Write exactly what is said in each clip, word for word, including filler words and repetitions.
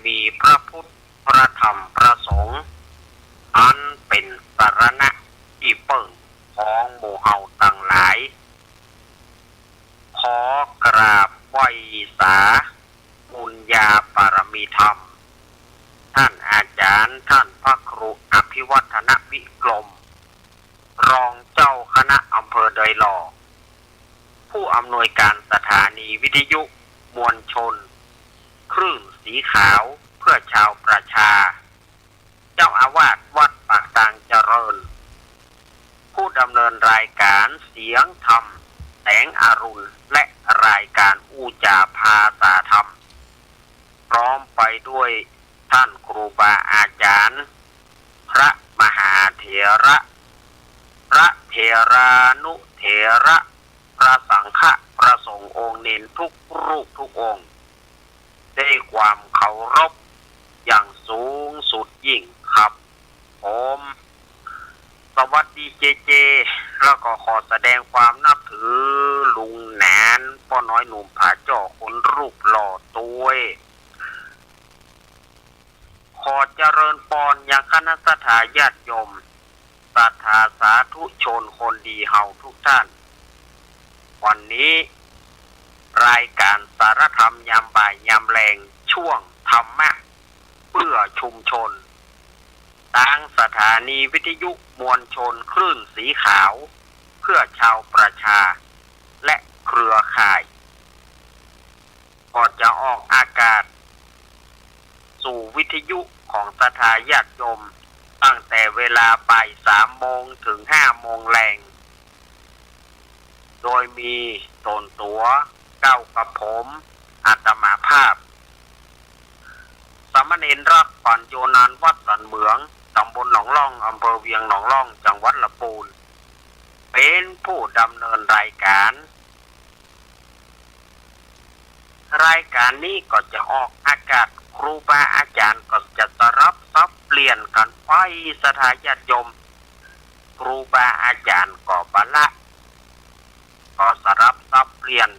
มีพระพุทธ พระธรรม พระสงฆ์ อันเป๋นสรณะตี้เปิ้งของหมู่เฮาตังหลาย ขอกราบไหว้สาบุญญาบารมีธรรม ท่านอาจ๋ารย์ ท่านพระครูอภิวัฒนวิกรม รองเจ้าคณะอำเภอดอยหล่อ ผู้อำนวยการสถานีวิทยุมวลชนคลื่นสีขาวเพื่อชาวประชา เจ้าอาวาสวัดปากตางเจริญ ผู้ดำเนินรายการเสียงธรรมแสงอรุณ และรายการอู้จ๋าภาษาธรรม พร้อมไปด้วยท่านครูบาอาจ๋ารย์ พระมหาเถระ พระเถรานุเถระ พระสังฆะ พระสงฆ์องค์เณรทุกรูปทุกองค์ ด้วยความเคารพอย่างสูงสุดยิ่งครับผม สวัสดีเจเจ แล้วก็ขอแสดงความนับถือลุงหนาน ป้อน้อยหนุ่มผาจ้อ คนรูปหล่อตวย ขอเจริญปอนยังคณะศรัทธาญาติโยม ศรัทธาสาธุชนคนดีเฮาทุกท่าน วันนี้รายการสารธรรมยามบ่ายยามแลง ช่วงธรรมะเพื่อชุมชน ตางสถานีวิทยุมวลชนคลื่นสีขาว เพื่อชาวประชา และเครือข่าย ก็จะออกอากาศสู่วิทยุของศรัทธาญาติโยม ตั้งแต่เวลาบ่ายสามโมงถึงห้าโมงแลง โดยมีต๋นตั๋วเก้ากับผม อาตมาภาพ สามเณรรักขวัญ โยนานวัดสันเหมือง ตำบลหนองล่อง อำเภอเวียงหนองล่อง จังหวัดละปูน เป๋นผู้ดำเนินรายการ รายการนี้ก็จะออกอากาศ ครูบาอาจ๋ารย์ก็จะสลับสับเปลี่ยนกั๋นไป ศรัทธาญาติโยม ครูบาอาจ๋ารย์ก็บ่ละ ก็สลับสับเปลี่ยน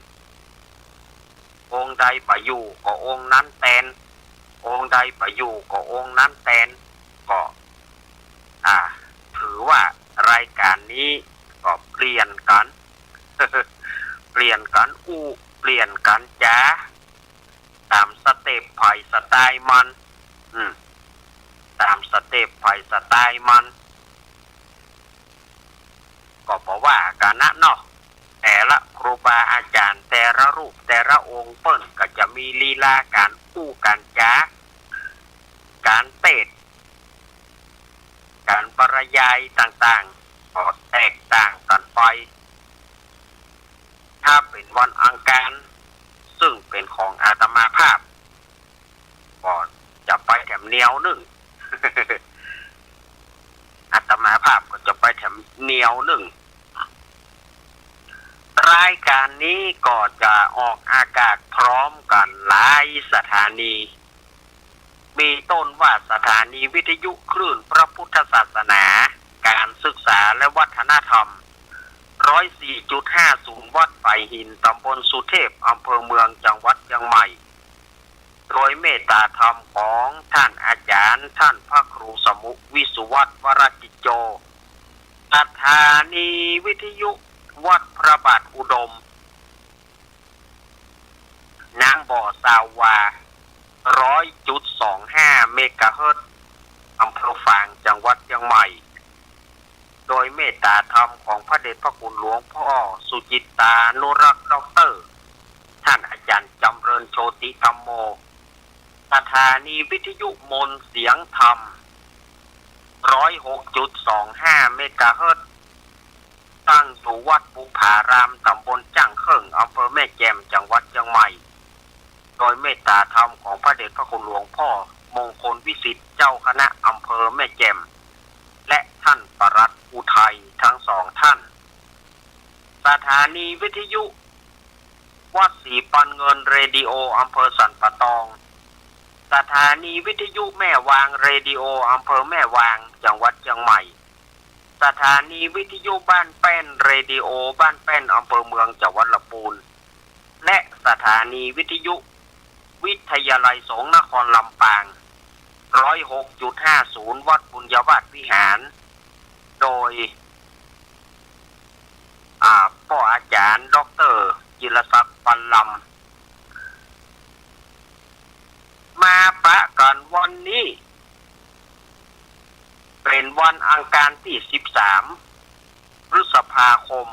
องค์ใดบ่อยู่ก็องค์นั้นแตน องค์ใดบ่อยู่ก็องค์นั้นแตน ก็ อ่า ถือว่ารายการนี้ก็เปลี่ยนกั๋น เปลี่ยนกั๋นอู้ เปลี่ยนกั๋นจ๋า ต๋ามสเต็ปใผสไตล์มัน อืม ต๋ามสเต็ปใผสไตล์มัน ก็บ่ว่ากั๋นนะเนาะ แต่ละครูบาอาจ๋ารย์ แต่ละรูปแต่ละองค์เปิ้นก็จะมีลีลาก๋านอู้ก๋านจ๋า ก๋านเตศน์ ก๋านบรรยายต่างๆ ก็แตกต่างกั๋นไป ถ้าเป๋นวันอังคาร ซึ่งเป๋นของอาตมาภาพ ก็จะไปแถมแนวนึ่ง อาตมาภาพก็จะไปแถมแนวนึ่ง รายการนี้ก็จะออกอากาศพร้อมกั๋นหลายสถานี มีต้นว่าสถานีวิทยุคลื่นพระพุทธศาสนา การศึกษาและวัฒนธรรม ร้อยสี่จุดห้าศูนย์ วัดฝายหิน ต๋ำบลสุเทพ อำเภอเมือง จังหวัดเจียงใหม่ โดยเมตตาธรรมของท่านอาจ๋ารย์ ท่านพระครูสมุ วิสุวัฒน์ วรกิจโจ สถานีวิทยุวัดพระบาทอุดม น้ำบ่อ ซาววา ร้อยจุดสองห้า เมกะเฮิรตซ์ อำเภอฝาง จังหวัดเจียงใหม่ โดยเมตตาธรรมของพระเดชพระคุณหลวงพ่อสุจิตตานุรักษ์ ด็อกเตอร์ ท่านอาจ๋ารย์จำเริญ โชติธัมโม สถานีวิทยุมนต์เสียงธรรม ร้อยหกจุดสองห้า เมกะเฮิรตซ์ ตั้งอยู่วัดบุพาราม ต๋ำบลจ้างเคิ่ง อำเภอแม่แจ่ม จังหวัดเจียงใหม่ โดยเมตตาธรรมของพระเดชพระคุณหลวงพ่อมงคลวิสิทธิ์ เจ้าคณะอำเภอแม่แจ่ม และท่านปลัดอุทัย ทั้งสองท่าน สถานีวิทยุวัดศรีปันเงิน เรดิโอ อำเภอสันป่าตอง สถานีวิทยุแม่วาง เรดิโอ อำเภอแม่วาง จังหวัดเจียงใหม่ สถานีวิทยุบ้านแป้น เรดิโอบ้านแป้น อำเภอเมือง จังหวัดละปูน และสถานีวิทยุ วิทยาลัยสงฆ์นครลำปาง ร้อยหกจุดห้าศูนย์ วัดบุญญาวาสวิหาร โดย อ่า ป้ออาจ๋ารย์ ด็อกเตอร์ จิรศักดิ์ ปันลำ มาปะกั๋นวันนี้ เป๋นวันอังคารตี้ สิบสาม พฤษภาคม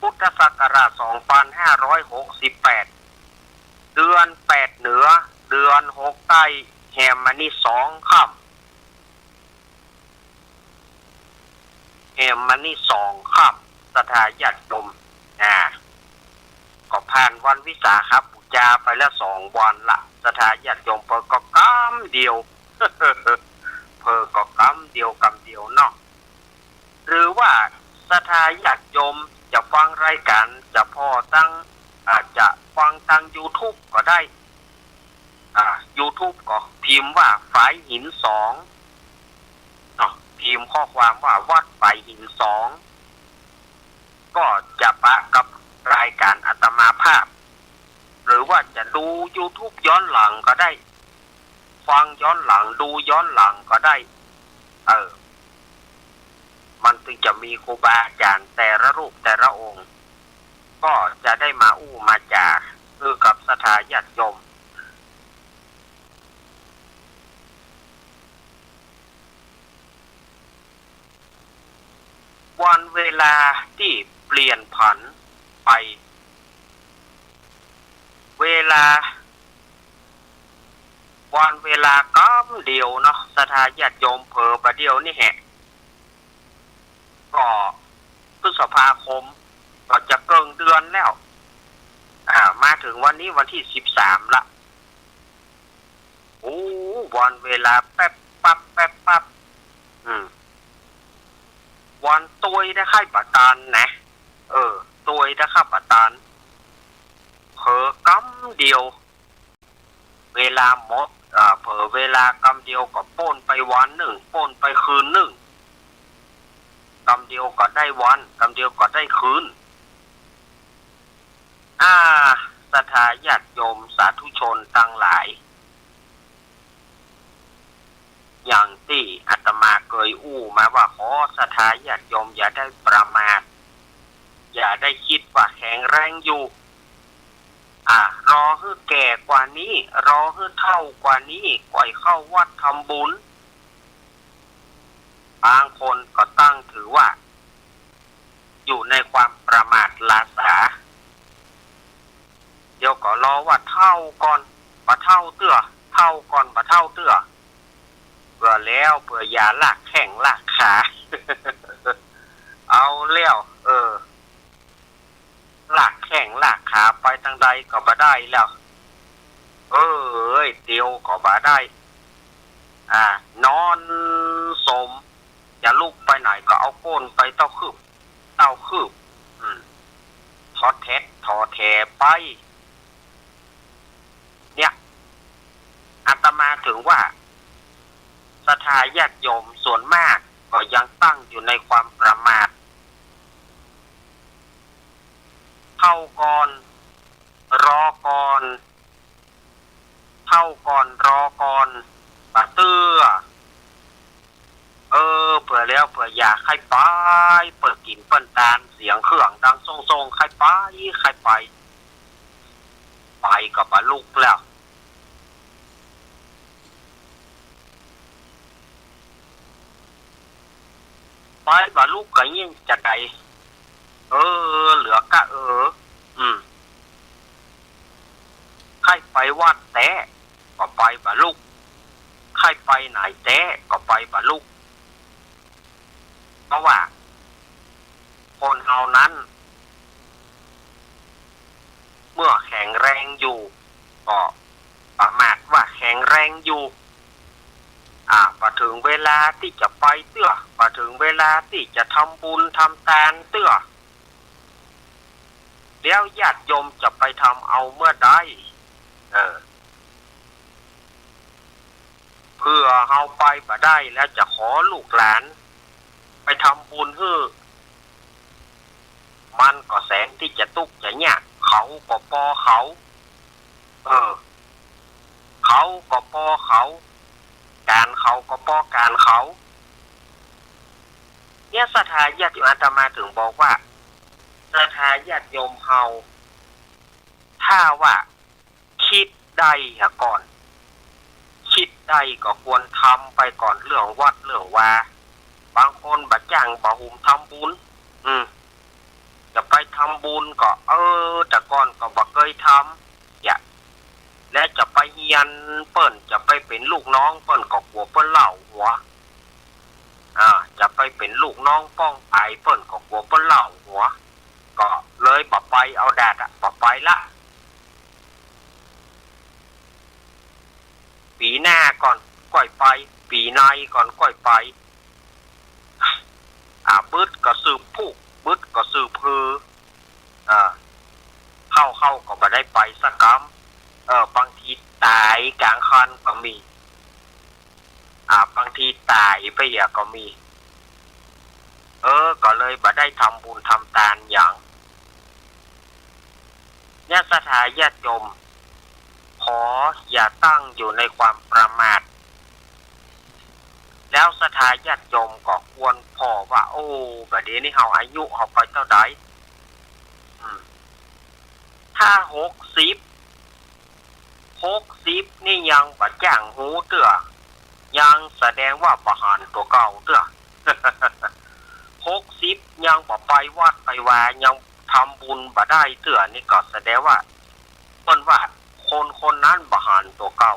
พุทธศักราช สองปันห้าร้อยหกสิบแปด เดือนแปดเหนือ เดือนหกใต้ แหมมานี้สองค่ำ แหมมานี้สองค่ำ ศรัทธาญาติโยม อ่า ก็ผ่านวันวิสาขบูชาไปแล้วสองวันละ ศรัทธาญาติโยม เผลอก็กำเดียว เผลอก็กำเดียว กำเดียวเนาะ หรือว่าศรัทธาญาติโยมจะฟังรายก๋านเฉพาะตาง อาจจะฟังตางยูทูบก็ได้ อ่า ยูทูบก็พิมพ์ว่าฝายหินสองเนาะ พิมพ์ข้อความว่าวัดฝายหินสอง ก็จะปะกับรายก๋านอาตมาภาพ หรือว่าจะดูยูทูบย้อนหลังก็ได้ ฟังย้อนหลัง ดูย้อนหลังก็ได้ เออ มันจึงจะมีครูบาอาจ๋ารย์แต่ละรูปแต่ละองค์ ก็จะได้มาอู้มาจ๋า คือกับศรัทธาญาติโยม วันเวลาตี้เปลี่ยนผันไป เวลา วันเวลากำเดียวเนาะ ศรัทธาญาติโยม เผลอบ่าเดี่ยวนี้แหะ ก็พฤษภาคม ก็จะเกิ่งเดือนแล้ว อ่า มาเถิงวันนี้วันตี้ สิบสาม ละ โอ้ วันเวลาแป๊บปั๊บ แป๊บปั๊บ อืม วันตวยได้ใค่บ่ตันนะ เออ ตวยได้ใค่บ่ตัน เผลอกำเดียว เวลาหมด อ่า เผลอเวลากำเดียวก็ป๊นไปวันนึ่ง ป๊นไปคืนนึ่ง กำเดียวก็ได้วัน กำเดียวก็ได้คืน อ่า ศรัทธาญาติโยมสาธุชนตังหลาย อย่างตี้อาตมาเกยอู้มาว่า ขอศรัทธาญาติโยมอย่าได้ประมาท อย่าได้กึ๊ดว่าแข็งแรงอยู่ อ่า รอหื้อแก่กว่านี้ รอหื้อเฒ่ากว่านี้ ก่อยเข้าวัดทำบุญ บางคนก็ตั้งถือว่า อยู่ในความประมาทลาสา เดี๋ยวก็รอว่าเฒ่าก่อน บ่เฒ่าเตื้อ เฒ่าก่อน บ่เฒ่าเตื้อ เปื้อแล้วเปื้อยาลากแข้งลากขา เอาแล้ว เออ ลากแข้งลากขาไปตางใดก็บ่ได้แล้ว เอ้ย เตียวก็บ่ได้ อ่า นอนสม จะลุกไปไหนก็เอาก้นไปเต้าคืบ เต้าคืบ อืม ถอแถะถอแถไป เนี่ย อาตมาถึงว่า ศรัทธาญาติโยมส่วนมากก็ยังตั้งอยู่ในความประมาท เฒ่าก่อน รอก่อน เฒ่าก่อน รอก่อน บ่าเตื้อ เออ เปื้อแล้วเปื้อยา ใค่ไป เปิ้นกิ๋นเปิ้นตาน เสียงเครื่องดังโซ่งๆ ใค่ไป ใค่ไป ไปก็บ่ลุกแล้ว ไปบ่ลุกก็ยิ่งจะใด เออ เหลือกะเออ อืม ใค่ไปวัดแต๊ก็ไปบ่ลุก ใค่ไปไหนแต๊ก็ไปบ่ลุก เพราะว่า คนเฮานั้น เมื่อแข็งแรงอยู่ ก็ประมาทว่าแข็งแรงอยู่ อ่า บ่เถิงเวลาตี้จะไปเตื้อ บ่เถิงเวลาตี้จะทำบุญทำตานเตื้อ แล้วญาติโยมจะไปทำเอาเมื่อใด เออ เปื้อเฮาไปบ่ได้แล้วจะขอลูกหลานไปทำบุญหื้อ มันก็แสนตี้จะตุ๊กจะยาก เขาก็ปอเขา เออ เขาก็ปอเขา ก๋านเขาก็ปอกานเขา เนี่ยศรัทธาญาติโยม อาตมาถึงบอกว่า ศรัทธาญาติโยมเฮา ถ้าว่า กึ๊ดได้อะก่อน กึ๊ดได้ก็ควรทำไปก่อน เรื่องวัดเรื่องวา บางคนบ่จ้างบ่ฮู้ทำบุญ อืม จะไปทำบุญก็ เออ แต่ก่อนก็บ่เกยทำ อย่า และจะไปเฮียนเปิ้น จะไปเป๋นลูกน้องเปิ้นก็กั๋วเปิ้นเล่าหัว อ่า จะไปเป๋นลูกน้องป้องไปเปิ้นก็กั๋วเปิ้นเล่าหัว ก็เลยบ่ไปเอาดาดอะ บ่ไปละ ปี๋หน้าก่อนก้อยไป ปี๋ในก่อนก้อยไป อ่า บึดก็สืบผูก บึดก็สืบหือ อ่า เข้าเข้าก็บ่ได้ไปสักกำ เออ บางทีต๋ายก๋างคันก็มี อ่า บางทีต๋ายไปเหียก็มี เออ ก็เลยบ่ได้ทำบุญทำตานหยัง เนี่ยศรัทธาญาติโยม ขออย่าตั้งอยู่ในความประมาท แล้วศรัทธาญาติโยมก็ควรผ่อว่า โอ้ บ่าเดี่ยวนี้เฮาอายุเฮาไปเต้าใด อืม ถ้าหกสิบ หกสิบนี่ยังบ่จ้างฮูเตื้อ ยังแสดงว่าบ่หันตั๋วเก่าเตื้อ หกสิบยังบ่ไปวัดไปวา ยังทำบุญบ่ได้เตื้อ นี่ก็แสดงว่า เปิ้นว่าคนคนนั้นบ่หันตั๋วเก่า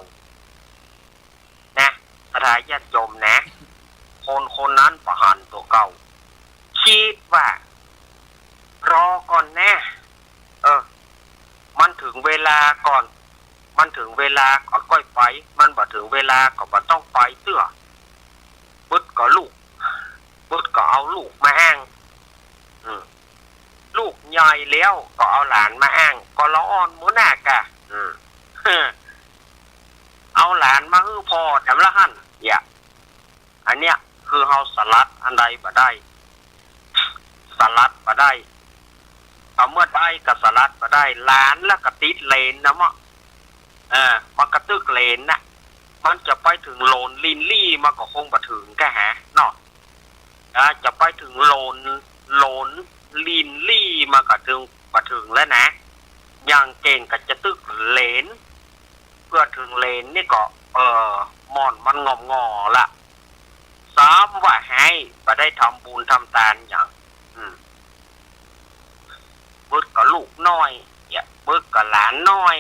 นะ ศรัทธาญาติโยมนะ คนคนนั้นบ่หันตั๋วเก่า กึ๊ดว่า รอก่อนนะ เออ มันเถิงเวลาก่อน มันเถิงเวลาก่อนก้อยไป มันบ่เถิงเวลาก็บ่ต้องไปเตื้อ บึดก็ลูก บึดก็เอาลูกมาอ้าง อืม ลูกใหญ่แล้วก็เอาหลานมาอ้าง ก็ละอ่อนหมู่นักอะ อืม เอาหลานมาหื้อพ่อแถมละหั้น เนี่ย อันเนี้ยคือเฮาสลัดอันใดบ่ได้ สลัดบ่ได้ เอาเมื่อใดก็สลัดบ่ได้ หลานแล้วก็ติดเหลนนะเมาะ เออ มันก็ตึกเหลนนะ มันจะไปเถิงโหลนลินลี่มันก็คงบ่เถิงกะหาเนาะ นะ จะไปเถิงโหลน โหลนลินลี่มันก็เถิง บ่เถิงแล้วนะ อย่างเก่งก็จะตึกเหลน เปื้อเถิงเหลนนี่ก็ เออ ม่อนมันง่อมง่อละ ซ้ำว่าไห้บ่ได้ทำบุญทำตานหยัง อืม บึดก็ลูกน้อย เนี่ย บึดก็หลานน้อย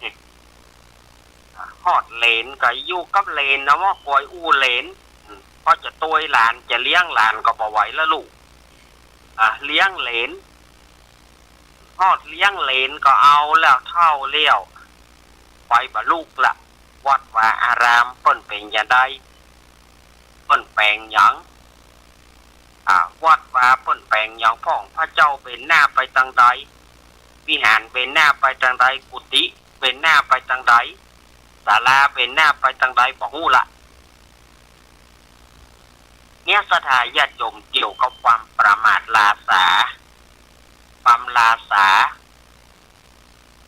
อืม ฮอดเหลนก็อยู่กับเหลนนะ ว่าคอยอู้เหลน อืม เพราะจะตวยหลาน จะเลี้ยงหลานก็บ่ไหวละลูก อ่ะ เลี้ยงเหลน ฮอดเลี้ยงเหลนก็เอาแล้ว เฒ่าแล้ว ไปบ่ลุกละ วัดวาอารามเปิ้นเป๋นจะใด เปิ้นแป๋งหยัง อ่า วัดวาเปิ้นแป๋งหยังพ่อง พระเจ้าเบนหน้าไปตางใด วิหารเบนหน้าไปตางใด กุฏิเบนหน้าไปตางใด ศาลาเบนหน้าไปตางใด บ่ฮู้ละ เนี่ยศรัทธาญาติโยม เกี่ยวกับความประมาทลาสา ความลาสา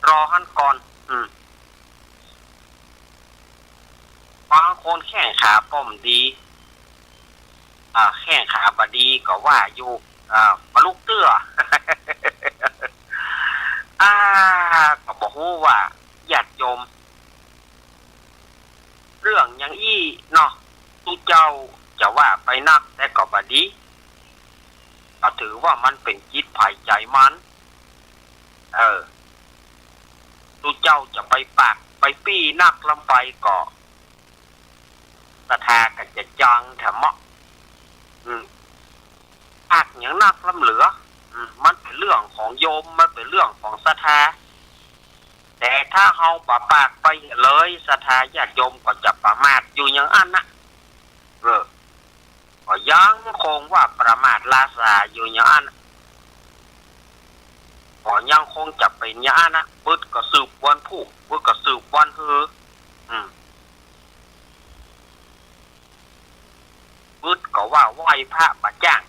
รอหั้นก่อน อืม บางคนแข้งขาป้อมดี อ่า แข้งขาบ่ดีก็ว่าอยู่ อ่า บ่ลุกเตื้อ อ่า ก็บ่ฮู้ว่าญาติโยม เรื่องอย่างอี้เนาะ ตุ๊เจ้าจะว่าไปนักแต่ก็บ่ดี ก็ถือว่ามันเป๋นจิตใผใจมัน เออ ตุ๊เจ้าจะไปปากไปปี้นักล้ำไปก็ ศรัทธาก็จะจังแถมเมาะ อืม ปากหยังนักล้ำเหลือ อืม มันเป๋นเรื่องของโยม มันเป๋นเรื่องของศรัทธา แต่ถ้าเฮาบ่ปากไปเลย ศรัทธาญาติโยมก็จะประมาทอยู่อย่างอั้นนะ เออ ก็ยังคงว่าประมาทลาสาอยู่อย่างอั้น ก็ยังคงจะเป๋นอย่างอั้นนะ บึดก็สืบวันพูก บึดก็สืบวันฮือ อืม บึดก็ว่าไหว้พระบ่จ้าง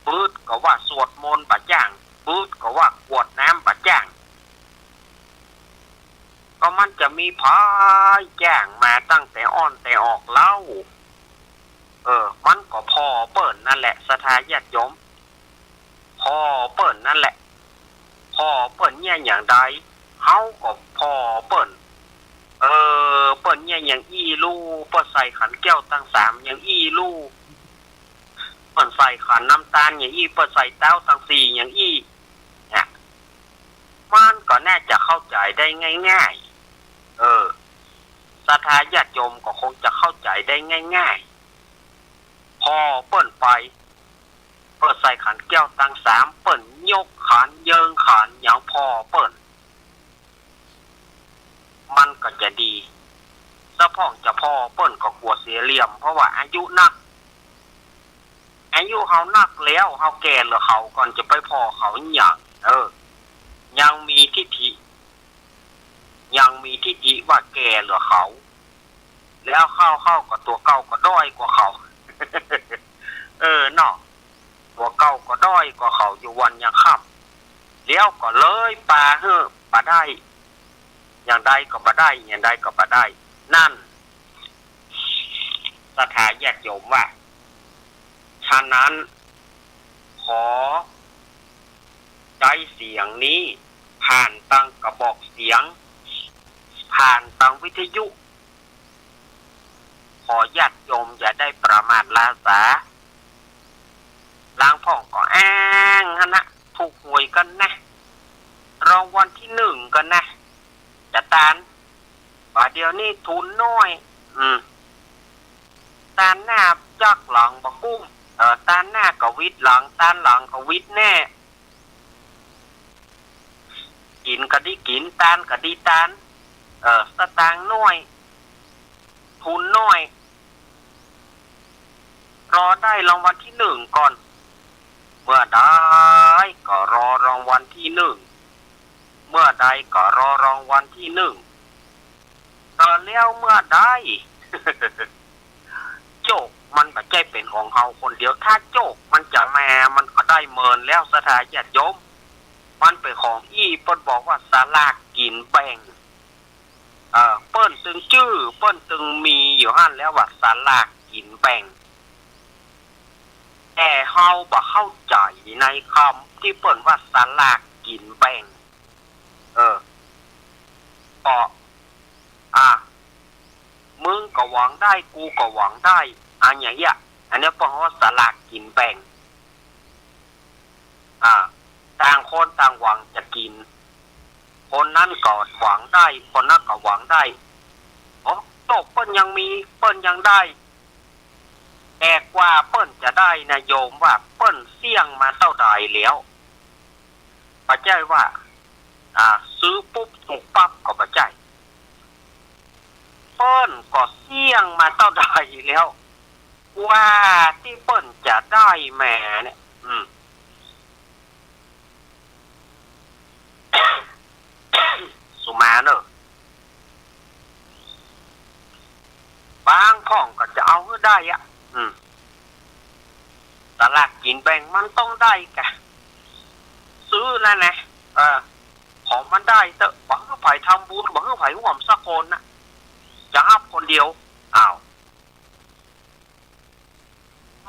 บึดก็ว่าสวดมนต์บ่จ้าง บึดก็ว่ากรวดน้ำบ่จ้าง ก็มันจะมีใผจ้างมาตั้งแต่อ้อนแต่ออกเล่า เออ มันก็พ่อเปิ้นนั่นแหละ ศรัทธาญาติโยม พ่อเปิ้นนั่นแหละ พ่อเปิ้นเยียะอย่างใด เฮาก็พ่อเปิ้น เออ เปิ้นเยียะอย่างอี้ลู่ เปิ้นใส่ขันแก้วตังสามอย่างอี้ลู่ เปิ้นใส่ขันน้ำตาลอย่างอี้ เปิ้นใส่เต๊าตังสี่อย่างอี้ เนี่ย มันก็น่าจะเข้าใจ๋ได้ง่ายๆ เออ ศรัทธาญาติโยมก็คงจะเข้าใจ๋ได้ง่ายๆ พ่อเปิ้นไป เปิ้นใส่ขันแก้วตังสาม เปิ้นยกขันเยิงขันอย่างพ่อเปิ้น มันก็จะดี สะพ่องจะพ่อเปิ้นก็กั๋วเสียเหลี่ยม เพราะว่าอายุนัก อายุเฮานักแล้ว เฮาแก่เหลือเขาก่อน จะไปผ่อเขาหยัง เออ ยังมีทิฐิ ยังมีทิฐิว่าแก่เหลือเขา แล้วเข้าๆ ก็ตั๋วเก่าก็ด้อยกว่าเขา เออเนาะ ตั๋วเก่าก็ด้อยกว่าเขาอยู่วันยังค่ำ แล้วก็เลยปาหื้อบ่ได้ อย่างใดก็บ่ได้ อย่างใดก็บ่ได้ นั่น ศรัทธาญาติโยมว่า ฉะนั้น ขอใจ๊เสียงนี้ ผ่านตังกระบอกเสียง ผ่านตังวิทยุ ขอญาติโยมอย่าได้ประมาทลาสา ลางพ่องก็อ้างหั้นนะ ถูกหวยกั๋นนะ รางวัลที่หนึ่งกั๋นนะ จะตาน บ่าเดี่ยวนี้ทุนน้อย อืม ตานหน้าจักหลังบ่กุ้ม เออ ตานหน้าก็วิดหลัง ตานหลังก็วิดแน่ กิ๋นก็ดีกิ๋น ตานก็ดีตาน เออ สตางค์น้อย ทุนน้อย รอได้รางวัลที่หนึ่งก่อน เมื่อใดก็รอรางวัลที่หนึ่ง เมื่อใดก็รอรางวัลที่หนึ่ง เออ แล้วเมื่อใด โจคมันบ่ใจ้เป๋นของเฮาคนเดียว ถ้าโจคมันจะมา มันก็ได้เมินแล้ว ศรัทธาญาติโยม มันเป๋นของอี้ เปิ้นบอกว่าสลากกิ๋นแบ่ง เออ เปิ้นตึงจื้อ เปิ้นตึงมีอยู่หั้นแล้วว่าสลากกิ๋นแบ่ง แต่เฮาบ่เข้าใจ๋ในกำตี้เปิ้นว่าสลากกิ๋นแบ่ง เออ ก็ อ่ะ มึงก็หวังได้ กูก็หวังได้ อันอย่างเนี้ย อันเนี้ยเปิ้นว่าสลากกิ๋นแบ่ง อ่า ต่างคนต่างหวังจะกิ๋น คนนั้นก็หวังได้ คนนั้นก็หวังได้ โอ้ โจคเปิ้นยังมี เปิ้นยังได้ แต่กว่าเปิ้นจะได้นะโยมว่าเปิ้นเสี่ยงมาเต้าใดแล้ว บ่ใจ้ว่า อ่า ซื้อปุ๊บถูกปั๊บก็บ่ใจ้ เปิ้นก็เสี่ยงมาเต้าใดแล้ว กว่าตี้เปิ้นจะได้มาเนี่ย อืม สุมาเนอะ บางพ่องก็จะเอาหื้อได้อะ อืม สลากกิ๋นแบ่งมันต้องได้กะ ซื้อแล้วนะ เออ ขอมันได้เต๊อะ บ่หื้อใผทำบุญ บ่หื้อใผฮ่วมสักคนนะ จะฮับคนเดียว อ้าว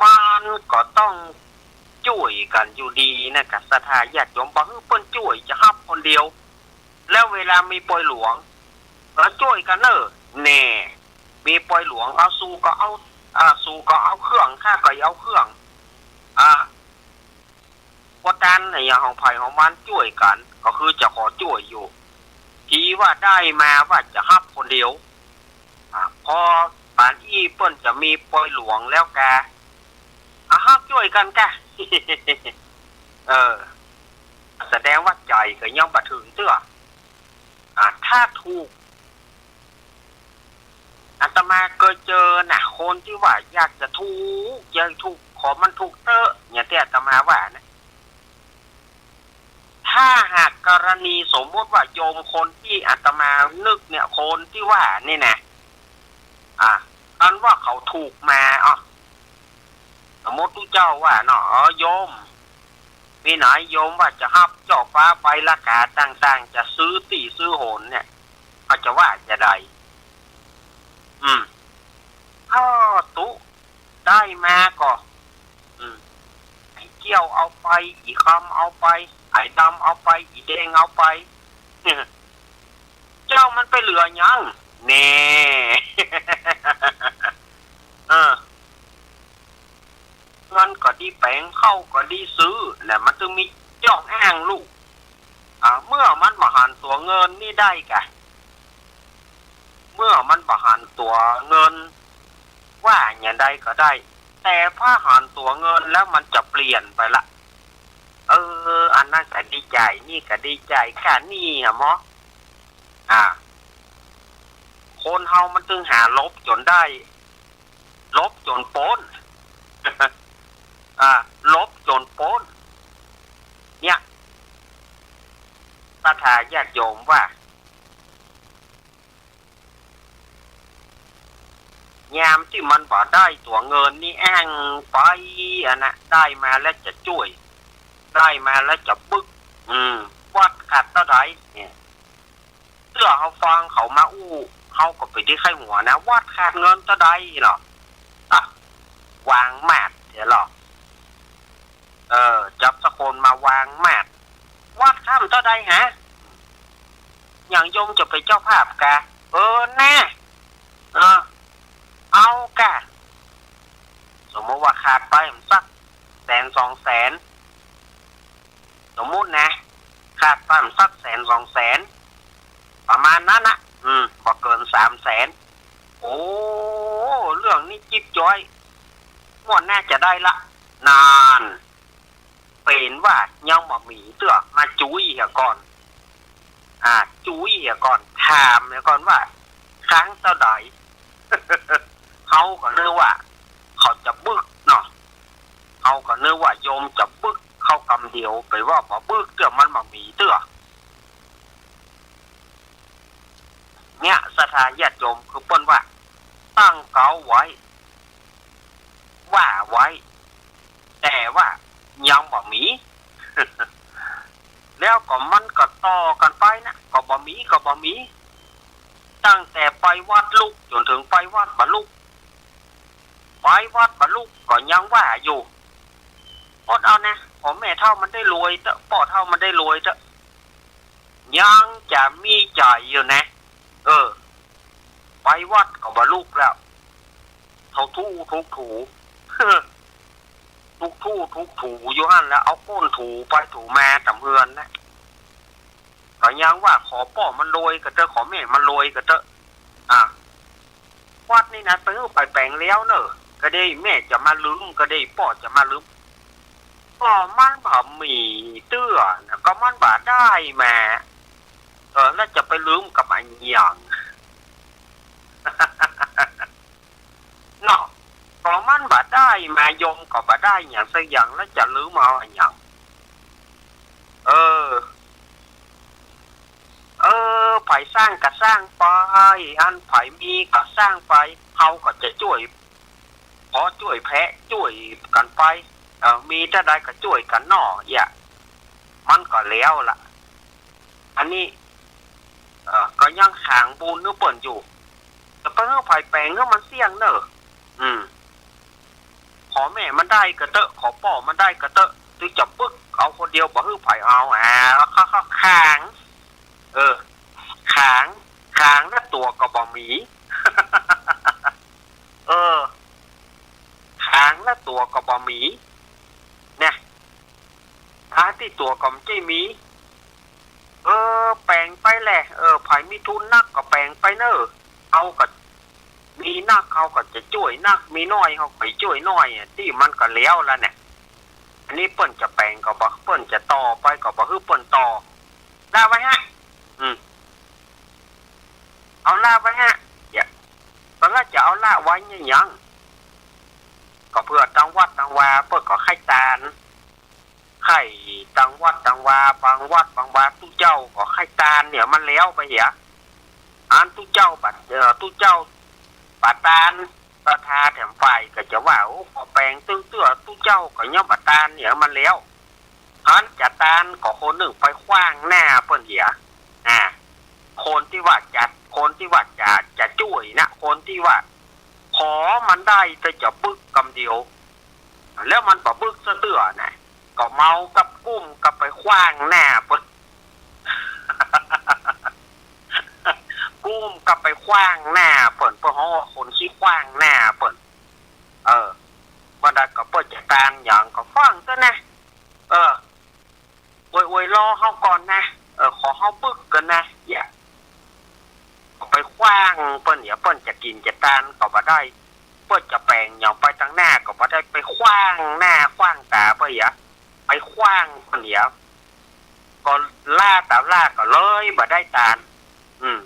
มันก็ต้องจ้วยกั๋นอยู่ดีนะกะ ศรัทธาญาติโยม บ่หื้อเปิ้นจ้วย จะฮับคนเดียว แล้วเวลามีปอยหลวง ก็จ้วยกั๋นเน่อ แน่ มีปอยหลวง เอา สูก็เอา อ่า สูก็เอาเครื่อง ข้าก็เอาเครื่อง อ่า พวกต้านเนี่ย อย่างของใผของมันจ้วยกั๋น ก็คือจะขอจ้วยอยู่ ทีว่าได้มาว่าจะฮับคนเดียว อ่า พอปานอี้เปิ้นจะมีปอยหลวงแล้วกา อ่ะ ฮับจ้วยกั๋นกา เออ แสดงว่าใจ๋ก็ยังบ่เถิงเตื้อ อ่า ถ้าถูก อาตมาเกยเจอนะ คนตี้ว่าอยากจะถูก อยากถูก ขอมันถูกเต๊อะ อย่างตี้อาตมาว่านะ ถ้าหากกรณีสมมุติว่าโยมคนตี้อาตมานึกเนี่ย คนตี้ว่านี่นะ อ่า อันว่าเขาถูกมา อ้อ สมมุติตุ๊เจ้าว่าเนาะ เออ โยม มีไหนโยมว่าจะฮับเจ้าฟ้าใบละกาต่างๆ จะซื้อตี้ซื้อหนเนี่ย ก็จะว่าจะใด อืม อ้อ ตุ๊ ได้มาก็ อืม ไอ้เกี้ยวเอาไป อีคำเอาไป ไอ้ดำเอาไป อีแดงเอาไป เจ้ามันไปเหลือหยัง แน่ เออ เงินก็ดีแป๋ง ข้าวก็ดีซื้อ น่ะ มันจึงมีจ้องอ้างลูก อ่า เมื่อมันบ่หันตั๋วเงินนี่ได้กะ เมื่อมันบ่หันตั๋วเงิน ว่าอย่างใดก็ได้ แต่พอหันตั๋วเงินแล้วมันจะเปลี่ยนไปละ เออ อันนั้นก็ดีใจ๋ นี่ก็ดีใจ๋ ก้านี่อะหมอ อ่า คนเฮามันจึงหาหลบจ๋นได้ หลบจ๋นป๊น อ่า หลบจ๋นป๊น เนี่ย ศรัทธาญาติโยมว่า ยามตี้มันบ่ได้ตั๋วเงินนี่แอ่งไป อันน่ะ ได้มาแล้วจะจ้วย ได้มาแล้วจะบึก อืม วัดขาดเต้าใดเนี่ย เตื้อเฮาฟังเขามาอู้ เฮาก็ไปตี้ใค่หัวนะ วัดขาดเงินเต้าใดเนาะ อ่ะ วางมาดเสียหรอ เออ จับสักคนมาวางมาด วัดขาดเต้าใดฮะ อย่างโยมจะเป็นเจ้าภาพกะ เออ แน่ เออ เอากะ สมมติว่าขาดไปสักแสนสองแสน สมมุตินะ ขาดไปสักแสนสองแสน ประมาณนั้นนะ อืม บ่เกินสามแสน โอ้ เรื่องนี้จิ๊บจ๊อย งวดหน้าจะได้ละ นาน เป๋นว่ายังบ่มีเตื้อ มาจุ้ยเหียก่อน อ่า จุ้ยเหียก่อน ถามเหียก่อนว่า ค้างเต้าใด เฮาก็นึกว่าเขาจะบึกเนาะ เฮาก็นึกว่าโยมจะบึกเข้ากำเดียว ไปว่าบ่บึกเตื้อ มันบ่มีเตื้อ เนี่ย ศรัทธาญาติโยม คือเปิ้นว่า ตั้งเก๊าไว้ ว่าไว้ แต่ว่ายังบ่มี แล้วก็มันก็ต่อกั๋นไปนะ ก็บ่มี ก็บ่มี ตั้งแต่ไปวัดลุกจ๋นเถิงไปวัดบ่ลุก ไปวัดบ่ลุกก็ยังว่าอยู่ อดเอานะ ขอแม่เฒ่ามันได้รวยเต๊อะ ป้อเฒ่ามันได้รวยเต๊อะ ยังจะมีใจ๋อยู่นะ เออ ไปวัดก็บ่ลุกแล้ว เฒ่าทูทุกถู ทุกทูทุกถูอยู่หั้นแหละ เอาก้นถูไปถูมาต๋ามเฮือนนะ ก็ยังว่าขอป้อมันรวยก็เต๊อะ ขอแม่มันรวยก็เต๊อะ อ่ะ วัดนี่นะ ไปหื้อไผแป๋งแล้วเน่อ ก็ดีแม่จะมาลืม ก็ดีป้อจะมาลืม ก็มันบ่มีเตื้อนะ ก็มันบ่ได้มา เออ แล้วจะไปลืมกับอะหยัง เนาะ ก็มันบ่ได้มา โยมก็บ่ได้หยังสักอย่าง แล้วจะลืมเอาอะหยัง เออ เออ ไผสร้างก็สร้างไป อันไผมีก็สร้างไป เฮาก็จะจ้วย พอจ้วยแพะจ้วยกั๋นไป เออ มีเต้าใดก็จ้วยกั๋นเนาะ เยียะ มันก็แล้วละ อันนี้ เออ ก็ยังขางบุญหื้อเปิ้นอยู่ จะไปหื้อไผแป๋งหื้อมันเสี้ยงเน่อ อืม ขอแม่มันได้ก็เต๊อะ ขอป้อมันได้ก็เต๊อะ ตึงจะบึกเอาคนเดียว บ่หื้อไผเอา อ่า เขา เขาขาง เออ ขาง ขางแล้วตั๋วก็บ่มี เออ ขางแล้วตั๋วก็บ่มี เนี่ย ทั้งตี้ตั๋วก็บ่ใจ้มี เออ แป๋งไปแหละ เออ ไผมีทุนนักก็แป๋งไปเน่อ เฮาก็มีนัก เฮาก็จะจ้วยนัก มีน้อย เฮาก็จ้วยน้อยอะ ตี้มันก็แล้วละเนี่ย อันนี้เปิ้นจะแป๋งก็บ่ เปิ้นจะต่อไปก็บ่หื้อเปิ้นต่อ ละไว้ฮะ อืม เอาละไว้ฮะ เยียะ ก็ละจะเอาละไว้เนี่ยหยัง ก็เปื้อตังวัดตังวา เปิ้นก็ใค่ตาน ใค่ตังวัดตังวา บางวัดบางวา ตุ๊เจ้าก็ใค่ตานเนี่ย มันแล้วไปเหีย อันตุ๊เจ้าบ่ เอ่อ ตุ๊เจ้าบ่ตาน ศรัทธาแถมฝ่ายก็จะว่า โอ้ ขอแป๋งตึงเตื้อ ตุ๊เจ้าก็ยังบ่ตานเนี่ย มันแล้ว อันจะตานก็คนนึ่งไปขว้างหน้าเปิ้นเหีย อ่า คนตี้ว่าจะ คนตี้ว่าจะ จะจ้วยนะ คนตี้ว่าขอมันได้แต่จะบึกกำเดียว แล้วมันบ่บึกซะเตื้อนะ ก็เมากับกุ้มกับไปขว้างหน้าเปิ้น กุ้มกับไปขว้างหน้าเปิ้น เปิ้นฮ้องว่าคนขี้ขว้างหน้าเปิ้น เออ บ่ได้ก็เปิ้นจะตานหยังก็ฟังเตื้อนะ เออ อวยๆ รอเฮาก่อนนะ เออ ขอเฮาบึกก่อนนะ อย่า ไปขว้างเปิ้น เดี๋ยวเปิ้นจะกิ๋นจะตานก็บ่ได้ เปิ้นจะแป๋งหยังไปตังหน้าก็บ่ได้ ไปขว้างหน้าขว้างต๋าเปิ้น เดี๋ยวไปขว้างเปิ้น เดี๋ยวก็ล้าต๋าล้าก็เลยบ่ได้ตาน อืม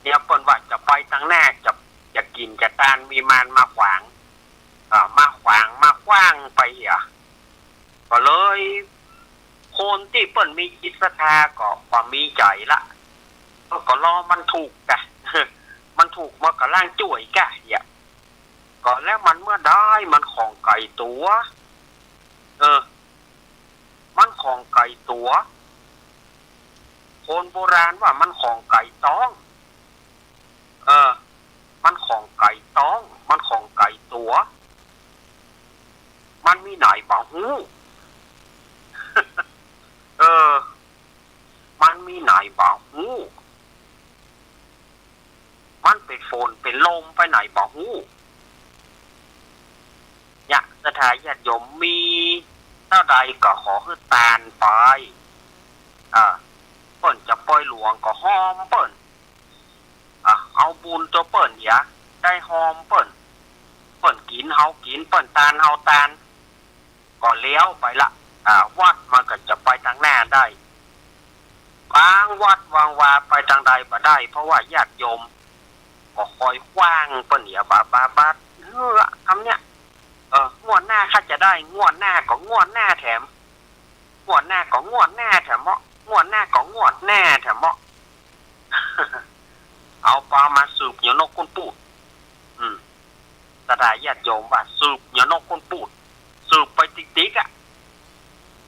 เดี๋ยวเปิ้นว่าจะไปตังหน้า จะ จะกิ๋นจะตาน มีมารมาขวาง อ่า มาขวาง มาขว้างไปเหีย ก็เลย คนตี้เปิ้นมีจิตศรัทธาก็ ก็มีใจ๋ละ เออ ก็รอมันถูกกะ มันถูกมันก็ล้างจ้วยกะเหีย ก็แล้วมันเมื่อใดมันของไก๋ตั๋ว เออ มันของไก๋ตั๋ว คนโบราณว่ามันของไก๋ต๊อง เออ มันของไก๋ต๊อง มันของไก๋ตั๋ว มันมีไหนบ่ฮู้ เออ มันมีไหนบ่ฮู้ มันเป๋นฝนเป๋นลมไปไหนบ่ฮู้ เนี่ย ศรัทธาญาติโยมมีเต้าใดก็ขอหื้อตานไป อ่า เปิ้นจะป่อยหลวงก็ฮอมเปิ้น อ่ะ เอาบุญตั๋วเปิ้นเหีย ได้ฮอมเปิ้น เปิ้นกิ๋นเฮากิ๋น เปิ้นตานเฮาตาน ก็แล้วไปละ อ่า วัดมันก็จะไปตังหน้าได้ บางวัดบางวาไปตังใดบ่ได้ เพราะว่าญาติโยมก็คอยขว้างเปิ้นเหีย บา บา บา เฮ้อ กำเนี่ย เออ งวดหน้าข้าจะได้ งวดหน้าก็งวดหน้าแถม งวดหน้าก็งวดหน้าแถมเมาะ งวดหน้าก็งวดหน้าแถมเมาะ เอาปามาสืบเหยี่ยวนกก้นปูด อืม ศรัทธาญาติโยมว่าสืบเหยี่ยวนกก้นปูด สืบไปติ๊กๆ อะ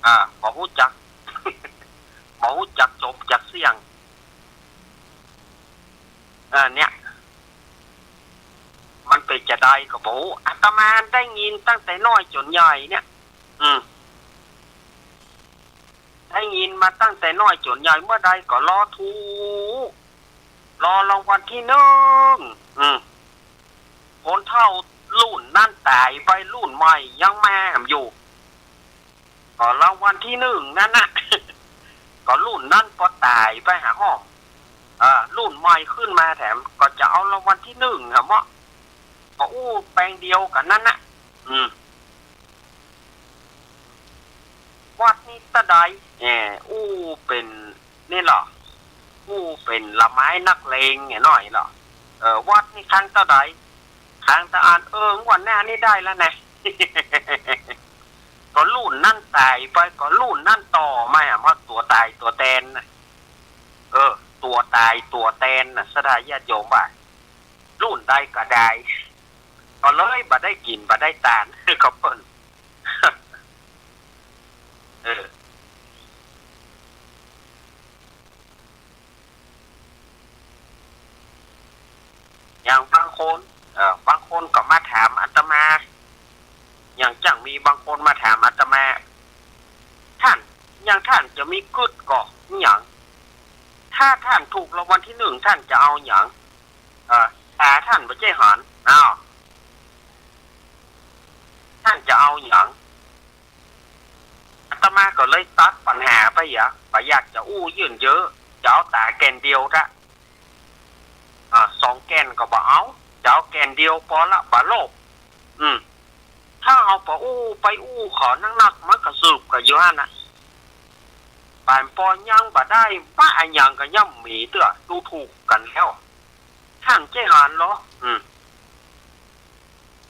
อ่า บ่ฮู้จัก บ่ฮู้จักจบจักเสี้ยง เออ เนี่ย มันเป๋นจาใดก็บ่ฮู้ อาตมาได้ยินตั้งแต่น้อยจ๋นใหญ่เนี่ย อืม ได้ยินมาตั้งแต่น้อยจ๋นใหญ่ เมื่อใดก็รอถูก รอรางวัลตี้นึ่ง อืม คนเฒ่ารุ่นนั้นต๋ายไป รุ่นใหม่ยังมาอยู่ ก็รางวัลตี้นึ่งนั้นน่ะ ก็รุ่นนั้นปอต๋ายไปหาห้อง เออ รุ่นใหม่ขึ้นมาแถมก็จะเอารางวัลตี้นึ่งหาเมาะ ก็อู้แปงเดียวกั๋นนั้นน่ะ อืม วัดนี้เต้าใด แหม อู้เป๋นนี่เหรอ อู้เป๋นละไม้นักเลงแหมน้อยเหรอ เออ วัดนี้ครั้งเต้าใด ครั้งเต้าอัน เออ งวดหน้านี่ได้แล้วนะ ก็รุ่นนั้นต๋ายไป ก็รุ่นนั้นต่อมา มาตั๋วต๋ายตั๋วแตนน่ะ เออ ตั๋วต๋ายตั๋วแตนน่ะ ศรัทธาญาติโยมว่า รุ่นใดก็ได้ ก็เลยบ่ได้กิ๋นบ่ได้ตาน ก็เปิ้น เออ อย่างบางคน เอ่อ บางคนก็มาถามอาตมา อย่างจั่งมีบางคนมาถามอาตมา ท่าน อย่างท่านจะมีกึ๊ดก่อหยัง ถ้าท่านถูกรางวัลตี้นึ่ง ท่านจะเอาหยัง เอ่อ ต๋าท่านบ่ใจ้หัน อ้าว ท่านจะเอาหยัง อาตมาก็เลยตัดปัญหาไปเหีย บ่อยากจะอู้ยืดเยื้อ จะเอาต๋าแก่นเดียวเต๊อะ อ่า สองแก่นก็บ่เอา จะเอาแก่นเดียวปอละ บ่โลภ อืม ถ้าเฮาไปอู้ ไปอู้เขานักๆ มันก็สืบกั๋นอยู่หั้นน่ะ บ่ายปอยังบ่ได้ บ่าอะหยังก็ย่อมมีเตื้อ ดูถูกกั๋นแล้ว ท่านใจ้หันเหรอ อืม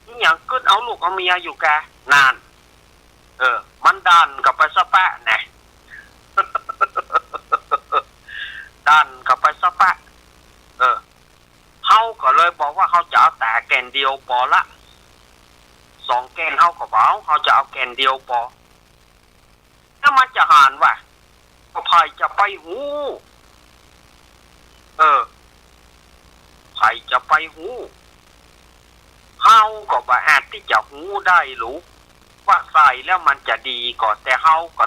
อิหยังกึ๊ดเอาลูกเอาเมียอยู่แก นั่น เออ มันดันเข้าไปซะปะแหน่ ดันเข้าไปซะปะ เออ เฮาก็เลยบอกว่าเฮาจะเอาต๋าแก่นเดียวปอละ สองแก่นเฮาก็บ่เอา เฮาจะเอาแก่นเดียวปอ แล้วมันจะหันว่า ก็ใผจะไปฮู้ เออ ใผจะไปฮู้ เฮาก็บ่อาจตี้จะฮู้ได้หรู ว่าใส่แล้วมันจะดีก็ แต่เฮาก็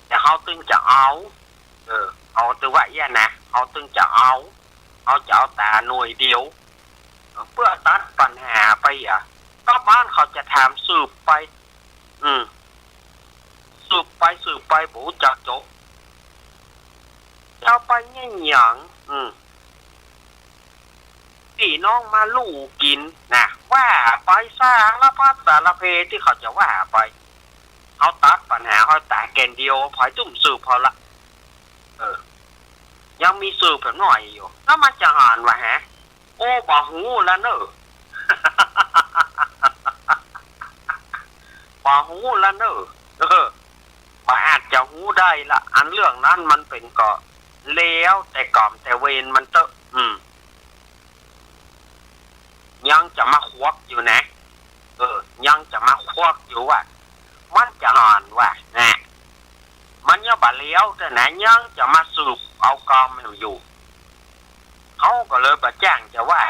แต่เฮาตึงจะเอา เออ เอา แต่ว่าเอี้ยนะ เฮาตึงจะเอา เฮาจะเอาต๋าหน่วยเดียว เปื้อตัดปัญหาไปอะ ก็บ้านเขาจะถามสืบไป อืม สืบไปสืบไปบ่ฮู้จักจบ จะไปเยียะหยัง อืม ปี้น้องมาลู่กิ๋นนะ ว่าไปสารพัดสารเพตี้เขาจะว่าไป เฮาตัดปัญหาเฮาต๋าแก่นเดียว ใผจุ่มสืบเฮาละ เออ ยังมีสืบแหมหน้อยอยู่ แล้วมันจะหันว่า ฮะ โอ้ บ่ฮู้ละเน่อ บ่ฮู้ละเน่อ เออ บ่อาจจะฮู้ได้ละ อันเรื่องนั้นมันเป๋นก็แล้วแต่ก๋รรมแต่เวรมันเต๊อะ อืม ยังจะมาควักอยู่นะ เออ ยังจะมาควักอยู่ว่า มันจะหันว่า นะ มันยังบ่แล้วเตื้อนะ ยังจะมาสืบเอากำอยู่ เฮาก็เลยบ่จ้างจะว่า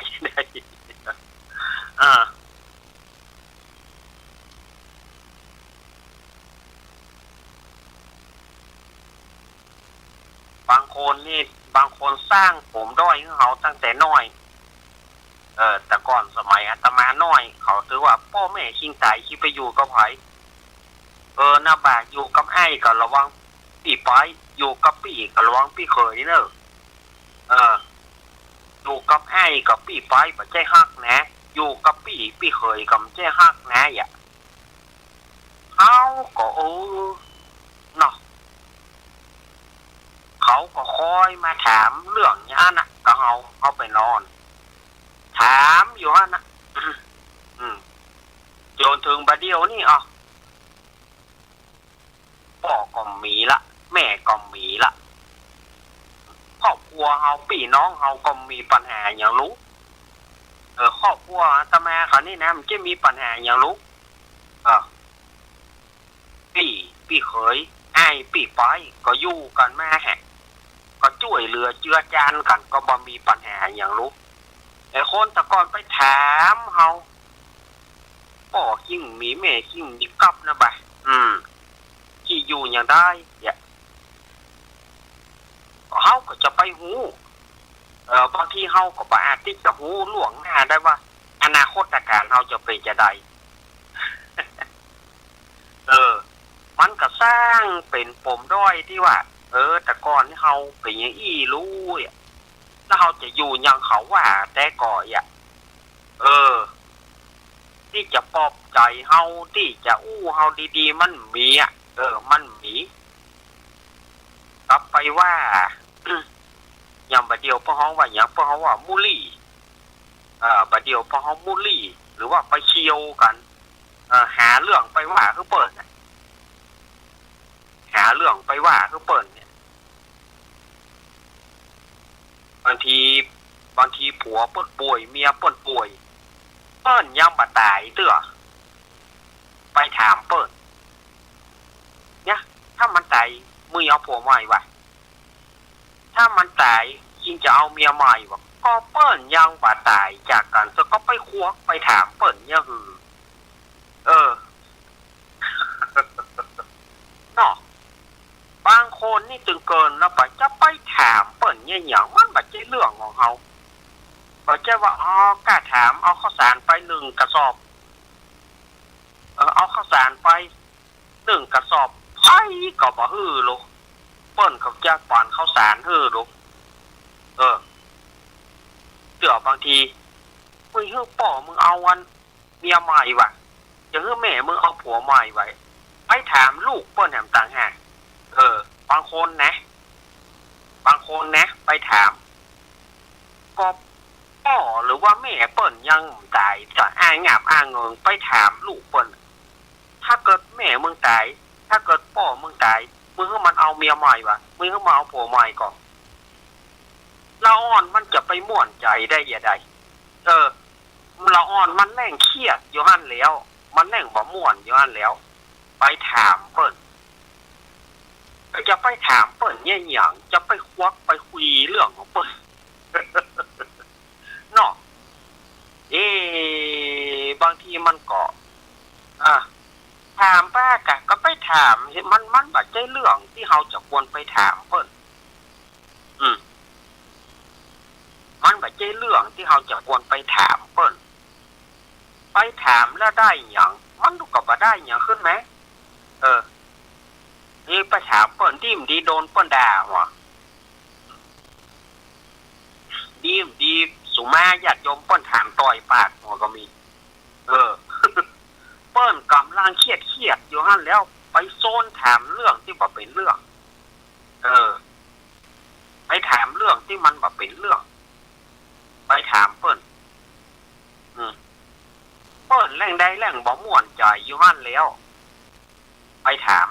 เออ บางคนนี่ บางคนสร้างปมด้อยหื้อเฮาตั้งแต่น้อย เออ แต่ก่อนสมัยอาตมาน้อย เขาถือว่าป้อแม่ชิงต๋าย ชิไปอยู่กับใผ เออ นะบ่า อยู่กับอ้ายก็ระวังปี้ป๊อย อยู่กับปี้ก็ระวังปี้เขยเน่อ เออ อยู่กับอ้ายกับปี้ป๊อยบ่ใจ้ฮักนะ อยู่กับปี้ ปี้เขยก็บ่ใจ้ฮักนะ อะ เฮาก็ เออ เนาะ เขาก็คอยมาถามเรื่องอย่างนั้นน่ะ ก็เฮา เฮาไปนอน ถามอยู่หั้นน่ะ อืม จ๋นเถิงบ่าเดี่ยวนี้ อ้าว ป้อก็บ่มีละ แม่ก็บ่มีละ ครอบครัวเฮา ปี้น้องเฮาก็บ่มีปัญหาหยังหรู เออ ครอบครัวอาตมาเขานี่นะ บ่ใจ้มีปัญหาหยังหรู เออ ปี้ ปี้เขย อ้าย ปี้ป๊อย ก็อยู่กั๋นมาแหะ ก็จ้วยเหลือเจือจานกั๋น ก็บ่มีปัญหาหยังหรู ไอ้คนแต่ก่อนไปถามเฮา ป้อยิ่งบ่มี แม่ยิ่งบ่มีกับนะบ่า อืม ตี้อยู่อย่างใด เยียะ เฮาก็จะไปฮู้ เออ บางทีเฮาก็บ่อาจตี้จะฮู้ล่วงหน้าได้ว่า อนาคตก๋ารณ์เฮาจะเป๋นจะใด เออ มันก็สร้างเป๋นปมด้อยตี้ว่า เออ แต่ก่อนนี่เฮาเป๋นอย่างอี้หรูอะ แล้วเฮาจะอยู่อย่างเขาว่าแต่ก่อนอะ เออ ตี้จะปลอบใจ๋เฮา ตี้จะอู้เฮาดีๆ มันบ่มีอะ เออ มันบ่มี กลับไปว่า อย่างบ่าเดี่ยวพวกเฮาว่าหยัง พวกเฮาว่ามูลลี่ เออ บ่าเดี่ยวพวกเฮามูลลี่ หรือว่าไปเคี่ยวกั๋น เออ หาเรื่องไปว่าหื้อเปิ้นน่ะ หาเรื่องไปว่าหื้อเปิ้นเนี่ย บางที บางทีผัวเปิ้นป่วย เมียเปิ้นป่วย เปิ้นยังบ่ต๋ายเตื้อ ไปถามเปิ้น เนี่ย ถ้ามันต๋าย มึงเอาผัวใหม่วะ ถ้ามันต๋าย จึงจะเอาเมียใหม่วะ ก็เปิ้นยังบ่ต๋ายจากกั๋น ก็ไปควักไปถามเปิ้นเนี่ยหื้อ เออ เนาะ บางคนนี่ตึงเกินแล้วไป จะไปถามเปิ้นเยียะหยัง มันบ่ใจ้เรื่องของเฮา บ่ใจ้ว่า อ๋อ ก้าถาม เอาข้าวสารไปนึ่งกระสอบ เออ เอาข้าวสารไปนึ่งกระสอบ ใผก็บ่หื้อหรอก เปิ้นก็จะปานข้าวสารหื้อหรอก เออ เตื้อบางที มึงหื้อป้อมึงเอาอันเมียใหม่วะ จะหื้อแม่มึงเอาผัวใหม่ไว้ ไปถามลูกเปิ้นแหมต่างหาก เออ บางคนนะ บางคนนะ ไปถาม ก็ป้อหรือว่าแม่เปิ้นยังบ่ต๋าย จะอ้างงาบอ้างเงิง ไปถามลูกเปิ้น ถ้าเกิดแม่มึงต๋าย ถ้าเกิดป้อมึงต๋าย มึงหื้อมันเอาเมียใหม่วะ มึงหื้อมันเอาผัวใหม่ก่อ ละอ่อนมันจะไปม่วนใจ๋ได้เยียะใด เออ ละอ่อนมันแฮ่งเครียดอยู่หั้นแล้ว มันแฮ่งบ่ม่วนอยู่หั้นแล้ว ไปถามเปิ้น จะไปถามเปิ้นเยียะหยัง จะไปควักไปคุยเรื่องของเปิ้น เนาะ เอ๊ะ บางทีมันก็ อ่ะ ถามไปกะ ก็ไปถาม มัน มันบ่ใจ้เรื่องตี้เฮาจะควรไปถามเปิ้น อืม มันบ่ใจ้เรื่องตี้เฮาจะควรไปถามเปิ้น ไปถามแล้วได้หยัง มันก็บ่ได้หยังขึ้นแหม เออ นี่ไปถามเปิ้นดีบ่ดี โดนเปิ้นด่าหัว ดีบ่ดี สุมาญาติโยมเปิ้นถามต่อยปากหัวก็มี เออ เปิ้นก่ำลังเครียดๆ อยู่หั้นแล้ว ไปโซนถามเรื่องตี้บ่เป๋นเรื่อง เออ ไปถามเรื่องตี้มันบ่เป๋นเรื่อง ไปถามเปิ้น อืม เปิ้นแล่งใดแล่งบ่ม่วนใจ๋อยู่หั้นแล้ว ไปถาม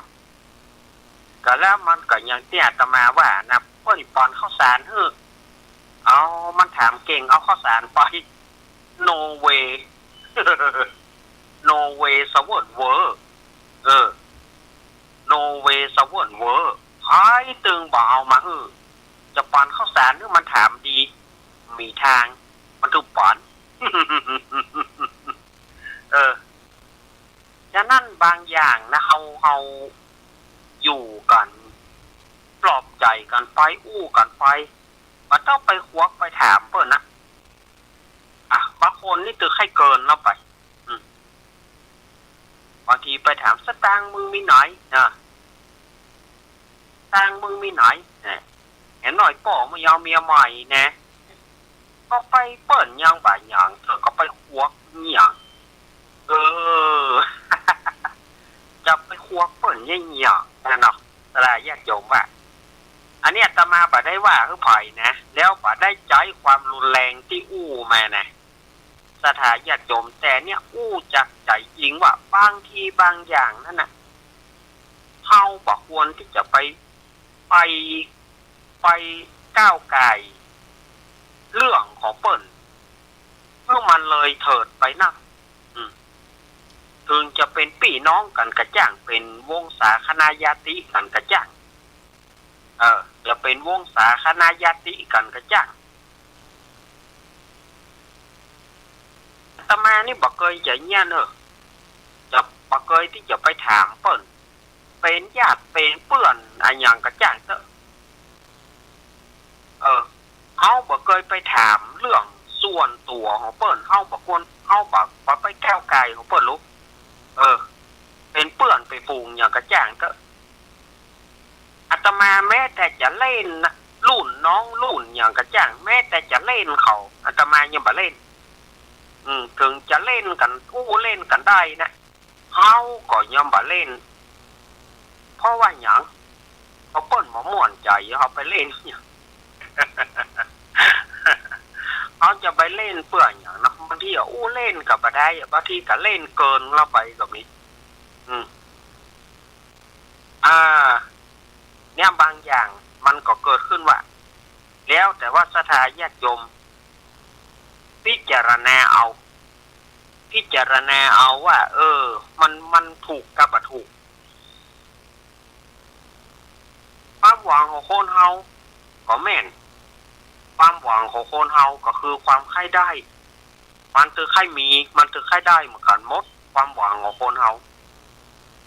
ก็แล้วมันก็อย่างตี้อาตมาว่านะ เปิ้นปอนข้าวสารหื้อ เอา มันถามเก่ง เอาข้าวสารไป no way no way สะเวิ้นเว้อ เออ no way สะเวิ้นเว้อ ใผตึงบ่เอามาหื้อ จะปอนข้าวสารหื้อมันถามดี มีตาง มันถึงปอน เออ ฉะนั้นบางอย่างนะ เฮา เฮาอยู่กั๋น ปลอบใจ๋กั๋นไป อู้กั๋นไป บ่ต้องไปควักไปถามเปิ้นนะ อ่ะ บางคนนี่ตึงใค่เกินเนาะไป อืม บางทีไปถาม สตางค์มึงมีไหน อ่ะ สตางค์มึงมีไหน เนี่ย เห็นหน้อยป้อมึงยังเมียใหม่แน่ ก็ไปเปิ้นยังบ่าหยัง เธอก็ไปควักหยัง เออ จะไปควักเปิ้นหยังนะเนาะ ศรัทธาญาติโยมว่า อันนี้อาตมาบ่ได้ว่าหื้อใผนะ แล้วบ่ได้ใจ๊ความรุนแรงตี้อู้มานะ ศรัทธาญาติโยม แต่เนี่ยอู้จากใจ๋จริงว่าบางทีบางอย่างนั้นน่ะ เฮาบ่ควรตี้จะไป ไป ไปก้าวก่ายเรื่องของเปิ้น หื้อมันเลยเถิดไปนัก อืม เถิงจะเป๋นปี้น้องกั๋นก็จ้าง เป๋นวงศาคณาญาติกั๋นก็จ้าง เออ จะเป๋นวงศาคณาญาติกั๋นก็จ้าง อาตมานี่บ่เกยจะเยียะเน่อ จะบ่เกยตี้จะไปถามเปิ้น เป๋นญาติเป๋นเปื้อนอะหยังก็จ้างเต๊อะ เออ เฮาบ่เกยไปถามเรื่องส่วนตั๋วของเปิ้น เฮาบ่ควร เฮาบ่ บ่ไปก้าวก่ายของเปิ้นลูก เออ เป๋นเปื้อนเป๋นฝูงหยังก็จ้างเต๊อะ อาตมาแม้แต่จะเล่นนะ รุ่นน้องรุ่นหยังก็จ้าง แม้แต่จะเล่นเขา อาตมายังบ่เล่น อืม เถิงจะเล่นกั๋น อู้เล่นกั๋นได้นะ เฮาก็ยังบ่เล่น เพราะว่าหยัง เพราะเปิ้นบ่ม่วนใจ๋ เฮาไปเล่นหยัง เฮาจะไปเล่นเปื้อหยังเนาะ บางทีอะอู้เล่นก็บ่ได้ บางทีก็เล่นเกินลงไปก็มี อืม อ่า เนี่ยบางอย่างมันก็เกิดขึ้นว่า แล้วแต่ว่าศรัทธาญาติโยม พิจารณาเอา พิจารณาเอาว่า เออ มัน มันถูกกับบ่ถูก ความหวังของคนเฮาก็แม่น ความหวังของคนเฮาก็คือความใค่ได้ มันตึงใค่มี มันตึงใค่ได้เหมือนกั๋นหมด ความหวังของคนเฮา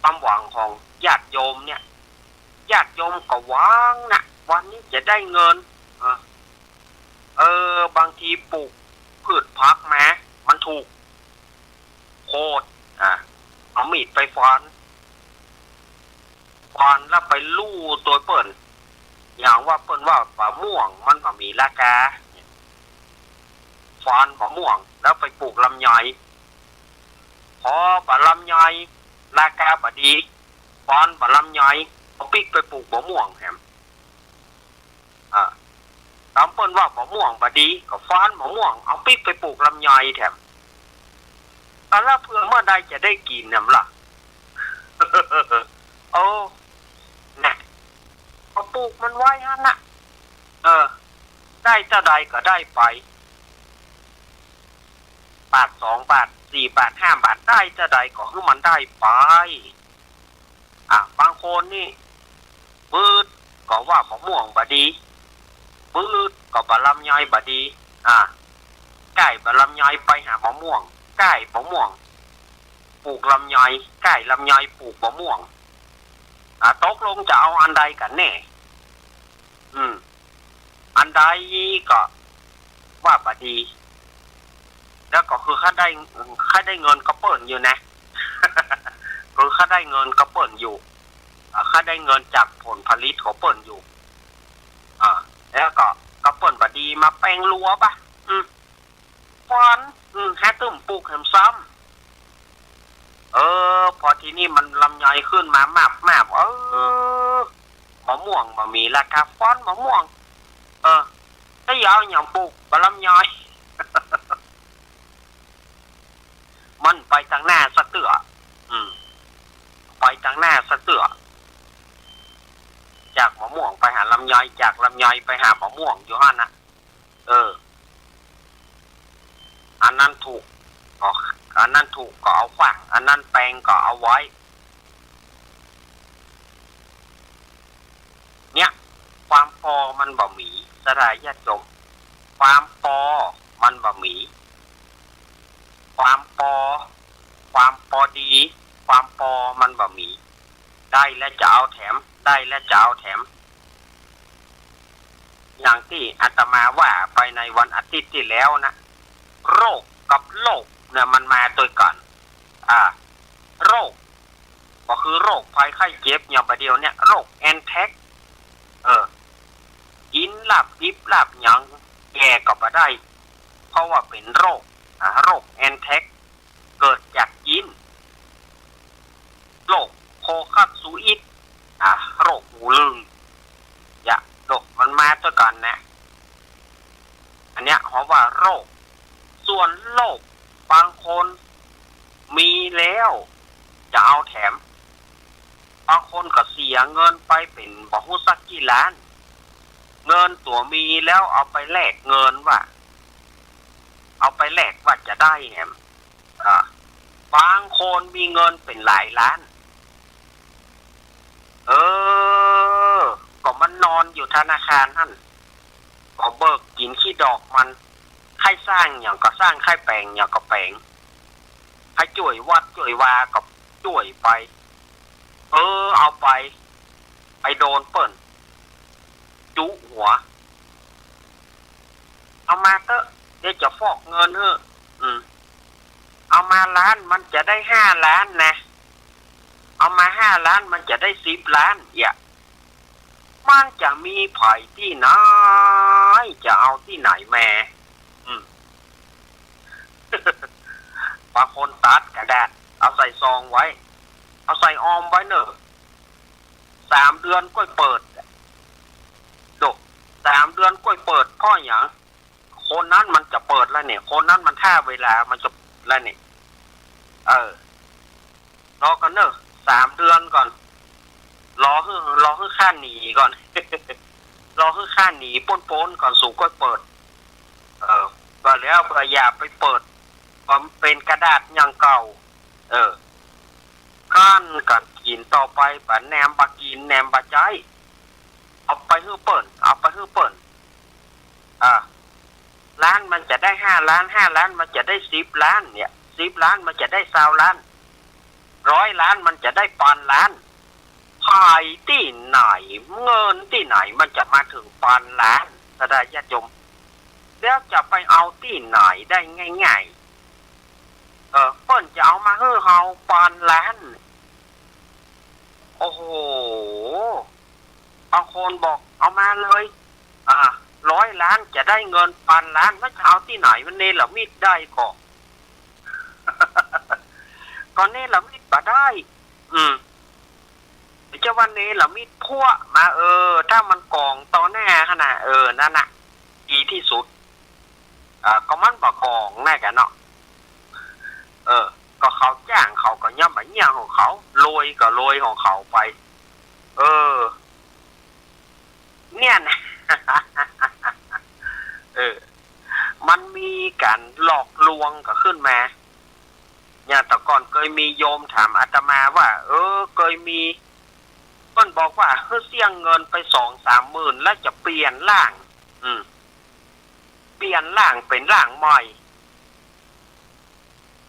ความหวังของญาติโยมเนี่ย ญาติโยมก็หวังนะ วันนี้จะได้เงิน เออ เออ บางทีปลูกพืชผักมา มันถูกโคด อ่ะ เอามีดไปฟัน ฟันแล้วไปลู่ตั๋วเปิ้น อย่างว่าเปิ้นว่าบ่าม่วงมันบ่มีราคา ฟันบ่าม่วงแล้วไปปลูกลำไย พอบ่าลำไยราคาบ่ดี ฟันบ่าลำไย เอาปิ๊กไปปลูกบ่าม่วงแถม อ่า ต๋อนเปิ้นว่าบ่าม่วงบ่ดี ก็ฟันบ่าม่วง เอาปิ๊กไปปลูกลำไยแถม แต่ละเพื่อเมื่อใดจะได้กิ๋นแหมล่ะ โอ้ นะ ก็ปลูกมันไว้หั้นน่ะ เออ ได้เต้าใดก็ได้ไป บาทสองบาท สี่บาท ห้าบาท ได้เต้าใดก็หื้อมันได้ไป อ่ะ บางคนนี่ ปื๊ดก็ว่าบ่าม่วงบ่ดี ปื๊ด ก็บ่าลำไยบ่ดี อ่า ใก้บ่าลำไยไปหามะม่วง ใก้มะม่วงปลูกลำไย ใก้ลำไยปลูกมะม่วง อ่า ตกลงจะเอาอันใดกั๋นแน่ อืม อันใดก็ว่าบ่ดี แล้วก็คือข้าได้ ข้าได้เงินกับเปิ้นอยู่นะ คือข้าได้เงินกับเปิ้นอยู่ อ่า ข้าได้เงินจากผลผลิตของเปิ้นอยู่ อ่า แล้วก็กับเปิ้นบ่ดีมาแป๋งลัวบ่ะ อืม ฟ้อน อืม หาตึ้มปลูกแหมซ้ำ เออ พอทีนี้มันลำไยขึ้นมามาบมาบ เออ มะม่วงบ่มีราคา ฟ้อนมะม่วง เออ แล้วจะเอาหยังปลูก บ่าลำไย มันไปตางหน้าสักเตื้อ อืม ไปตางหน้าสักเตื้อ จากมะม่วงไปหาลำไย จากลำไยไปหามะม่วงอยู่หั้นน่ะ เออ อันนั้นถูกก็ อันนั้นถูกก็เอาขว้าง อันนั้นแปงก็เอาไว้ เนี่ย ความปอมันบ่มี ศรัทธาญาติโยม ความปอมันบ่มี ความปอ ความปอดี ความปอมันบ่มี ได้แล้วจะเอาแถม ได้แล้วจะเอาแถม อย่างตี้อาตมาว่าไปในวันอาทิตย์ตี้แล้วนะ โรคกับโลภเนี่ยมันมาตวยกั๋น อ่า โรค ก็คือโรคภัยไข้เจ็บ อย่างบ่าเดี่ยวเนี่ย โรคแอนแท็ก เออ กิ๋นลาบดิบลาบหยัง แก่ก็บ่ได้ เพราะว่าเป๋นโรค อ่า โรคแอนแท็ก เกิดจากจีน โรคโคคัสซูอิด อ่า โรคหูลึง เนี่ย โรคมันมาตวยกั๋นนะ อันเนี้ยเขาว่าโรค ส่วนโลภ บางคนมีแล้วจะเอาแถม บางคนก็เสียเงินไปเป๋นบ่ฮู้สักกี่ล้าน เงินตั๋วมีแล้วเอาไปแลกเงินว่า เอาไปแลกว่าจะได้แหม อ่า บางคนมีเงินเป๋นหลายล้าน เออ ก็มันนอนอยู่ธนาคารหั้น ก็เบิกกิ๋นขี้ดอกมัน ใค่สร้างหยังก็สร้าง ใค่แป๋งหยังก็แป๋ง ใค่จ้วยวัดจ้วยวาก็จ้วยไป เออ เอาไป ไปโดนเปิ้นจุ๊หัว เอามาเต๊อะ เดี๋ยวจะฟอกเงินหื้อ อืม เอามาล้านมันจะได้ห้าล้านนะ เอามาห้าล้านมันจะได้สิบล้าน เยียะ มันจะมีใผตี้ไหน จะเอาตี้ไหนแหม อืม บางคนตัดกระดาษ เอาใส่ซองไว้ เอาใส่ออมไว้เน่อ สามเดือนก้อยเปิด โดะ สามเดือนก้อยเปิด เพราะหยัง คนนั้นมันจะเปิดแล้วเนี่ย คนนั้นมันถ้าเวลามันจะเปิดแล้วเนี่ย เออ รอก่อนเน่อ สามเดือนก่อน รอหื้อ รอหื้อข้าหนีก่อน รอหื้อข้าหนีป๊นๆ ก่อน สูก้อยเปิด เออ ว่าแล้วว่าอย่าไปเปิด มันเป๋นกระดาษอย่างเก่า เออ หั้นกั๋นกิ๋นต่อไป บ่าแหนมบ่ากิ๋น แหนมบ่าใจ๊ เอาไปหื้อเปิ้น เอาไปหื้อเปิ้น อ่า ล้านมันจะได้ห้าล้าน ห้าล้านมันจะได้สิบล้านเนี่ย สิบล้านมันจะได้ซาวล้าน ร้อยล้านมันจะได้ปันล้าน ใผตี้ไหน เงินตี้ไหนมันจะมาเถิงปันล้าน ศรัทธาญาติโยม แล้วจะไปเอาตี้ไหนได้ง่ายๆ เออ เปิ้นจะเอามาหื้อเฮาปันล้าน โอ้โห บางคนบอกเอามาเลย อ่า ร้อยล้านจะได้เงินปันล้าน มันจะเอาตี้ไหน มันเนรมิตได้ก่อ ก็เนรมิตบ่ได้ อืม จะว่าเนรมิตพวกมา เออ ถ้ามันก๋องต่อหน้าขนาด เออ นั่นน่ะ ดีที่สุด อ่า ก็มันบ่ก๋องแน่กันเนาะ เออ ก็เขาจ้างเขาก็ย่อมบ่าเยียะของเขา รวยก็รวยของเขาไป เออ เนี่ยนะ เออ มันมีก๋านหลอกลวงก็ขึ้นมา เนี่ย แต่ก่อนเกยมีโยมถามอาตมาว่า เออ เกยมี เปิ้นบอกว่า หื้อเสี้ยงเงินไปสองสามหมื่น แล้วจะเปลี่ยนร่าง อืม เปลี่ยนร่างเป๋นร่างใหม่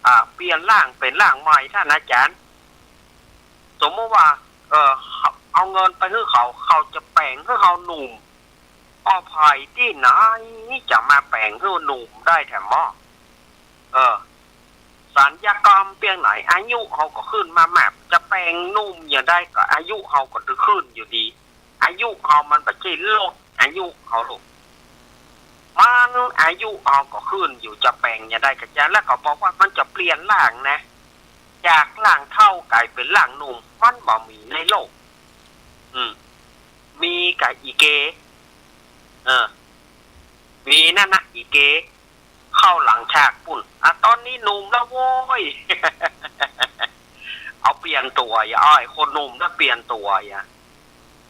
อ่า เปลี่ยนร่างเป๋นร่างใหม่ ต้านอาจ๋ารย์ สมมุติว่า เออ เอาเงินไปหื้อเขา เขาจะแป๋งหื้อเฮาหนุ่ม อ้อ ใผตี้ไหนจะมาแป๋งหื้อหนุ่มได้แถมหม้อ เออ สัญญกรรมเปียงไหน อายุเฮาก็ขึ้นมามาก จะแป๋งหนุ่มอย่างใดก็อายุเฮาก็ต้องขึ้นอยู่ดี อายุเฮามันบ่ใจ้ลดอายุเฮาลูก มันอายุเฮาก็ขึ้นอยู่ จะแป๋งอย่างใดก็จะ แล้วก็บอกว่ามันจะเปลี่ยนร่างนะ จากร่างเฒ่าก๋ายเป๋นร่างหนุ่ม มันบ่มีในโลก อืม มีก้าอีเก เออ มีนั่นนะ อีเก เข้าหลังฉากปู้น อ่ะ ต๋อนนี้หนุ่มแล้วโว้ย เอาเปลี่ยนตั๋วอย่า เอาไอ้คนหนุ่มน่ะเปลี่ยนตั๋วอย่า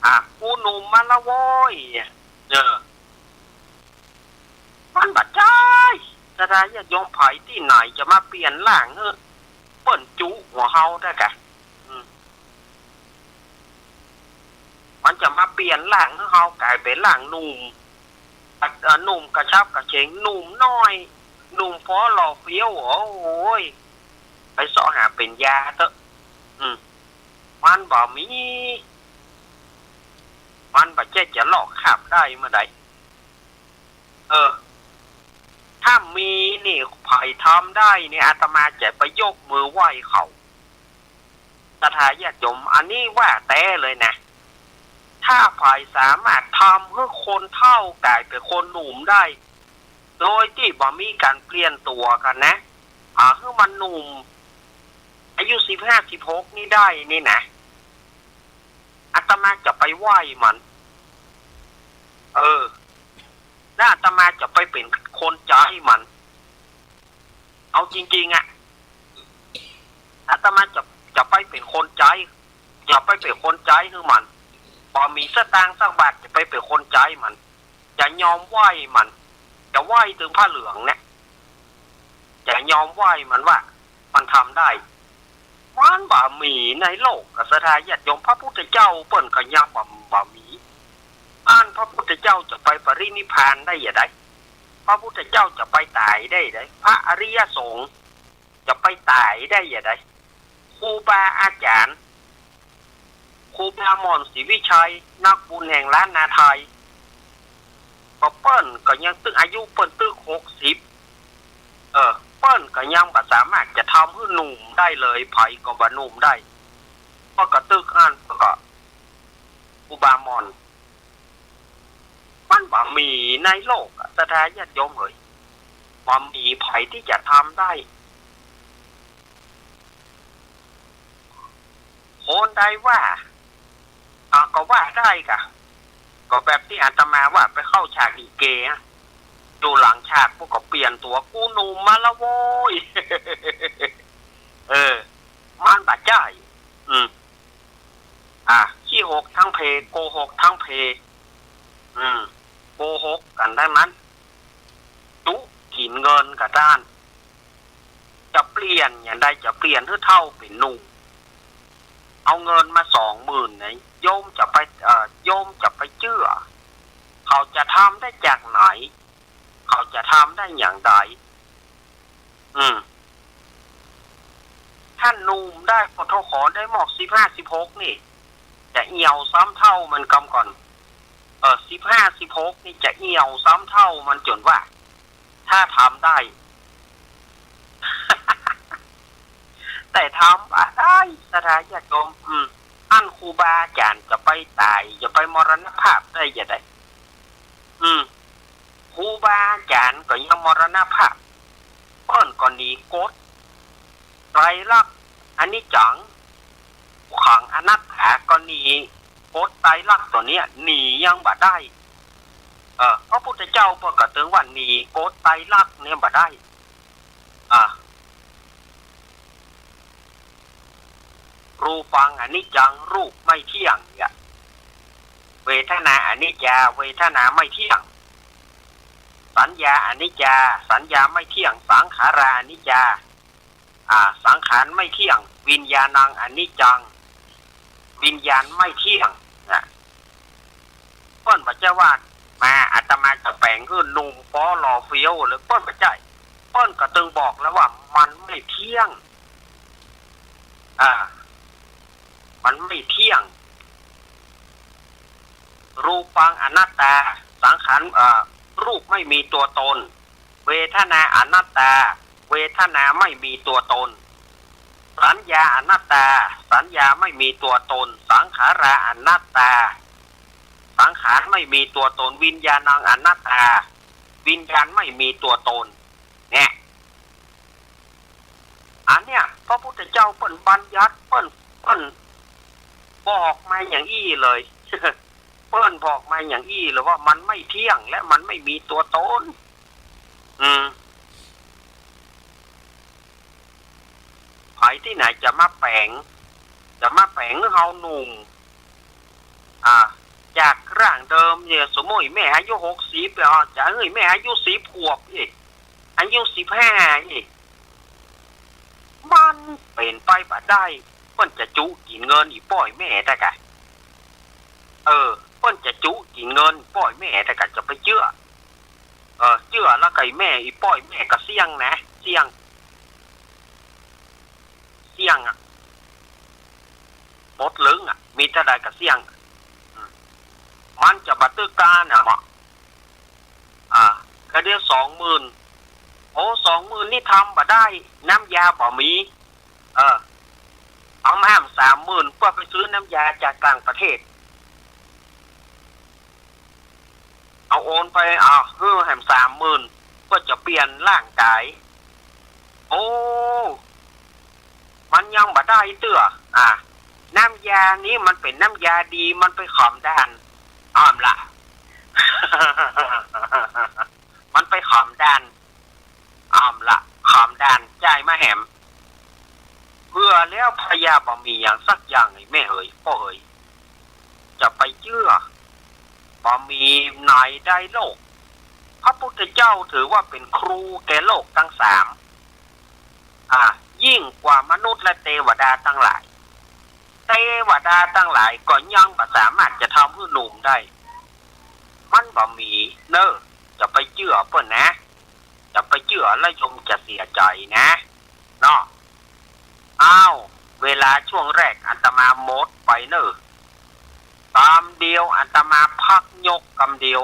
อ่ะ กูหนุ่มมาแล้วโว้ย เออ มันบ่ใจ้ ศรัทธาญาติโยม ใผตี้ไหนจะมาเปลี่ยนร่างหื้อเปิ้นจุหัวเฮาได้กะ อืม มันจะมาเปลี่ยนร่างหื้อเฮาก๋ายเป๋นร่างหนุ่ม เอ่อ หนุ่มกระฉับกระเฉง หนุ่มน้อย หนุ่มฟ้อหล่อเฟี้ยว โอ้ย ไปเซาะหาเป๋นยาเต๊อะ อืม มันบ่มี มันบ่ใจ้จะลอกคราบได้เมื่อใด เออ ถ้ามีนี่ ใผทำได้นี่ อาตมาจะไปยกมือไหว้เขา ศรัทธาญาติโยม อันนี้ว่าแต๊เลยนะ ถ้าใผสามารถทำหื้อคนเฒ่าก๋ายเป๋นคนหนุ่มได้ โดยตี้บ่มีก๋านเปลี่ยนตั๋วกั๋นนะ อ่า หื้อมันหนุ่ม อายุสิบห้า สิบหกนี่ได้นี่นะ อาตมาจะไปไหว้มัน เออ แล้วอาตมาจะไปเป๋นคนใจ๊มัน เอาจริงๆ อะ อาตมาจะ จะไปเป๋นคนใจ๊ จะไปเป๋นคนใจ๊หื้อมัน บ่มีสตางค์สักบาท จะไปเป๋นคนใจ๊มัน จะยอมไหว้มัน จะไหว้ตึงผ้าเหลืองเนี่ย จะยอมไหว้มันว่ามันทำได้ มันบ่มีในโลก ศรัทธาญาติโยม พระพุทธเจ้าเปิ้นก็ยังบ่ บ่มี อันพระพุทธเจ้าจะไปปรินิพพานได้อย่างใด พระพุทธเจ้าจะไปต๋ายได้อย่างใด พระอริยสงฆ์จะไปต๋ายได้อย่างใด ครูบาอาจ๋ารย์ ครูบาหม่อนศรีวิชัย นักบุญแห่งล้านนาไทย ก็เปิ้นก็ยังตึก อายุเปิ้นตึกหกสิบ เออ เปิ้นก็ยังบ่สามารถจะทำหื้อหนุ่มได้เลย ใผก็บ่หนุ่มได้ เปิ้นก็ตึกอั้น เปิ้นก็ ครูบาหม่อน มันบ่มีในโลกอะ ศรัทธาญาติโยมเอ๋ย บ่มีใผตี้จะทำได้ คนใดว่า อ่ะ ก็ว่าได้กะ ก็แบบตี้อาตมาว่าไปเข้าฉากอีเกอะ อยู่หลังฉากปู้นก็เปลี่ยนตั๋ว กูหนุ่มมาแล้วโว้ย เออ มันบ่ใจ้ อืม อ่ะ ขี้หกทั้งเพ โกหกทั้งเพ อืม โกหกกั๋นดังนั้น จุกิ๋นเงินกะด้าน จะเปลี่ยนอย่างใด จะเปลี่ยนหื้อเฒ่าเป๋นหนุ่ม เอาเงินมาสองหมื่นนะ โยมจะไป เอ่อ โยมจะไปเจื้อ เขาจะทำได้จากไหน เขาจะทำได้อย่างใด อืม ถ้าหนุ่มได้ ปทข ได้หมอก สิบห้า สิบหกนี่ จะเอี่ยวซ้ำเฒ่ามันกำก่อน เออ สิบห้า สิบหกนี่จะเอี่ยวซ้ำเฒ่ามันจ๋นว่า ถ้าทำได้ แต่ทำบ่ได้ ศรัทธาญาติโยม อืม อันครูบาอาจ๋ารย์จะไปต๋าย จะไปมรณภาพได้อย่างใด อืม ครูบาอาจ๋ารย์ก็ยังมรณภาพ เปิ้นก็หนีกฎไตรลักษณ์ อนิจจัง ขัง อนัตตา ก็หนีกฎไตรลักษณ์ตั๋วเนี้ย หนียังบ่ได้ เออ พระพุทธเจ้าเปิ้นก็ตึงว่าหนีกฎไตรลักษณ์เนี่ยบ่ได้ อ่า รูปังอนิจจัง รูปไม่เที่ยงเนี่ย เวทนาอนิจจา เวทนาไม่เที่ยง สัญญาอนิจจา สัญญาไม่เที่ยง สังขาราอนิจจา อ่า สังขารไม่เที่ยง วิญญาณังอนิจจัง วิญญาณไม่เที่ยง นะ เปิ้นบ่ใจ้ว่า มา อาตมาจะแป๋งหื้อหนุ่ม ปอหล่อเฟี้ยวเลย เปิ้นบ่ใจ้ เปิ้นก็ตึงบอกแล้วว่ามันไม่เที่ยง อ่า มันไม่เที่ยง รูปังอนัตตา สังขาร เอ่อ รูปไม่มีตัวตน เวทนาอนัตตา เวทนาไม่มีตัวตน สัญญาอนัตตา สัญญาไม่มีตัวตน สังขาราอนัตตา สังขารไม่มีตัวตน วิญญาณังอนัตตา วิญญาณไม่มีตัวตน เนี่ย อันเนี้ย พระพุทธเจ้าเปิ้นบัญญัติ เปิ้น เปิ้นบอกมาอย่างอี้เลย เปิ้นบอกมาอย่างอี้เลยว่ามันไม่เที่ยงและมันไม่มีตัวตน อืม ใผตี้ไหนจะมาแป๋ง จะมาแป๋งหื้อเฮาหนุ่ม อ่า จากร่างเดิมเนี่ย สมมุติแม่อายุหกสิบ อ่ะ จะหื้อแม่อายุสิบขวบอีก อายุสิบห้าอีก มันเป๋นไปบ่ได้ เปิ้นจะจุกิ๋นเงินอี่ป้อยแม่ได้ก่ะ เออ เปิ้นจะจุกิ๋นเงินป้อยแม่ได้ก่ะ จะไปเจื้อ เออ เจื้อแล้วก็อี่แม่ อี่ป้อยแม่ก็เสี้ยงนะ เสี้ยง เสี้ยงอะ หมดลึงอะ มีเต้าใดก็เสี้ยง อืม มันจะบ่ตึกก้าน่ะเนาะ อ่า ก็เดี๋ยวสองหมื่น โอ้ สองหมื่นนี่ทำบ่ได้ น้ำยาบ่มี เออ เอามาแหมสามหมื่น เปื้อไปซื้อน้ำยาจากต่างประเทศ เอาโอนไป เอา หื้อแหมสามหมื่น เปื้อจะเปลี่ยนร่างก๋าย โอ้ มันยังบ่ได้เตื้อ อ่า น้ำยานี้มันเป๋นน้ำยาดี มันไปขอมด้าน อ้อมละ มันไปขอมด้าน อ้อมละ ขอมด้าน จ่ายมาแหม เปื้อแล้วพญาบ่มีหยังสักอย่าง ไอ้แม่เอ๋ย ป้อเอ๋ย จะไปเจื้อ บ่มีไหนในโลก พระพุทธเจ้าถือว่าเป๋นครูแก่โลกตังสาม อ่า ยิ่งกว่ามนุษย์และเตวดาตังหลาย เตวดาตังหลายก็ยังบ่สามารถจะทำหื้อหนุ่มได้ มันบ่มีเน่อ จะไปเจื้อเปิ้นนะ จะไปเจื้อแล้วโยมจะเสียใจ๋นะ เนาะ อ้าว เวลาช่วงแรกอาตมาหมดไปเน่อ กำเดียวอาตมาพักยกกำเดียว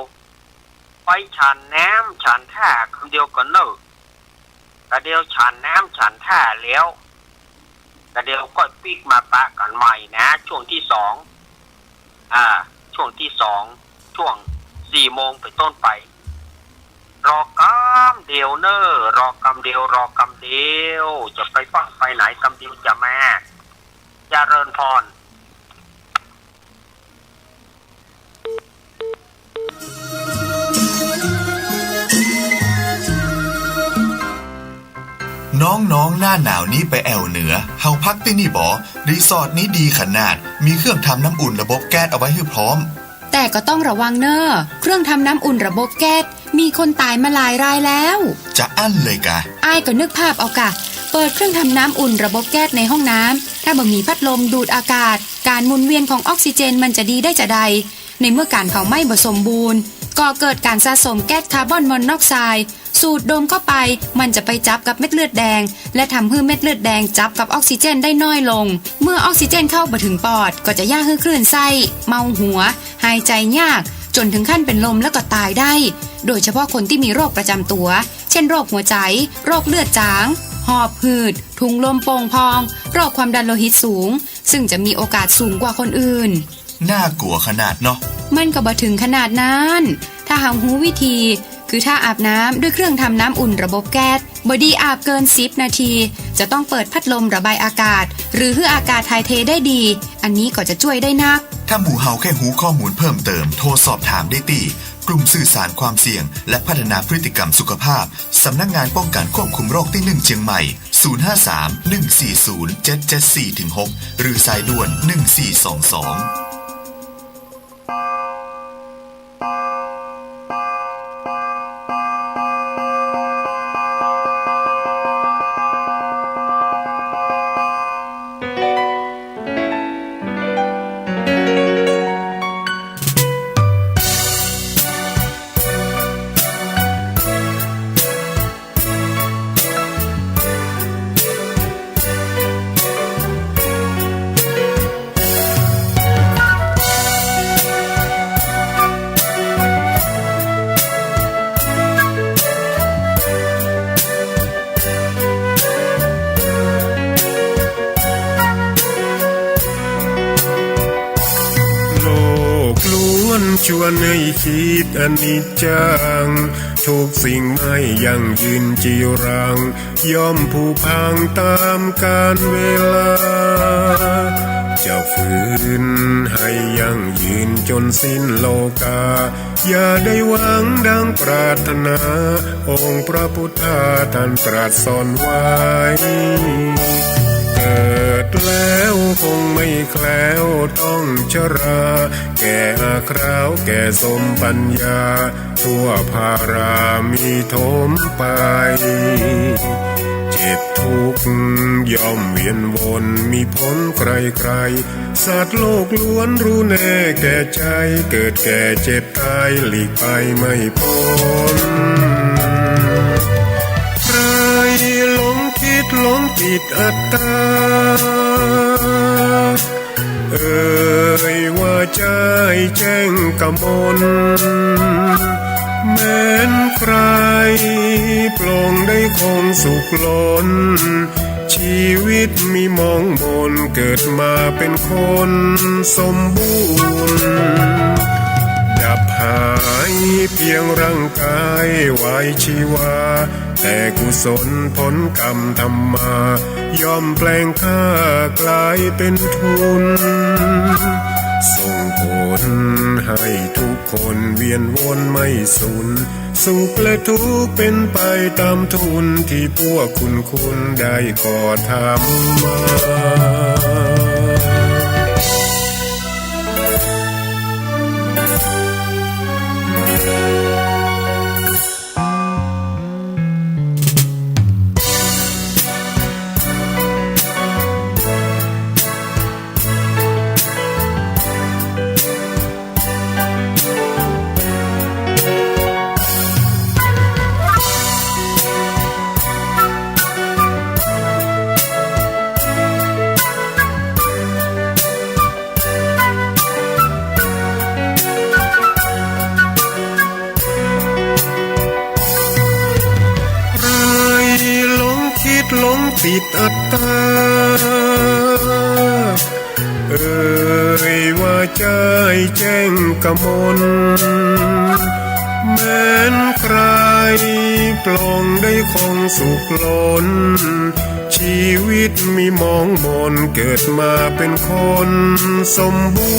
ไปฉันน้ำฉันท่ากำเดียวก่อนเน่อ กะเดียวฉันน้ำฉันท่าแล้ว กะเดียวก็ปิ๊กมาปะกั๋นใหม่นะ ช่วงตี้สอง อ่า ช่วงตี้สอง ช่วงสี่โมงเป๋นต้นไป รอกำเดียวเน่อ รอกำเดียว รอกำเดียว จะไปฟั่งไปไหน กำเดียวจะมา เจริญพร น้องๆ หน้าหนาวนี้ไปแอ่วเหนือ เฮาพักตี้นี่บ่ รีสอร์ทนี้ดีขนาด มีเครื่องทำน้ำอุ่นระบบแก๊สเอาไว้หื้อพร้อม แต่ก็ต้องระวังเน่อ เครื่องทำน้ำอุ่นระบบแก๊ส มีคนต๋ายมาหลายรายแล้ว จะอั้นเลยกา อ้ายก็นึกภาพเอากา เปิดเครื่องทำน้ำอุ่นระบบแก๊สในห้องน้ำ ถ้าบ่มีพัดลมดูดอากาศ ก๋านหมุนเวียนของออกซิเจนมันจะดีได้จาใด ในเมื่อก๋านเผาไหม้บ่สมบูรณ์ ก่อเกิดก๋านสะสมแก๊สคาร์บอนมอนอกไซด์ สูดดมเข้าไป มันจะไปจับกับเม็ดเลือดแดง และทำหื้อเม็ดเลือดแดงจับกับออกซิเจนได้น้อยลง เมื่อออกซิเจนเข้าบ่ถึงปอด ก็จะเยียะหื้อคลื่นไส้ เมาหัว หายใจ๋ยาก จ๋นถึงขั้นเป๋นลมแล้วก็ต๋ายได้ โดยเฉพาะคนตี้มีโรคประจ๋ำตั๋ว เช่น โรคหัวใจ๋ โรคเลือดจ๋าง หอบหืด ถุงลมโป่งพอง โรคความดันโลหิตสูง ซึ่งจะมีโอกาสสูงกว่าคนอื่น น่ากลัวขนาดเนาะ มันก็บ่ถึงขนาดนั้น ถ้าเฮาฮู้วิธี คือถ้าอาบน้ำด้วยเครื่องทำน้ำอุ่นระบบแก๊ส บ่ดีอาบเกินสิบนาที จะต้องเปิดพัดลมระบายอากาศ หรือหื้ออากาศถ่ายเทได้ดี อันนี้ก็จะจ้วยได้นัก ถ้าหมู่เฮาแค่ฮู้ข้อมูลเพิ่มเติม โทรสอบถามได้ตี้ กลุ่มสื่อสารความเสี่ยง และพัฒนาพฤติกรรมสุขภาพ สำนักงานป้องกันควบคุมโรคตี้หนึ่งเชียงใหม่ ศูนย์ห้าสาม หนึ่งสี่ศูนย์ เจ็ดเจ็ดสี่ ถึง หก หรือสายด่วน หนึ่งสี่สองสอง ชวนให้คิดอนิจจัง ทุกสิ่งไม่ยั่งยืนจีรัง ย่อมผุพังต๋ามกาลเวลา จะฝืนให้ยั่งยืนจ๋นสิ้นโลกา อย่าได้หวังดังปรารถนา องค์พระพุทธาท่านตรัสสอนไว้ เกิดแล้วคงไม่แคล้วต้องชรา แก่อาคราวแก่สมปัญญา ทั่วภารามีถมไป เจ็บทุกข์ย่อมเวียนวนมีผลใครๆ สัตว์โลกล้วนรู้แน่แก่ใจ เกิดแก่เจ็บตายหลีกไปไม่พ้น ใครหลงคิดหลงติดอัตตา เอ่ยว่าใจ้แจ้งกมล แม้นใครปลงได้คงสุขล้น ชีวิตมีหมองหม่น เกิดมาเป็นคนสมบูรณ์ ดับหายเพียงร่างกายไว้ชีวา แต่กุศลผลกรรมทำมา ย่อมแปลงข้ากลายเป็นทุน ส่งผลให้ทุกคนเวียนวนไม่สูญ สุขและทุกข์เป็นไปต๋ามทุน ตี้พวกคุณคุณได้ก่อทำมา ใครหลงคิดหลงติดอัตตา เอ่ยว่าใจ้แจ้งกมล แม้นใครปลงได้คงสุขล้น ชีวิตมีหมองหม่น เกิดมาเป็นคนสมบู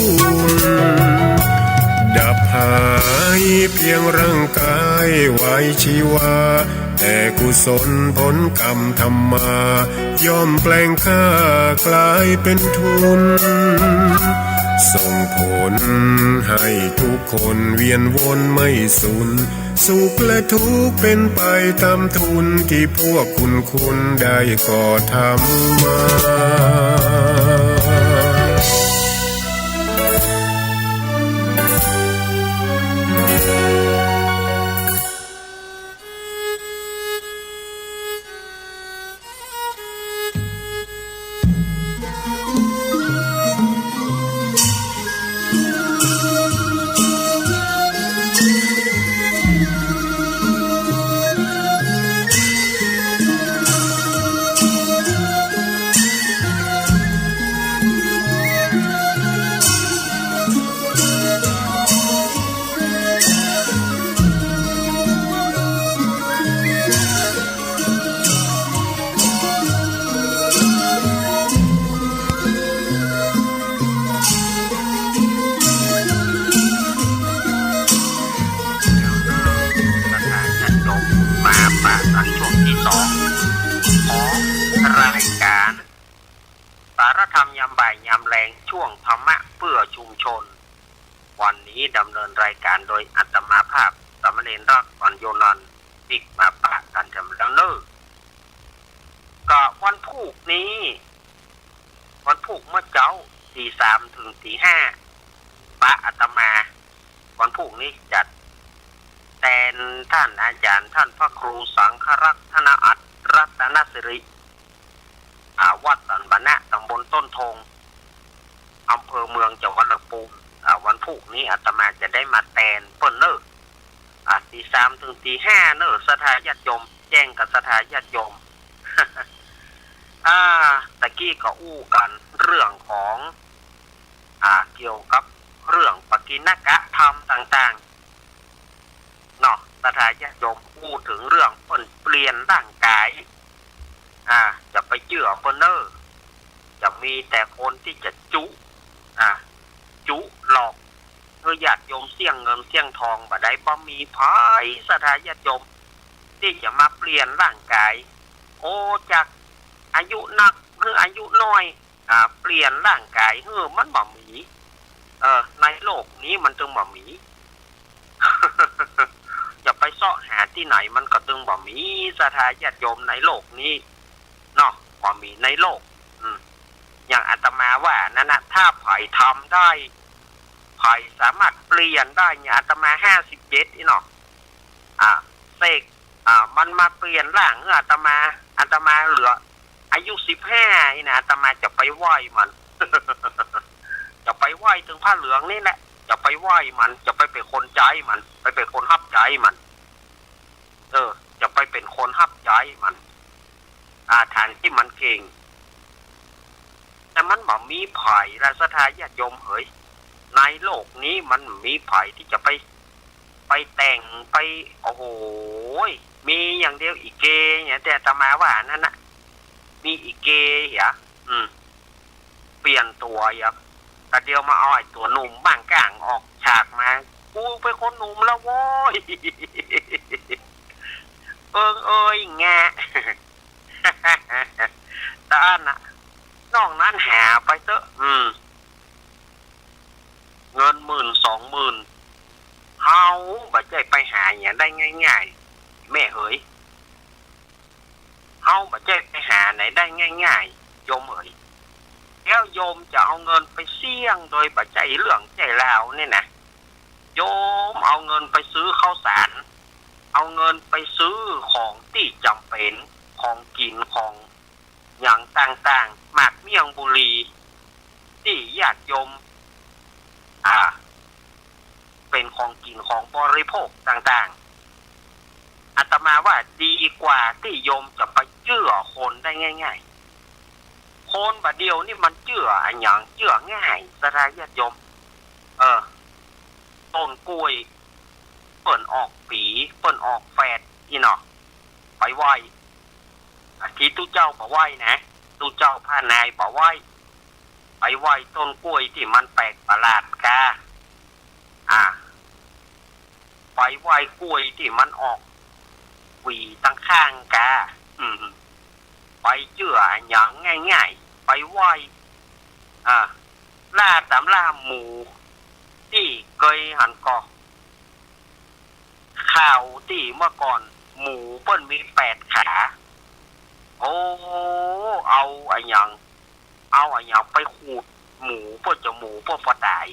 รณ์ ดับหายเพียงร่างกายไว้ชีวา แต่กุศลผลกรรมทำมา ย่อมแปลงข้ากลายเป็นทุน ส่งผลให้ทุกคนเวียนวนไม่สูญ สุขและทุกข์เป็นไปต๋ามทุน ตี้พวกคุณคุณได้ก่อทำมา ศรัทธาญาติโยม มาปะกั๋นช่วงตี้สองของรายก๋าน สารธรรมยามบ่ายยามแลง ช่วงธรรมะเพื่อชุมชน วันนี้ดำเนินรายก๋านโดยอาตมาภาพ สามเณรรักษ์ อ่อนโยนนันท์ ปิ๊กมาปะกั๋นแถมแล้วเน่อ ก็วันพูกนี้ วันพูกเมื่อเจ๊า ตีสามเถิงตีห้า ปะอาตมา วันพูกนี้จัดแตนต้านอาจ๋ารย์ ต้านพระครูสังฆรักษ์ ธนอัตถ์ รัตนสิริ อ่า วัดสันบรรณะ ต๋ำบลต้นธง อำเภอเมือง จังหวัดลำพูน อ่า วันพูกนี้อาตมาจะได้มาแตนเปิ้นเน่อ อ่า ตีสามเถิงตีห้าเน่อ ศรัทธาญาติโยม แจ้งกับศรัทธาญาติโยม อ่า ตะกี้ก็อู้กั๋นเรื่องของ อ่า เกี่ยวกับเรื่องปกิณณกะ ธรรมต่างๆ เนาะ ศรัทธาญาติโยม อู้เถิงเรื่องเปิ้นเปลี่ยนร่างก๋าย อ่า จะไปเจื้อเปิ้นเน่อ จะมีแต่คนตี้จะจุ อ่า จุหลอกหื้อญาติโยมเสี้ยงเงินเสี้ยงทองบ่ได้ บ่มีใผ ศรัทธาญาติโยม ตี้จะมาเปลี่ยนร่างก๋าย โอ้ จากอายุนักหื้ออายุน้อย อ่า เปลี่ยนร่างก๋ายหื้อ มันบ่มี เออ ในโลกนี้มันตึงบ่มี จะไปเซาะหาตี้ไหนมันก็ตึงบ่มี ศรัทธาญาติโยม ในโลกนี้เนาะ บ่มีในโลก อืม อย่างอาตมาว่านั้นนะ ถ้าใผทำได้ ใผสามารถเปลี่ยนได้เนี่ย อาตมาห้าสิบเจ็ดอี้เนาะ อ่า เสก อ่า มันมาเปลี่ยนร่างหื้ออาตมา อาตมาเหลืออายุสิบห้าอี้นะ อาตมาจะไปไหว้มัน จะไปไหว้เถิงผ้าเหลืองนี่แหละ จะไปไหว้มัน จะไปเป๋นคนใจ๊มัน ไปเป๋นคนฮับใจ๊มัน เออ จะไปเป๋นคนฮับใจ๊มัน อ่า ฐานตี้มันเก่ง แต่มันบ่มีใผละ ศรัทธาญาติโยมเหย ในโลกนี้มันบ่มีใผตี้จะไป ไปแต่งไป โอ้โห มีอย่างเดียวอีเกเนี่ย ตี้อาตมาว่านั้นนะ มีอีเกเหีย อืม เปลี่ยนตั๋วเหีย แต่เดี๋ยวมาเอาไอ้ตั๋วหนุ่มบ้างก้างออกฉากมา กูเป๋นคนหนุ่มแล้วโว้ย เอิงเอยแงะ แต่อันน่ะ นอกนั้นหาไปเต๊อะ อืม เงินหมื่นสองหมื่น เฮาบ่ใจ้ไปหาหยังได้ง่ายๆ แม่เหย เฮาบ่ใจ้ไปหาไหนได้ง่ายๆ โยมเหย แล้วโยมจะเอาเงินไปเสี่ยงโดยบ่ใจ้เรื่องใจ้ราวเนี่ยนะ โยมเอาเงินไปซื้อข้าวสาร เอาเงินไปซื้อของตี้จ๋ำเป๋น ของกิ๋น ของหยังต่างๆ หมากเมี่ยงบุหรี่ ตี้ญาติโยม อ่า เป๋นของกิ๋นของบริโภคต่างๆ อาตมาว่าดีกว่าตี้โยมจะไปเจื้อคนได้ง่ายๆ คนบ่าเดี่ยวนี้มันเจื้ออะหยังเจื้อง่าย ศรัทธาญาติโยม เออ ต้นกล้วย เปิ้นออกปี๋ เปิ้นออกแฝดอี้เนาะ ไปไหว้ ตี้ตุ๊เจ้าบ่ไหว้นะ ตุ๊เจ้าผ้านายบ่ไหว้ ไปไหว้ต้นกล้วยตี้มันแปลกประหลาดกา อ่า ไปไหว้กล้วยตี้มันออกหวีตังข้างกา อืม ไปเจื้ออะหยังง่ายๆ ไปไหว้ อ่า ล่าต๋ามล่าหมู่ ตี้เกยหันก่อ ข่าวตี้เมื่อก่อน หมูเปิ้นมีแปดขา โอ้ เอาอะหยัง เอาอะหยังไปขูดหมูเปิ้น จ๋นหมูเปิ้นปอต๋าย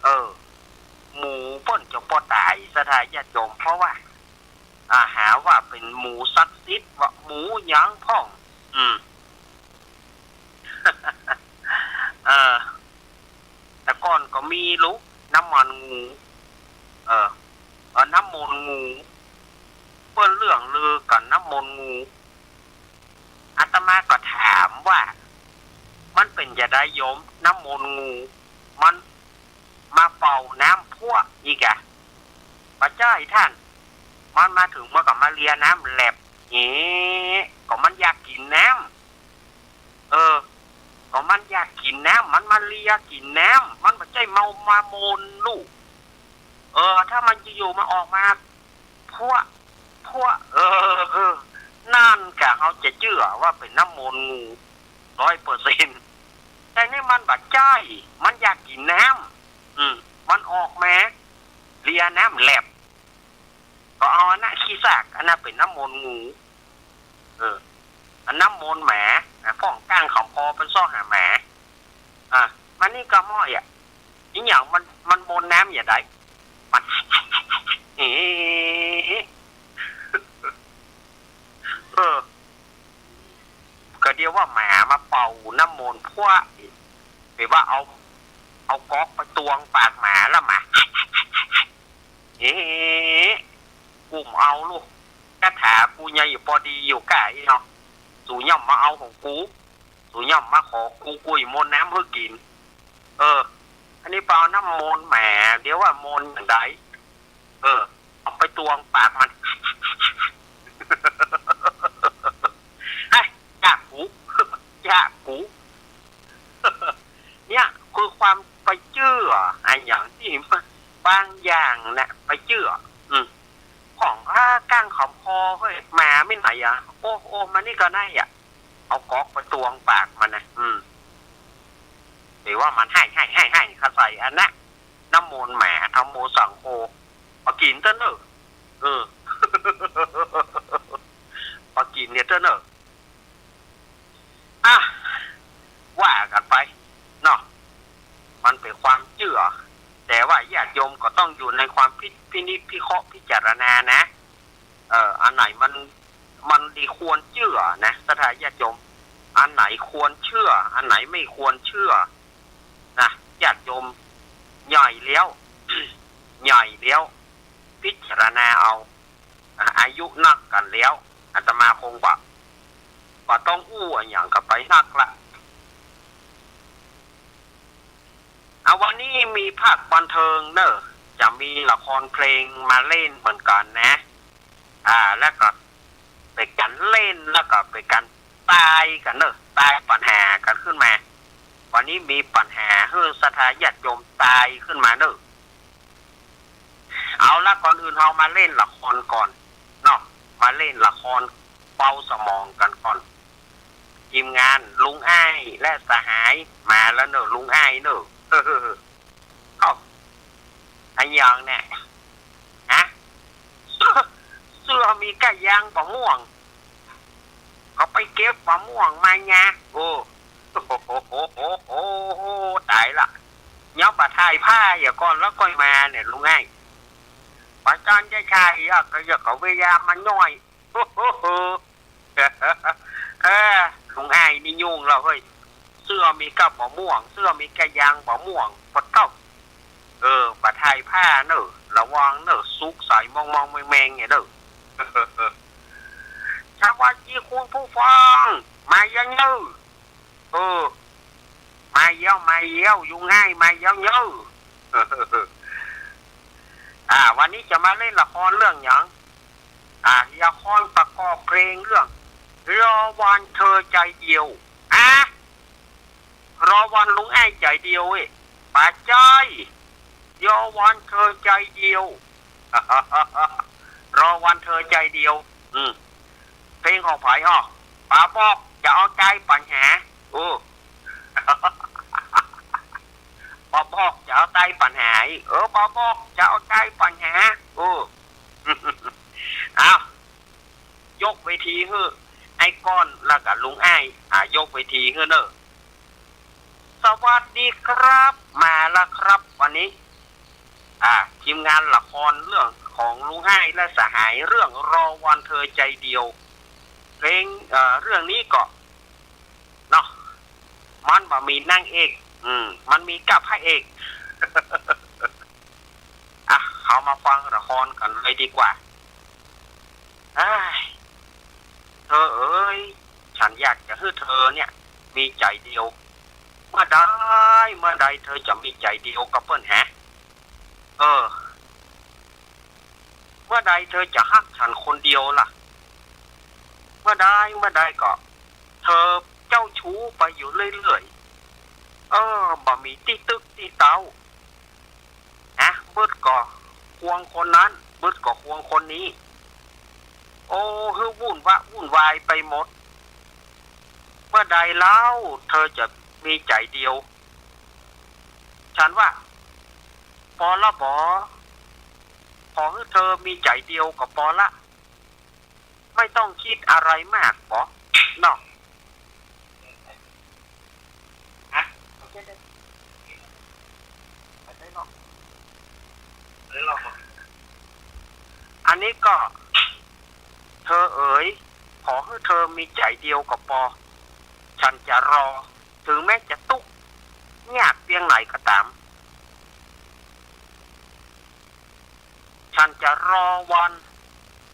เออ หมูเปิ้นจ๋นปอต๋าย ศรัทธาญาติโยม เพราะว่า อ่า หาว่าเป๋นหมูศักดิ์สิทธิ์ ว่าหมูหยังพ่อง อืม เออ แต่ก่อนก็มีลูก น้ำมันงู เออ เออ น้ำมนต์งู เปิ้นเลื่องลือกั๋นน้ำมนต์งู อาตมาก็ถามว่า มันเป๋นจาใดโยม น้ำมนต์งู มันมาเป่าน้ำพวกอี้กา บ่ใจ้ท่าน มันมาเถิงมันก็มาเลียน้ำแหลบ เอ๊ะ ก็มันอยากกิ๋นน้ำ เออ ก็มันอยากกิ๋นน้ำ มันมาเลียกิ๋นน้ำ มันบ่ใจ้เมามามนต์ลูก เออ ถ้ามันอยู่ๆ มันออกมา พวก พวก เออ เออ นั่นกา เฮาจะเจื้อว่าเป๋นน้ำมนต์งู ร้อยเปอร์เซ็นต์ แต่นี่มันบ่ใจ้ มันอยากกิ๋นน้ำ อืม มันออกมา เลียน้ำแหลบ ก็เอาอันนั้นขี้ซาก อันนั้นเป๋นน้ำมนต์งู เออ อันน้ำมนต์หมา อ่ะ พ่องก้างของพอเปิ้นเซาะหาหมา อ่ะ มันนี่ก็ม้อยอ่ะ อีหยังมัน มันมนต์น้ำอย่างใด มัน เอ๊ะ เออ ก็เดียวว่าหมามาเป่าน้ำมนต์พวก หรือว่าเอา เอาก๊อกไปตวงปากหมาแล้วหมา เอ๊ะ กูบ่เอาลูก คาถากูยังอยู่ปอดีอยู่ก้าอี้เนาะ สูย่อมมาเอาของกู สูย่อมมาขอกู กูจะมนต์น้ำหื้อกิ๋น เออ อันนี้ไปเอาน้ำมนต์แหม เดี๋ยวว่ามนต์อย่างใด เออ เอาไปตวงปากมัน เฮ้ย อยากกู อยากกู เนี่ยคือความไปเจื้ออะ อย่างตี้บางอย่างนะ ไปเจื้อ อืม ของข้าก้างขำคอ เฮ้ย หมาไม่ไหนอะ โอ้ โอ้ มานี่ก็ได้อะ เอาก๊อกไปตวงปากมันนะ อืม หรือว่ามันไห้ ไห้ ไห้ ไห้ ข้าใส่อันนะ นะโมตัสสะ ธัมโม สังโฆ ปะกิ๋นเต๊อะเน่อ เออ ปะกิ๋นเนี่ยเต๊อะเน่อ อ่ะ ว่ากั๋นไป เนาะ มันเป๋นความเจื้อ แต่ว่าญาติโยมก็ต้องอยู่ในความพิ พินิจพิเคราะห์พิจารณานะ เออ อันไหนมัน มันดีควรเจื้อนะ ศรัทธาญาติโยม อันไหนควรเจื้อ อันไหนไม่ควรเจื้อนะ ญาติโยม ใหญ่แล้ว ใหญ่แล้ว พิจารณาเอา อ่ะ อายุนักกั๋นแล้ว อาตมาคงบ่ บ่ต้องอู้อะหยังกั๋นไปนักละ อ่ะ วันนี้มีภาคบันเทิงเน่อ จะมีละครเพลงมาเล่นเหมือนกั๋นนะ อ่า แล้วก็เป๋นก๋านเล่น แล้วก็เป๋นก๋านตายกั๋นเน่อ ตายปัญหากั๋นขึ้นมา วันนี้มีปัญหาหื้อศรัทธาญาติโยมตายขึ้นมาเน่อ เอาละ ก่อนอื่นเฮามาเล่นละครก่อนเนาะ มาเล่นละครเบาสมองกั๋นก่อน ทีมงาน ลุงอ้ายและสหาย มาแล้วเน่อ ลุงอ้ายเน่อ เอ้า อะหยังเนี่ย ฮะ เสื้อ เสื้อมีก้ายางบ่าม่วง ก็ไปเก็บบ่าม่วงมาไง โอ้ โอ้โห โอ้โห โอ้โห ต๋ายละ ยังบ่ถ่ายผ้าเหียก่อนแล้วก้อยมาเนี่ย ลุงอ้าย ป๋าจารย์จะใช่อะ ก็อยากเอาเวลามาหน่อย โอ้โห เออ ลุงอ้ายนี่ยุ่งแล้วเฮ้ย เสื้อมีก้าบ่าม่วง เสื้อมีก้ายางบ่าม่วง ปะเต๊า เออ บ่ถ่ายผ้าเน่อ ระวังเน่อ สุกใสมองๆ แมงๆ เนี่ยเน่อ สวัสดีคุณผู้ฟัง มายังเน่อ เออ มาแล้ว มาแล้ว ลุงอ้ายมาแล้วเน่อ อ่า วันนี้จะมาเล่นละครเรื่องหยัง อ่า ละครประกอบเพลงเรื่อง รอวันเธอใจเดียว อ่ะ รอวันลุงอ้ายใจเดียวเอ้ย บ่าใจ้ รอวันเธอใจเดียว รอวันเธอใจเดียว อืม เพลงของใผอ้อ ป๋าบอกจะเอาใจ้ปัญหา เออ ป๋าบอกจะเอาใจ้ปัญหา เออ ป๋าบอกจะเอาใจ้ปัญหา เออ เอา ยกเวทีหื้อไอ้ก้อนแล้วก็ลุงอ้าย อ่า ยกเวทีหื้อเน่อ สวัสดีครับ มาแล้วครับ วันนี้ อ่า ทีมงานละครเรื่องของลุงอ้ายและสหาย เรื่องรอวันเธอใจเดียว เพลง เอ่อ เรื่องนี้ก็ เนาะ มันบ่มีนางเอก อืม มันมีก้าพระเอก อ่ะ เฮามาฟังละครกั๋นเลยดีกว่า เอ้ย เธอเอ๋ย ฉันอยากจะหื้อเธอเนี่ย มีใจ๋เดียว เมื่อใด เมื่อใดเธอจะมีใจ๋เดียวกับเปิ้นฮะ เออ เมื่อใดเธอจะฮักฉันคนเดียวล่ะ เมื่อใด เมื่อใดก็เธอเจ้าชู้ไปอยู่เรื่อยๆ เออ บ่มีตี้ตึกตี้เต๊า นะ บึดก็ควงคนนั้น บึดก็ควงคนนี้ โอ้ หื้อวุ่นวะวุ่นวายไปหมด เมื่อใดเล่าเธอจะมีใจ๋เดียว ฉันว่า ปอละบอ ขอหื้อเธอมีใจ๋เดียวก็ปอละ ไม่ต้องกึ๊ดอะไรมากปอ เนาะ ฮะ อันนี้ก็ เธอเอ๋ย ขอหื้อเธอมีใจ๋เดียวก็ปอ ฉันจะรอ ถึงแม้จะตุ๊กข์ยากเปียงไหนก็ต๋าม ฉันจะรอวัน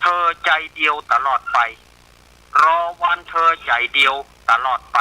เธอใจ๋เดียวตลอดไป รอวันเธอใจ๋เดียวตลอดไป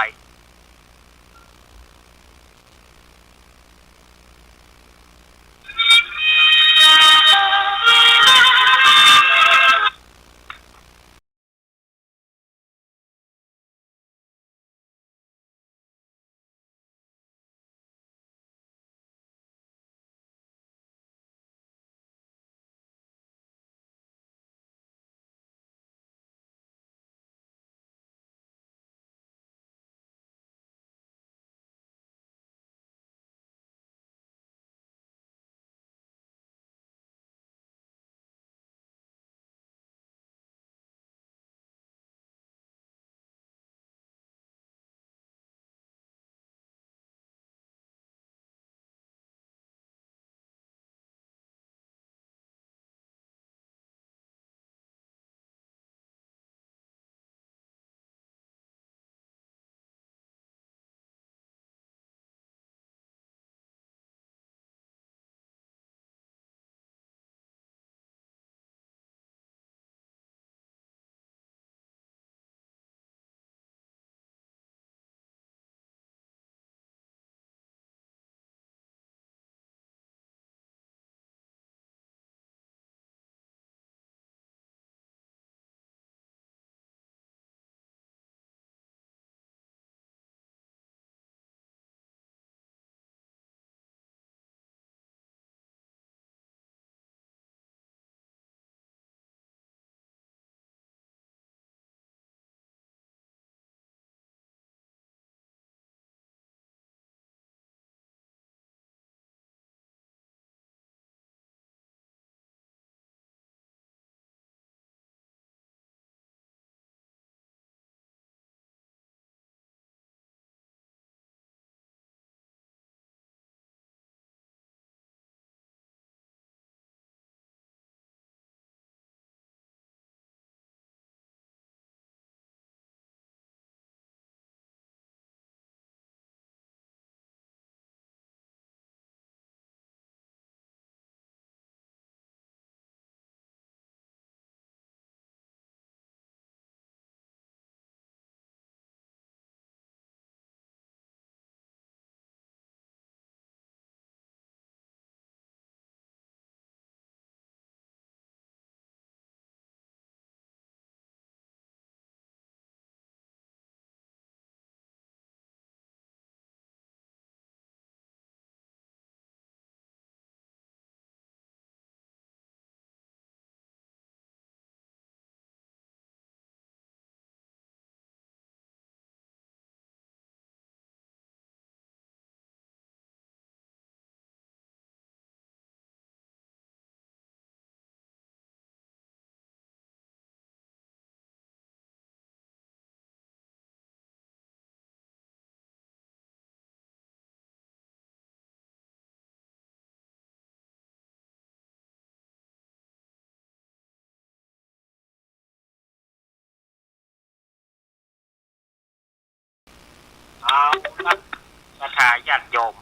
ศรัทธาญาติโยม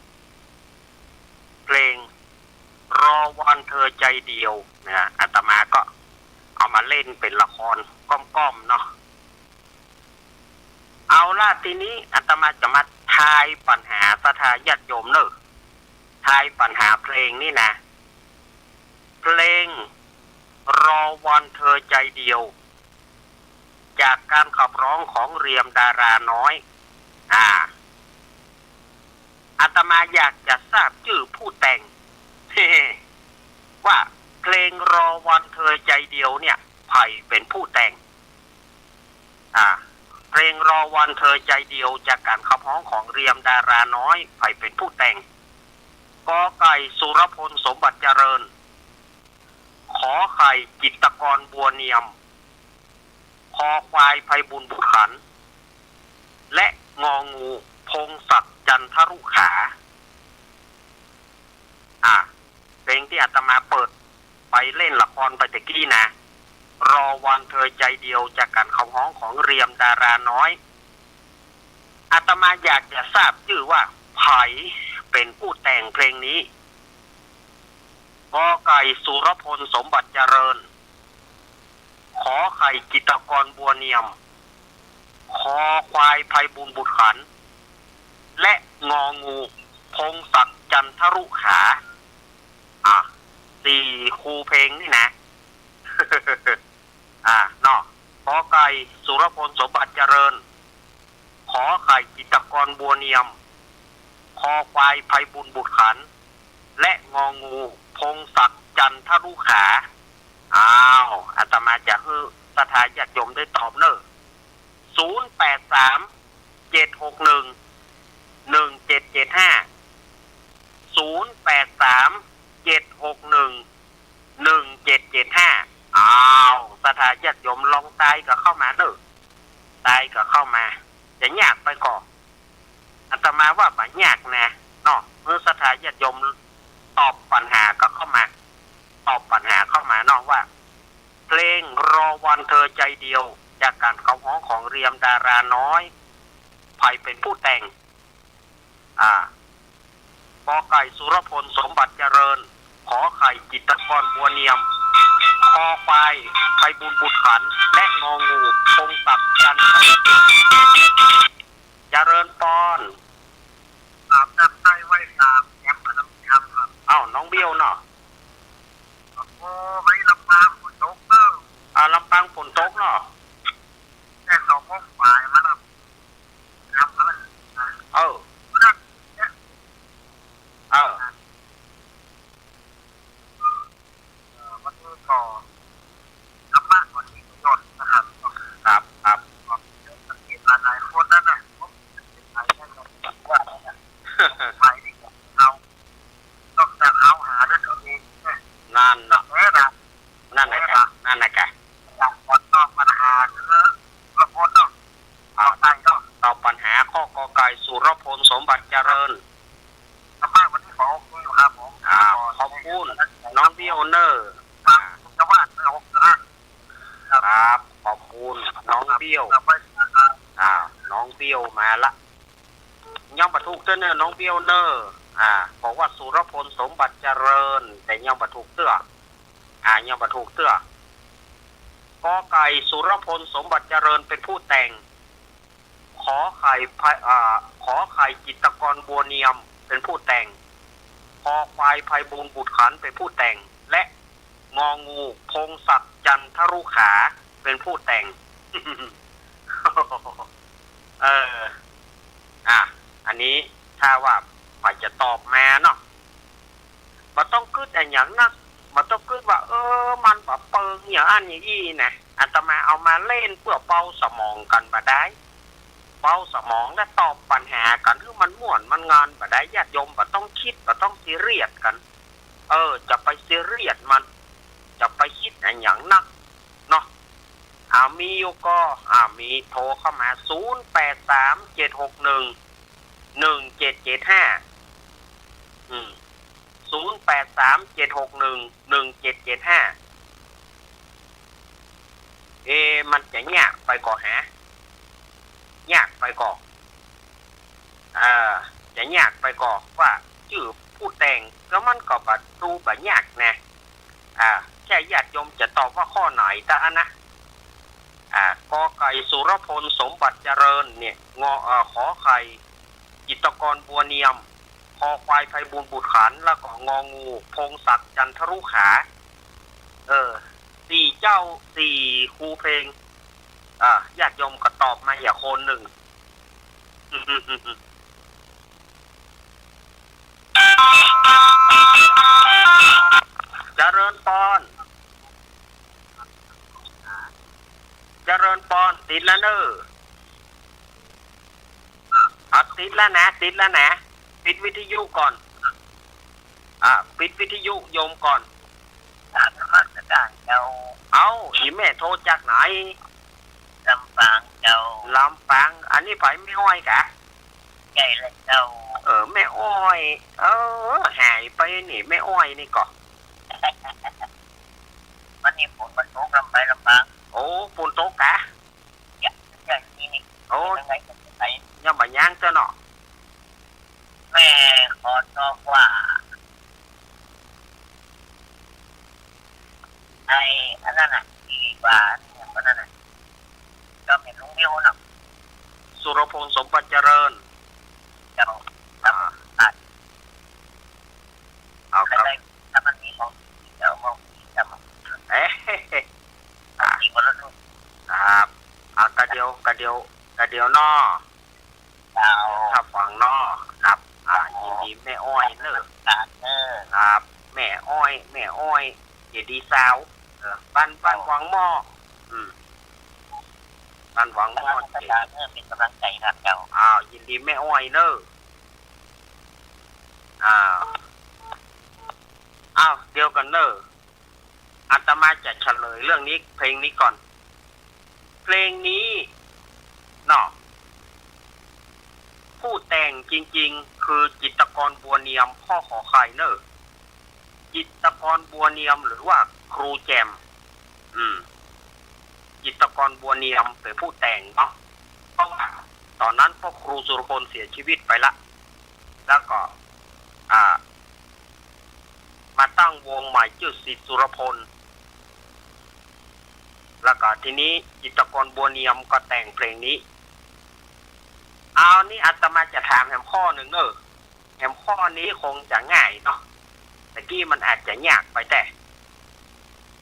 เพลงรอวอนเธอใจเดียวนะ อาตมาก็เอามาเล่นเป็นละครก้อมๆ เนาะ เอาละ ทีนี้อาตมาจะมาทายปัญหาศรัทธาญาติโยมเนอะ ทายปัญหาเพลงนี่นะ เพลงรอวอนเธอใจเดียว จากการขับร้องของเรียมดาราน้อย อ่า อาตมาอยากจะทราบจื้อผู้แต่ง ว่าเพลงรอวอนเธอใจเดียวเนี่ย ใผเป๋นผู้แต่ง อ่า เพลงรอวอนเธอใจเดียว จากการขับฮ้องของเรียมดาราน้อย ใผเป๋นผู้แต่ง ก.ไก่ สุรพล สมบัติเจริญ ข.ไข่ จิตรกร บัวเนียม ค.ควาย ไพบูลย์ บุตรขัน และ ง.งู พงศักดิ์ จันทรุขา อ่ะ เพลงตี้อาตมาเปิดไปเล่นละครไปตะกี้นะ รอวอนเธอใจเดียว จากการขับฮ้องของเรียมดาราน้อย อาตมาอยากจะทราบจื้อว่าใผเป๋นผู้แต่งเพลงนี้ ก.ไก่ สุรพล สมบัติเจริญ ข.ไข่ จิตรกร บัวเนียม ค.ควาย ไพบูลย์ บุตรขัน และ ง.งู พงศักดิ์ จันทรุขา อ่ะ สี่คูเพลงนี่นะ อ่า เนาะ ก.ไก่ สุรพล สมบัติเจริญ ข.ไข่ จิตรกร บัวเนียม ค.ควาย ไพบูลย์ บุตรขัน และ ง.งู พงศักดิ์ จันทรุขา อ้าว อาตมาจะหื้อศรัทธาญาติโยมได้ตอบเนอะ ศูนย์แปดสาม เจ็ดหกหนึ่ง หนึ่งเจ็ดเจ็ดห้า ศูนย์แปดสาม เจ็ดหกหนึ่ง หนึ่งเจ็ดเจ็ดห้า อ้าว ศรัทธาญาติโยมลองตายกั๋นเข้ามาเนอะ ตายกั๋นเข้ามา จะยากไปก่อ อาตมาว่าบ่ยากนะ เนาะ หื้อศรัทธาญาติโยมตอบปัญหากั๋นเข้ามา ตอบปัญหาเข้ามาเนาะว่า เพลงรอวอนเธอใจเดียว จากการขับฮ้องของเรียมดาราน้อย ใผเป๋นผู้แต่ง อ่า ก.ไก่ สุรพล สมบัติเจริญ ข.ไข่ จิตรกร บัวเนียม ค.ควาย ไพบูลย์ บุตรขัน และ ง.งู พงศักดิ์ จันทร์ เจริญปอน ครับ จับได้ไว้สามแอมป์นะครับ อ้าว น้องเบี้ยวเนาะ โอ้ ไว้ลำปางฝนตกเนอะ อ่า ลำปางฝนตกเนาะ แต่สองโมงปลายมาแล้ว ครับ เออ เออ เอ่อ วันนี้ก็ธรรมะก็มีประโยชน์นะครับ ครับ ครับ ก็สังเกตหลายๆคนนั่นน่ะ ผมสังเกตหลายท่านก็ว่านะ ไปนี่ก็เอา ต้องแต่เอาหาด้วยตัวเองนะ นั่นเนาะ เออนะ นั่นน่ะกะ เออนะ นั่นน่ะกะ อยากตอบปัญหาคือละคนเนาะ อ่า ตอบได้เนาะ ตอบปัญหาข้อ ก.ไก่ สุรพล สมบัติเจริญ ครับ วันนี้ขอขอบคุณอยู่ครับผม อ่า ขอบคุณน้องเบี้ยวเนอะ ครับ อ่า ผมจะวาดไม่ออกนะ ครับ ขอบคุณน้องเบี้ยว ครับ อ่า น้องเบี้ยวมาละ ยังบ่ถูกเตื้อเนอะ น้องเบี้ยวเนอะ อ่า บอกว่าสุรพล สมบัติเจริญ แต่ยังบ่ถูกเตื้อ อ่า ยังบ่ถูกเตื้อ ก.ไก่ สุรพล สมบัติเจริญ เป๋นผู้แต่ง ข.ไข่ ไพ อ่า ข.ไข่ จิตรกร บัวเนียม เป๋นผู้แต่ง ค.ควาย ไพบูลย์ บุตรขัน เป๋นผู้แต่ง และ ง.งู พงศักดิ์ จันทรุขา เป๋นผู้แต่ง เออ อ่ะ อันนี้ถ้าว่าใผจะตอบมาเนาะ บ่ต้องกึ๊ดอะหยังนัก บ่ต้องกึ๊ดว่า เออ มันบ่เปิงอย่างอั้นอย่างอี้นะ อาตมาเอามาเล่นเปื้อเบาสมองกั๋นบ่ได้ เบาสมองและตอบปัญหากั๋นหื้อมันม่วนมันงานบ่ได้ ญาติโยมบ่ต้องกึ๊ด บ่ต้องซีเรียสกั๋น เออ จะไปซีเรียสมัน จะไปกึ๊ดอะหยังนักเนาะ อ่า มีอยู่ก่อ อ่า มีโทรเข้ามา ศูนย์แปดสาม เจ็ดหกหนึ่ง หนึ่งเจ็ดเจ็ดห้า อืม ศูนย์แปดสาม เจ็ดหกหนึ่ง หนึ่งเจ็ดเจ็ดห้า เอ มันจะยากไปก่อหา ยากไปก่อ จะยากไปก่อว่าจื้อผู้แต่ง ก็มันก็บ่ดูบ่ยากนะ อ่า แค่ญาติโยมจะตอบว่าข้อไหนเต้าอั้นนะ อ่า ก.ไก่ สุรพล สมบัติเจริญเนี่ย ง.เอ่อ ข.ไข่ จิตรกร บัวเนียม ค.ควาย ไพบูลย์ บุตรขัน แล้วก็ ง.งู พงศักดิ์ จันทรุขา เออ สี่เจ้า สี่ครูเพลง อ่า ญาติโยมก็ตอบมาอย่าคนนึ่ง เจริญปอน เจริญปอน ติดแล้วเน่อ อ่ะ ติดแล้วนะ ติดแล้วนะ ปิดวิทยุก่อน อ่ะ ปิดวิทยุโยมก่อน กราบนมัสการเจ้า เอ้า อีแม่โทรจากไหน ลำปางเจ้า ลำปาง อันนี้ใผ แม่อ้อยกะ ใจ้แล้วเจ้า เออ แม่อ้อย เออ หายไปนี่ แม่อ้อยนี่ก่อ วันนี้ฝนมันตกลำไปลำปาง โอ้ ฝนตกกะ อย่า อย่า นี่ นี่ โอ้ ยังไงก็ไป ยังบ่ยังเจ้าเนาะ แม่ขอตอบว่า ไอ้อันนั้นน่ะ ที่ว่าอันนั้นน่ะ ก็แม่นลุงเดียวเนาะ สุรพงษ์ สมบัติเจริญ เจ้า อ่า อ่ะ เอาครับ ถ้ามันมีของเจ้าของจริงเจ้า เอ๊ะ ของจริงบ่ละลูก ครับ อ่ะ กะเดียว กะเดียว กะเดียวเนาะ เจ้า ถ้าฟังเนาะ ครับ อ่า ยินดีแม่อ้อยเน่อ ครับ เออ ครับ แม่อ้อย แม่อ้อย เจดีย์ซาว เออ บ้าน บ้านวังหม้อ อืม บ้านวังหม้อ เจดีย์ เออ เป็นกำลังใจครับเจ้า อ้าว ยินดีแม่อ้อยเน่อ อ้าว อ้าว เดี๋ยวก่อนเน่อ อาตมาจะเฉลยเรื่องนี้ เพลงนี้ก่อน เพลงนี้เนาะ ผู้แต่งจริงๆ คือจิตรกร บัวเนียม พ่อขอไข่เน่อ จิตรกร บัวเนียม หรือว่าครูแจ่ม อืม จิตรกร บัวเนียม เป๋นผู้แต่งเนาะ เพราะว่าต๋อนนั้นพ่อครูสุรพลเสียชีวิตไปละ แล้วก็ อ่า มาตั้งวงใหม่จื้อศิษย์สุรพล แล้วก็ทีนี้จิตรกร บัวเนียมก็แต่งเพลงนี้ เอา นี่อาตมาจะถามแหมข้อนึ่งเน่อ แหมข้อนี้คงจะง่ายเนาะ ตะกี้มันอาจจะยากไปแต๊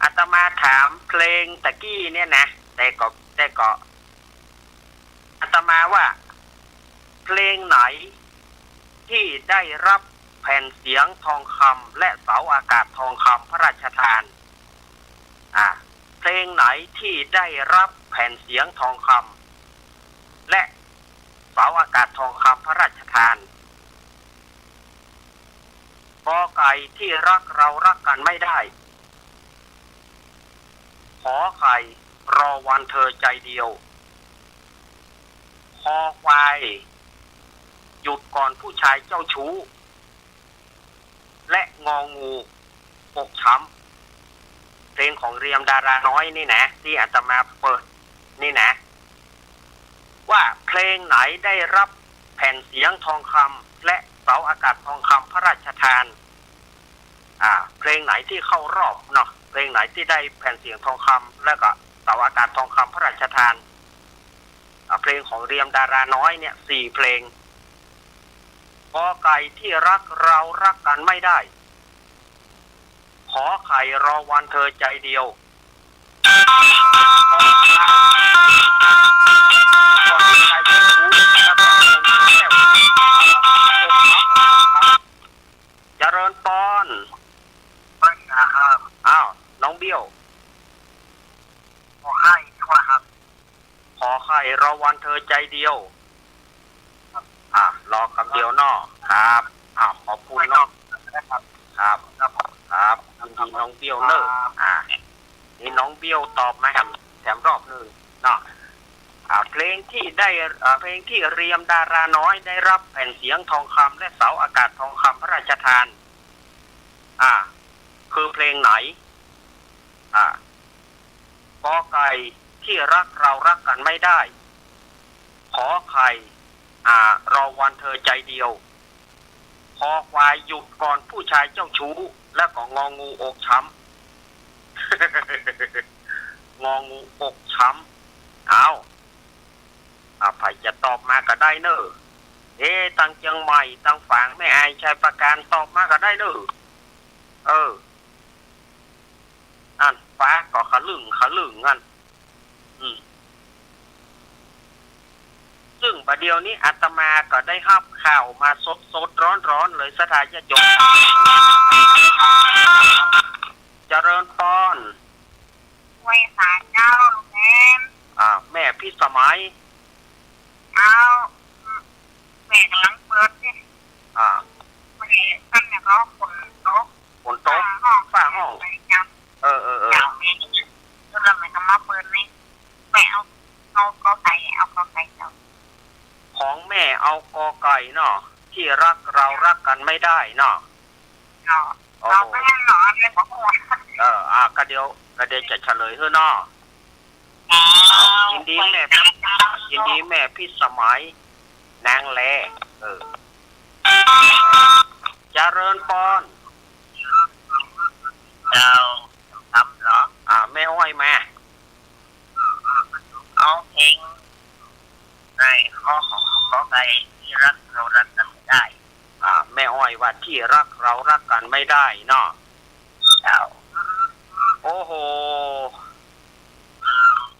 อาตมาถามเพลงตะกี้เนี่ยนะ แต่ก็ แต่ก็ อาตมาว่า เพลงไหนที่ได้รับแผ่นเสียงทองคำและเสาอากาศทองคำพระราชทาน อ่า เพลงไหนที่ได้รับแผ่นเสียงทองคำและเสาอากาศทองคำพระราชทาน ก.ไก่ ที่รักเรารักกันไม่ได้ ข.ไข่ รอวันเธอใจเดียว ค.ควาย หยุดก่อนผู้ชายเจ้าชู้ และ ง.งู อกช้ำ เพลงของเรียมดาราน้อยนี่นะ ตี้อาตมาเปิดนี่นะ ว่าเพลงไหนได้รับแผ่นเสียงทองคำและเสาอากาศทองคำพระราชทาน อ่า เพลงไหนที่เข้ารอบเนาะ เพลงไหนที่ได้แผ่นเสียงทองคำแล้วก็เสาอากาศทองคำพระราชทาน อ่า เพลงของเรียมดาราน้อยเนี่ย สี่เพลง ก.ไก่ ที่รักเรารักกันไม่ได้ ข.ไข่ รอวันเธอใจเดียว เจริญปอน ไม่นะครับ อ้าว น้องเบี้ยว ข.ไข่ ดีกว่าครับ ข.ไข่ รอวันเธอใจเดียว อ่ะ รอกำเดียวเนาะ ครับ อ้าว ขอบคุณเนาะ ครับ ครับ ยินดีน้องเบี้ยวเน่อ อ่า นี่น้องเบี้ยวตอบมาแถม แถมรอบนึ่งเนาะ อ่า เพลงที่ได้ อ่า เพลงที่เรียมดาราน้อยได้รับแผ่นเสียงทองคำและเสาอากาศทองคำพระราชทาน อ่า คือเพลงไหน อ่า ก.ไก่ ที่รักเรารักกันไม่ได้ ข.ไข่ อ่า รอวันเธอใจเดียว คอควายหยุดก่อนผู้ชายเจ้าชู้ แล้วก็งองูอกช้ำ งองูอกช้ำ เอา อ่ะ ใผจะตอบมาก็ได้เน่อ เอ๊ะ ตังเจียงใหม่ ตังฝางแม่อาย ชัยปราการ ตอบมาก็ได้เน่อ เออ อั้น ฟ้าก็ขะลึ่งขะลึ่งอั้น อืม ซึ่งบ่าเดี่ยวนี้อาตมาก็ได้ฮับข่าวมาสดๆ ฮ้อนๆ เลย ศรัทธาญาติโยม เจริญปอน ไหว้สาเจ้า ลุงแหลม อ่า แม่พิสมัย เอา แม่ก๋ำลังเปิดนี่ อ่า แม่ อันนี้ก็ฝนตก ฝนตก ฟ้าฮ้อง ฟ้าฮ้อง เออ เออ เออ เจ้า แม่ แล้วแม่ก็มาเปิดนี่ แม่เอา เอากอไก่ เอากอไก่เจ้า ของแม่เอากอไก่เนาะ ที่รักเรารักกันไม่ได้เนาะ เนาะ โอ้โห เอาไปให้หน่อย แม่บอกว่า เออ อ่ะ ก็เดี๋ยว ก็เดี๋ยวจะเฉลยหื้อเนาะ อ้าว ยินดีแม่ ยินดีแม่พิสมัย นางแล เออ เจริญปอน เจ้า ทำเหรอ อ่า แม่อ้อยมา เอาเพลงในข้อของกอไก่ ที่รักเรารักกันไม่ได้ อ่า แม่อ้อยว่าที่รักเรารักกันไม่ได้เนาะ เจ้า โอ้โห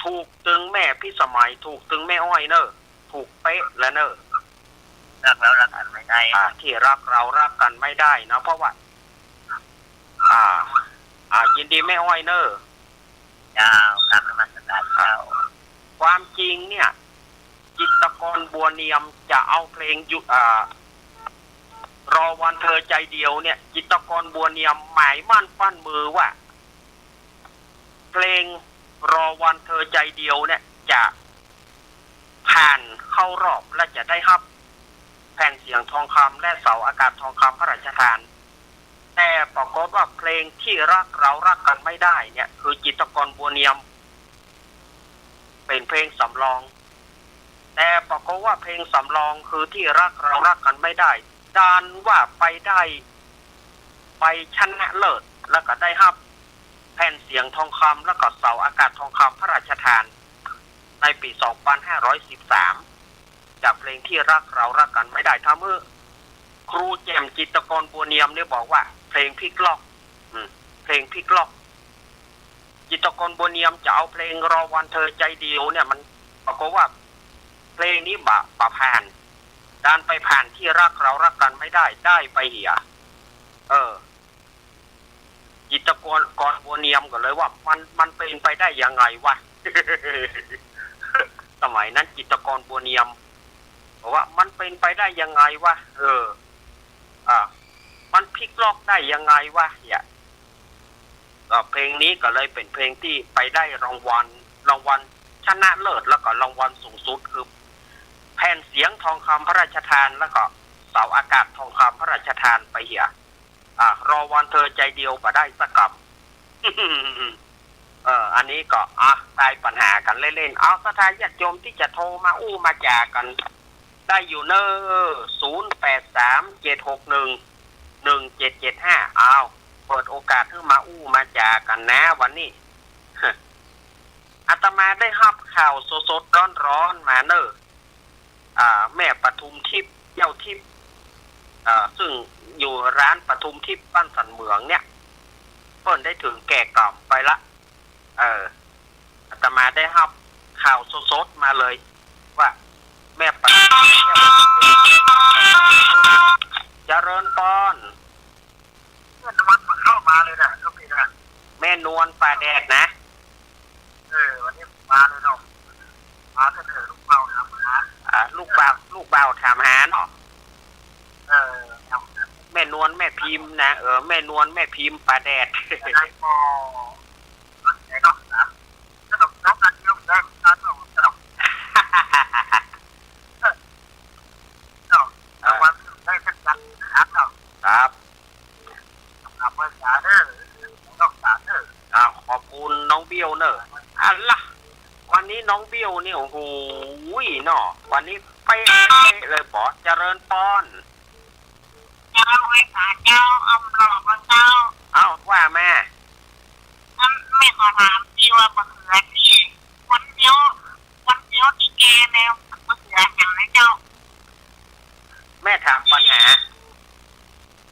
ถูกตึงแม่พิสมัย ถูกตึงแม่อ้อยเน่อ ถูกเป๊ะแล้วเน่อ รักเรารักกันไม่ได้ อ่า ที่รักเรารักกันไม่ได้เนาะ เพราะว่า อ่า อ่า ยินดีแม่อ้อยเน่อ เจ้า กราบนมัสการเจ้า ความจริงเนี่ย จิตรกรบัวเนียมจะเอาเพลงยุ อ่า รอวันเธอใจเดียวเนี่ย จิตรกรบัวเนียมหมายมั่นปั้นมือว่า เพลงรอวันเธอใจเดียวเนี่ยจะผ่านเข้ารอบและจะได้ฮับแผ่นเสียงทองคำและเสาอากาศทองคำพระราชทาน แต่ปรากฏว่าเพลงที่รักเรารักกันไม่ได้เนี่ย คือจิตรกรบัวเนียม เป๋นเพลงสำรอง แต่ปรากฏว่าเพลงสำรองคือที่รักเรารักกันไม่ได้ ดันว่าไปได้ ไปชนะเลิศ แล้วก็ได้ฮับแผ่นเสียงทองคำ แล้วก็เสาอากาศทองคำพระราชทาน ในปี๋สองปันห้าร้อยสิบสาม จากเพลงที่รักเรารักกันไม่ได้ ทำหื้อครูแจ่มจิตรกรบัวเนียมเนี่ยบอกว่าเพลงพลิกล็อก อืม เพลงพลิกล็อก จิตรกรบัวเนียมจะเอาเพลงรอวันเธอใจเดียวเนี่ย มันปรากฏว่าเพลงนี้บ่ บ่ผ่าน ดันไปผ่านที่รักเรารักกันไม่ได้ ได้ไปเหีย เออ จิตรกร กรบัวเนียมก็เลยว่า มัน มันเป๋นไปได้ยังไงวะ สมัยนั้นจิตรกรบัวเนียมบอกว่า มันเป๋นไปได้ยังไงวะ เออ อ่า มันพลิกล็อกได้ยังไงวะ เนี่ย ก็เพลงนี้ก็เลยเป๋นเพลงที่ไปได้รางวัล รางวัลชนะเลิศ แล้วก็รางวัลสูงสุดคือแผ่นเสียงทองคำพระราชทาน แล้วก็เสาอากาศทองคำพระราชทานไปเหีย อ่ะ รอวันเธอใจเดียวบ่ได้สักกำ เออ อันนี้ก็ อ่ะ ตายปัญหากั๋นเล่นๆ เอา ศรัทธาญาติโยมตี้จะโทรมาอู้มาจ๋ากั๋น ได้อยู่เน่อ ศูนย์แปดสาม เจ็ดหกหนึ่ง หนึ่งเจ็ดเจ็ดห้า เอา เปิดโอกาสหื้อมาอู้มาจ๋ากั๋นนะวันนี้ อาตมาได้ฮับข่าวสดๆ ฮ้อนๆ มาเน่อ อ่า แม่ปทุมทิพย์ เจ้าทิพย์ อ่า ซึ่งอยู่ร้านปทุมทิพย์บ้านสันเหมืองเนี่ย เปิ้นได้ถึงแก่กรรมไปละ เออ อาตมาได้ฮับข่าวสดๆ มาเลย ว่าแม่ปทุม เจริญปอน แม่นวลเข้ามาเลยนะ ลูกพี่นะ แม่นวลป่าแดดนะ เออ วันนี้มาเลยเนาะ มาเถอะ ลูกบ่าวถามหา อ่า ลูกบ่าว ลูกบ่าวถามหาเนาะ เออ แม่นวลแม่พิมพ์นะ เออ แม่นวลแม่พิมพ์ป่าแดด ได้ก็ ไหนเนาะ นะ สนุกเนาะ กันเดียวได้ กันเนาะ สนุก เนาะ เออ วันได้เช่นกันนะครับเนาะ ครับ ขอบคุณสาธุ ขอบคุณสาธุ อ่า ขอบคุณน้องเบี้ยวเนอะ อันละ วันนี้น้องเบี้ยวนี่ โอ้โห เนาะ วันนี้เป๊ะเลย บอกเจริญปอน เจ้า ไหว้สาเจ้า เอาหลอกเอาเจ้า เอ้า ว่ามา อันแม่ขอถามตี้ว่าบ่าเขือตี้ วันเดียว วันเดียวตี้แก่แล้ว บ่าเขือหยังนะเจ้า แม่ถามปัญหา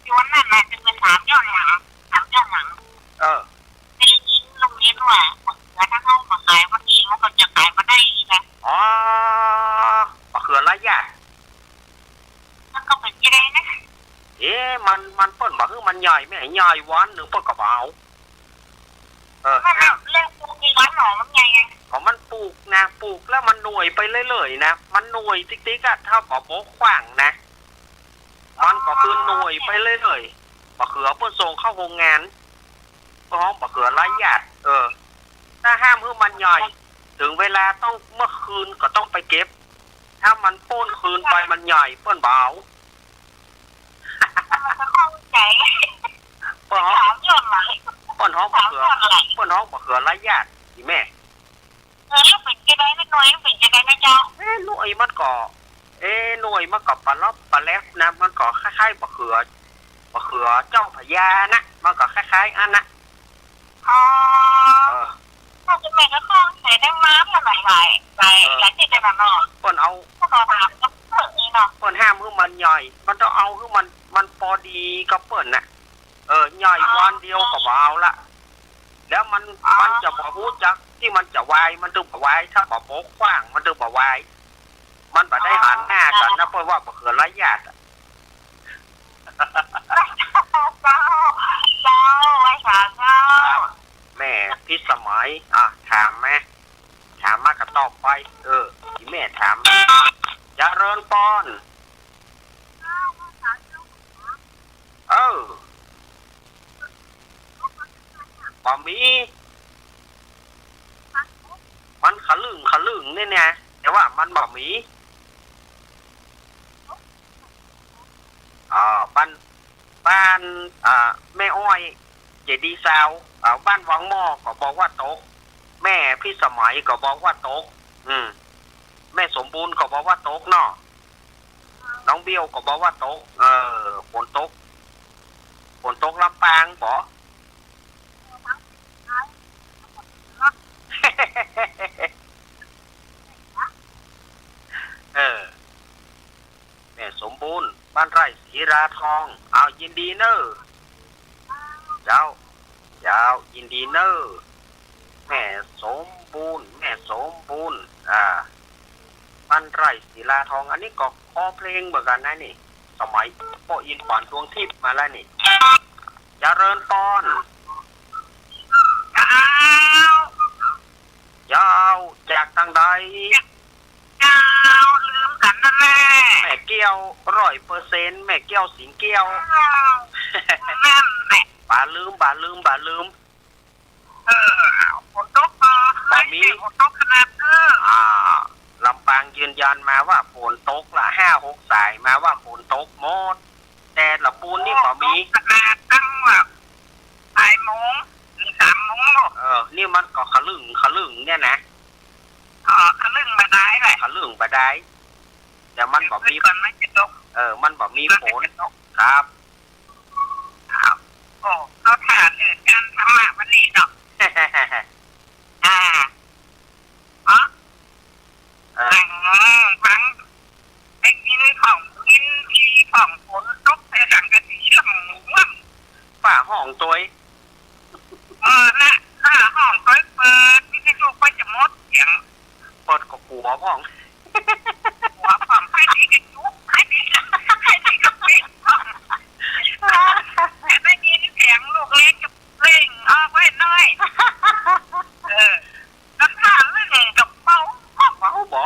ตี้วันนั้นน่ะ จะเป็นถามย้อนหลัง ถามย้อนหลัง เออ ได้ยินลุงเน้นว่าบ่าเขือถ้าเฮาบ่ขายวันนี้มันก็จะขายบ่ได้อีกนะ อ๋อ บ่าเขือไร้ญาติ มันก็เป๋นไปได้นะ เอ๊ะ มัน มันเปิ้นบ่าหื้อมันใหญ่ แม่ ใหญ่วันนึ่งเปิ้นก็บ่เอา เออ มันเรื่องปลูกมีวันหนอมันใหญ่ไง ก็มันปลูกนะ ปลูกแล้วมันหน่วยไปเรื่อยๆ นะ มันหน่วยติ๊กๆ อะ ถ้าบ่าโมขว้างนะ มันก็คือหน่วยไปเรื่อยๆ บ่าเขือเปิ้นส่งเข้าโฮงงาน เปิ้นฮ้องบ่าเขือไร้ญาติ เออ ถ้าห้ามหื้อมันใหญ่ เถิงเวลาต้อง เมื่อคืนก็ต้องไปเก็บ ถ้ามันโป้นคืนไปมันใหญ่ เปิ้นบ่เอา มันก็เข้าใจ เปิ้นฮ้อง ถามย้อนหลัง เปิ้นฮ้องบ่าเขือ ถามย้อนหลัง เปิ้นฮ้องบ่าเขือไร้ญาติ อีแม่ เออ แล้วเป๋นจะได้นะ หน่วยเป๋นจะได้นะเจ้า เอ๊ะ หน่วยมันก็ เอ๊ะ หน่วยมันก็ปะล๊อบปะแล๊บนะ มันก็คล้ายๆ บ่าเขือ บ่าเขือเจ้าพระยานะ มันก็คล้ายๆ อันนะ อ๋อ เออ ถ้าจะแม่นก็ข้องใส่ได้มาหลายๆ หลาย เออ หลายตี้จะมาเนาะ เปิ้นเอา ก็ขอถามก็เปิ้นนี่เนาะ เปิ้นห้ามหื้อมันใหญ่ มันต้องเอาหื้อมัน มันปอดีกับเปิ้นน่ะ เออ ใหญ่วันเดียวก็บ่เอาละ แล้วมัน อ๋อ มันจะบ่ฮู้จักตี้มันจะวาย มันเถิงบ่วาย ถ้าบ่าโมขว้าง มันเถิงบ่วาย มันบ่ได้หันหน้ากั๋นนะ เปิ้นว่าบ่าเขือไร้ญาติอะ เจ้า เจ้า ไหว้สาเจ้า ครับ แม่พิสมัย อ่ะ ถามแม่ ถามมาก็ตอบไป เออ ตี้แม่ถาม เจริญปอน เออ บ่มี มันขะลึ่งขะลึ่งเนี่ยเนี่ย แต่ว่ามันบ่มี อ่า บ้าน บ้าน อ่า แม่อ้อย เจดีย์ซาว อ่า บ้านวังหม้อก็บอกว่าตก แม่พิสมัยก็บอกว่าตก อืม แม่สมบูรณ์ก็บอกว่าตกเนาะ น้องเบี้ยวก็บอกว่าตก เออ ฝนตก ฝนตกลำปางบ่ เออ แม่สมบูรณ์ บ้านไร่ศิลาทอง เอา ยินดีเน่อ เจ้า เจ้า ยินดีเน่อ แม่สมบูรณ์ แม่สมบูรณ์ อ่า บ้านไร่ศิลาทอง อันนี้ก็คอเพลงเหมือนกั๋นนะนี่ สมัยป้ออินทร์ ขวัญดวงทิพย์มาแล้วนี่ เจริญปอน เจ้า เจ้า จากตางใด เจ้า ลืมกั๋นนั่นแหละ แม่แก้วร้อยเปอร์เซ็นต์ แม่แก้วสิงแก้ว เออ นั่นแหละ บ่าลืม บ่าลืม บ่าลืม เออ ฝนตกบ่ บ่มี ฝนตกขนาด เออ อ่า ลำปางยืนยันมาว่าฝนตกละ ห้าหกสายมาว่าฝนตกหมด แต่ละปูนนี่บ่มี ขนาดตั้งแบบบ่ายโมงถึงสามโมง เออ นี่มันก็ขะลึ่งขะลึ่งเนี่ยนะ อ๋อ ขะลึ่งบ่ได้แหละ ขะลึ่งบ่ได้ แต่มันบ่มี ก่อนมันจะตก เออ มันบ่มีฝน ครับ อ้าว โอ้ เอาถ่าเถิงก๋านธรรมะวันนี้เนาะ อ่า อ๋อ เออ ฟัง ฟัง ได้ยินของ ยินดีของฝนตก แต่สังกะสีหลังหมู่อะ ฝ้าห้องตวย เออ น่ะ ฝ้าห้องตวย เปิดวิทยุไปจะหมดเสียง เปิดก็กั๋วพ่อง กั๋วพ่อง ใผดีก็จุก ใผดีก็ ใผดีก็ปิดพ่อง แต่ได้ยินเสียงลูกเล็กจะเร่งออกไว้หน่อย เออ แล้วถ้าเร่งกับเบา เบาบ่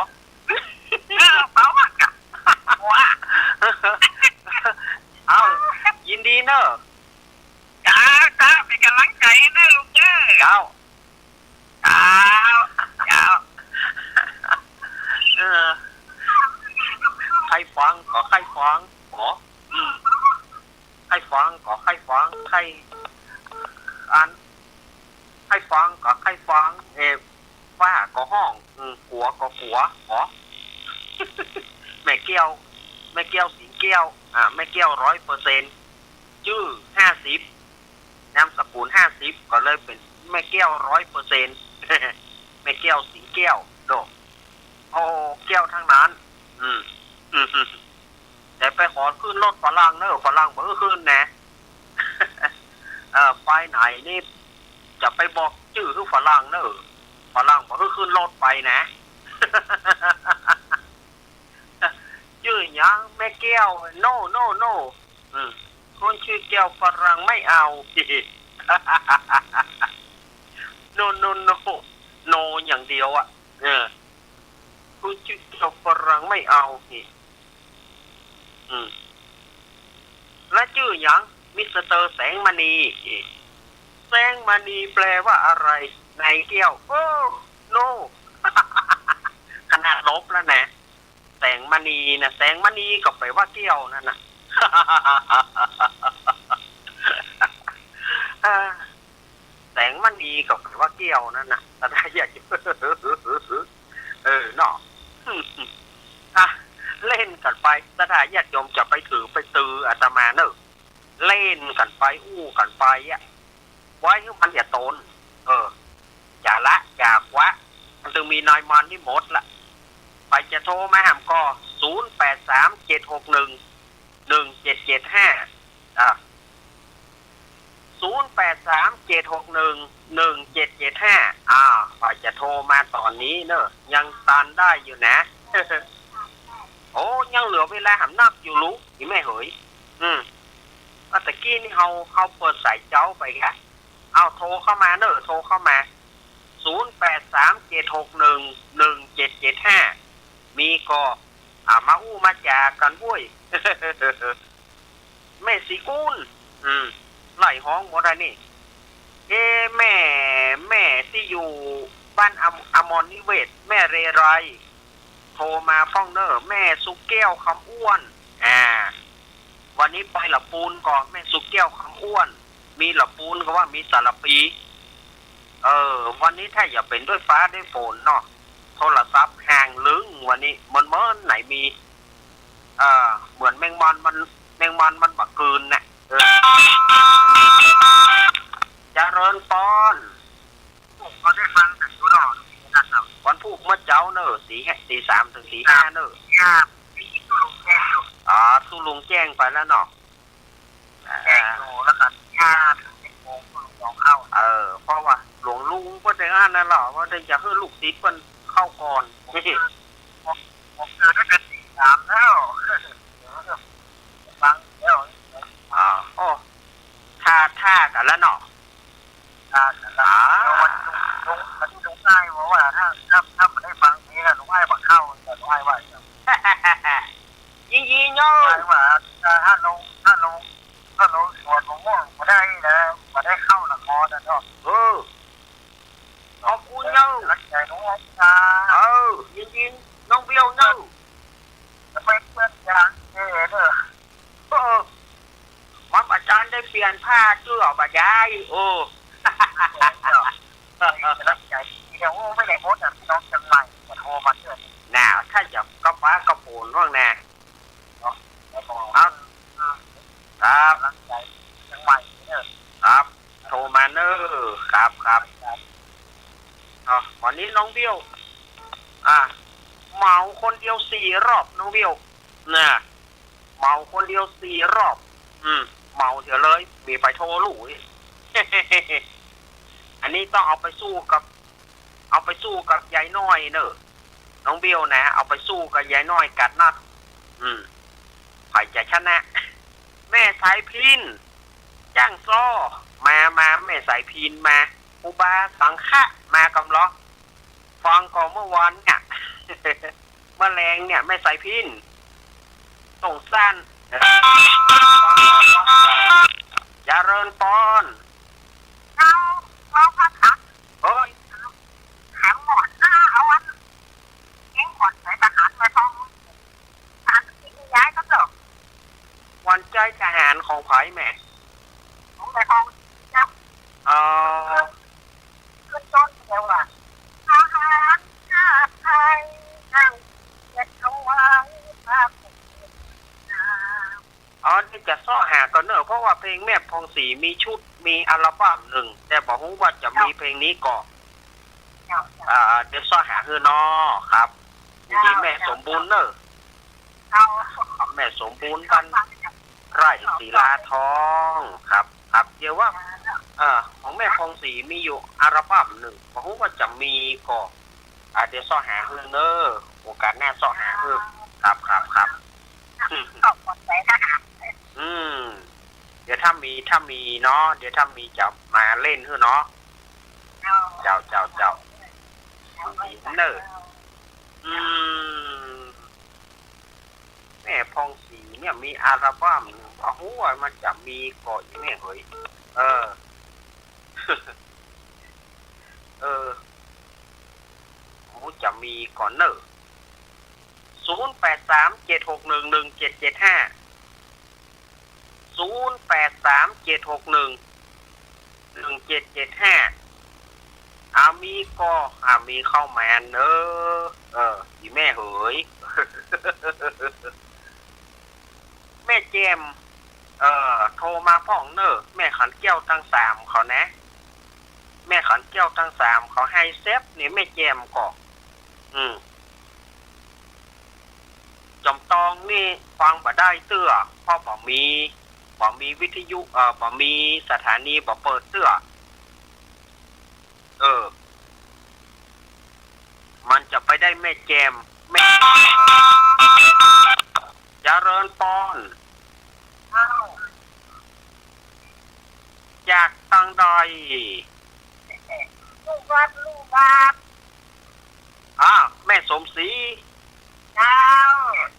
เออ เบาอะกับหัว เอา ยินดีเน่อ จ้า จ้า เป๋นก๋ำลังใจ๋เน่อลูกเอ้ย เจ้า เจ้า เจ้า เออ ใค่ฟังก็ใค่ฟัง บ่ อืม ใค่ฟังก็ใค่ฟัง ใค่ อัน ใค่ฟังก็ใค่ฟัง เออ ฝ้าก็ฮ้อง อืม กั๋วก็กั๋ว บ่ แม่แก้ว แม่แก้วสิง แก้ว อ่า แม่แก้วร้อยเปอร์เซ็นต์ จื้อห้าสิบ นามสกุลห้าสิบ ก็เลยเป๋นแม่แก้วร้อยเปอร์เซ็นต์ แม่แก้วสิงแก้ว โด โอ้ แก้วตังนั้น อืม อืม แต่ไปขอขึ้นรถฝรั่งเน่อ ฝรั่งบ่หื้อขึ้นนะ เออ ไปไหนนี่ จะไปบอกจื้อหื้อฝรั่งเน่อ ฝรั่งบ่หื้อขึ้นรถไปนะ จื้อหยัง แม่แก้ว โน โน โน อืม คนชื่อแก้วฝรั่งไม่เอา โน โน โน โนอย่างเดียวอะ เออ คนชื่อแก้วฝรั่งไม่เอานี่ อืม แล้วจื้อหยัง มิสเตอร์แสงมณี แสงมณีแปลว่าอะไร นายแก้ว โอ้ โน ขนาดลบแล้วนะ แสงมณีนะ แสงมณีก็แปลว่าแก้วนั่นนะ อ่า แสงมณีก็แปลว่าแก้วนั่นนะ แต่ถ้าอยากจะ เออ เนาะ อ่ะ เล่นกั๋นไป ศรัทธาญาติโยมจะไปถือไปตืออาตมาเน่อ เล่นกั๋นไป อู้กั๋นไปอะ ไว้หื้อมันอย่าตน เออ อย่าละ อย่าคว้า มันตึงมีนายมันนี่หมดละ ใผจะโทรมาแหมก็ ศูนย์แปดสาม เจ็ดหกหนึ่ง หนึ่งเจ็ดเจ็ดห้า อ่ะ ศูนย์แปดสาม เจ็ดหกหนึ่ง หนึ่งเจ็ดเจ็ดห้า อ่า ใผจะโทรมาต๋อนนี้เน่อ ยังตันได้อยู่นะ โอ้ ยังเหลือเวลาแหมนักอยู่ลูก อีแม่เหย อืม ก็ตะกี้นี่เฮา เฮาเปิดสายเจ๊าไปกะ เอาโทรเข้ามาเน่อ โทรเข้ามา ศูนย์แปดสาม เจ็ดหกหนึ่ง หนึ่งเจ็ดเจ็ดห้า มีก็ อ่า มาอู้มาจ๋ากั๋นโว้ย แม่ศรีกุล อืม ไล่ฮ้องบ่ได้นี่ เอ๊ะ แม่ แม่ตี้อยู่บ้านอม- อมรนิเวศน์ แม่เรไร โทรมาฟ้องเน่อ แม่สุแก้วคำอ้วน อ่า วันนี้ไปหละปูนก่อ แม่สุแก้วคำอ้วน มีหละปูนก็ว่ามีสารภี เออ วันนี้ถ้าอย่าเป๋นด้วยฟ้าด้วยฝนเนาะ โทรศัพท์ห่างลึง วันนี้มัน มันไหนมี เออ เหมือนแมงมันมัน แมงมันมันบ่กลืนน่ะ เออ เจริญปอน ก็ได้ฟังแต่อยู่เนาะ วันพูกเมื่อเจ๊าเน่อ ตีห้า ตีสามเถิงตีห้าเน่อ อ่า ตู้ลุงแจ้งไปแล้วเนาะ แจ้งอยู่ แล้วก็ห้าถึงเจ็ดโมง ตู้ลุงลองเข้า เออ เพราะว่าหลวงลุงเปิ้นได้อั้นนั่นแหละ ว่าได้จะหื้อลูกศิษย์เปิ้นเข้าก่อน ผมเกิดได้เป็นตีสามแล้ว ฟังแล้ว อ่า โอ้ ถ้า ถ้ากั๋นแล้วเนาะ อ่า อ่า วันนี้ลุง วันนี้ลุงได้มาว่า ถ้า ถ้า ถ้าบ่ได้ฟังนี้นะ ลุงอ้ายบ่เข้า ลุงอ้ายว่า ยินดีเนาะ ลุงอ้ายว่า ถ้า ถ้าลง ถ้าลง ถ้าลงสวนมะม่วงบ่ได้นะ บ่ได้เข้าละครนะเนาะ เออ ขอบคุณเนาะ รักใจลุงอ้ายนะ เออ ยินดี น้องเบี้ยวเนาะ จะไปเปื้อนยางเอเด้อ เออ มันอาจารย์ได้เปลี่ยนผ้าเสื้อบ่ได้ เออ รับใช้เดี๋ยวไม่ได้หมดอ่ะ พี่น้องเชียงใหม่มาโทรมาเตือน น่ะ ถ้าจะกระป๋ากระโปรงว่างแน่ เนาะ ครับ ครับ รับใช้เชียงใหม่เด้อ ครับ โทรมาเน้อ ครับ ครับ ครับ เนาะ วันนี้น้องเบี้ยว อ่ะ เหมาคนเดียวสี่รอบ น้องเบี้ยว น่ะ เหมาคนเดียวสี่รอบ อืม เหมาเสียเลย มีไปโทรหลู่อีก อันนี้ต้องเอาไปสู้กับ เอาไปสู้กับยายน้อยเนอะ น้องเบี้ยวนะ เอาไปสู้กับยายน้อยกัดนัด อืม ใผจะชนะ แม่สายพิณ จ้างซ้อ มา มา แม่สายพิณ มา ครูบาสังฆะ มากำลอ ฟังก่อเมื่อวานเนี่ย เมื่อแลงเนี่ย แม่สายพิณ สงสาร เจริญปอน เอา เอาพระขัน เฮ้ย ขันหมดหน้าเอาอัน เอ็งขวัญใส่ทหารมาท่อง ทหารเสียย้ายก็เถอะ ขวัญใจทหารของใผแม่ ของนายทอง อ๋อ ขึ้นต้นเดียวอะ ทหารชาติไทย นั่งเกียรติถวายพระคุณเจ้า อ๋อ เดี๋ยวจะเซาะหาก่อนเน่อ เพราะว่าเพลงแม่ผ่องศรีมีชุด มีอัลบั้มนึ่ง แต่บ่ฮู้ว่าจะมีเพลงนี้ก่อ เจ้า อ่า เดี๋ยวเซาะหาหื้อเนาะครับ เจ้า ยินดีแม่สมบูรณ์เน่อ เจ้า แม่สมบูรณ์บ้านไร่ศิลาทองครับ ครับ เดี๋ยวว่า เอ่อ ของแม่ผ่องศรีมีอยู่อัลบั้มนึ่ง บ่ฮู้ว่าจะมีก่อ อ่า เดี๋ยวเซาะหาหื้อเน่อ โอกาสหน้าเซาะหาหื้อ ครับ ครับ ครับ ขอบคุณใจนะคะ อืม เดี๋ยวถ้ามี ถ้ามีเนาะ เดี๋ยวถ้ามีจะมาเล่นหื้อเนาะ เจ้า เจ้า เจ้า เน่อ อืม แม่ผ่องศรีเนี่ยมีอัลบั้มนึ่ง บ่ฮู้ว่ามันจะมีก่ออีกแม่เหย เออ เออ บ่ฮู้จะมีก่อเน่อ ศูนย์แปดสามเจ็ดหกหนึ่งหนึ่งเจ็ดเจ็ดห้า ศูนย์แปดสามเจ็ดหกหนึ่งหนึ่งเจ็ดเจ็ดห้า อ่า มีก่อ อ่า มีเข้ามาเน่อ เออ อีแม่เหย แม่แจ่ม เอ่อ โทรมาพ่องเน่อ แม่ขันแก้วตังสามเขานะ แม่ขันแก้วตังสามเขาไฮแซบนี่แม่แจ่มก่อ อืม จอมตองนี่ฟังบ่ได้เตื้อ เพราะบ่มี บ่มีวิทยุ เอ่อ บ่มีสถานี บ่เปิดเตื้อ เออ มันจะไปได้แม่แจ่ม แม่ เจริญปอน อ้าว จากตังใด ลุ่มวัด ลุ่มวัด อ่า แม่สมศรี เจ้า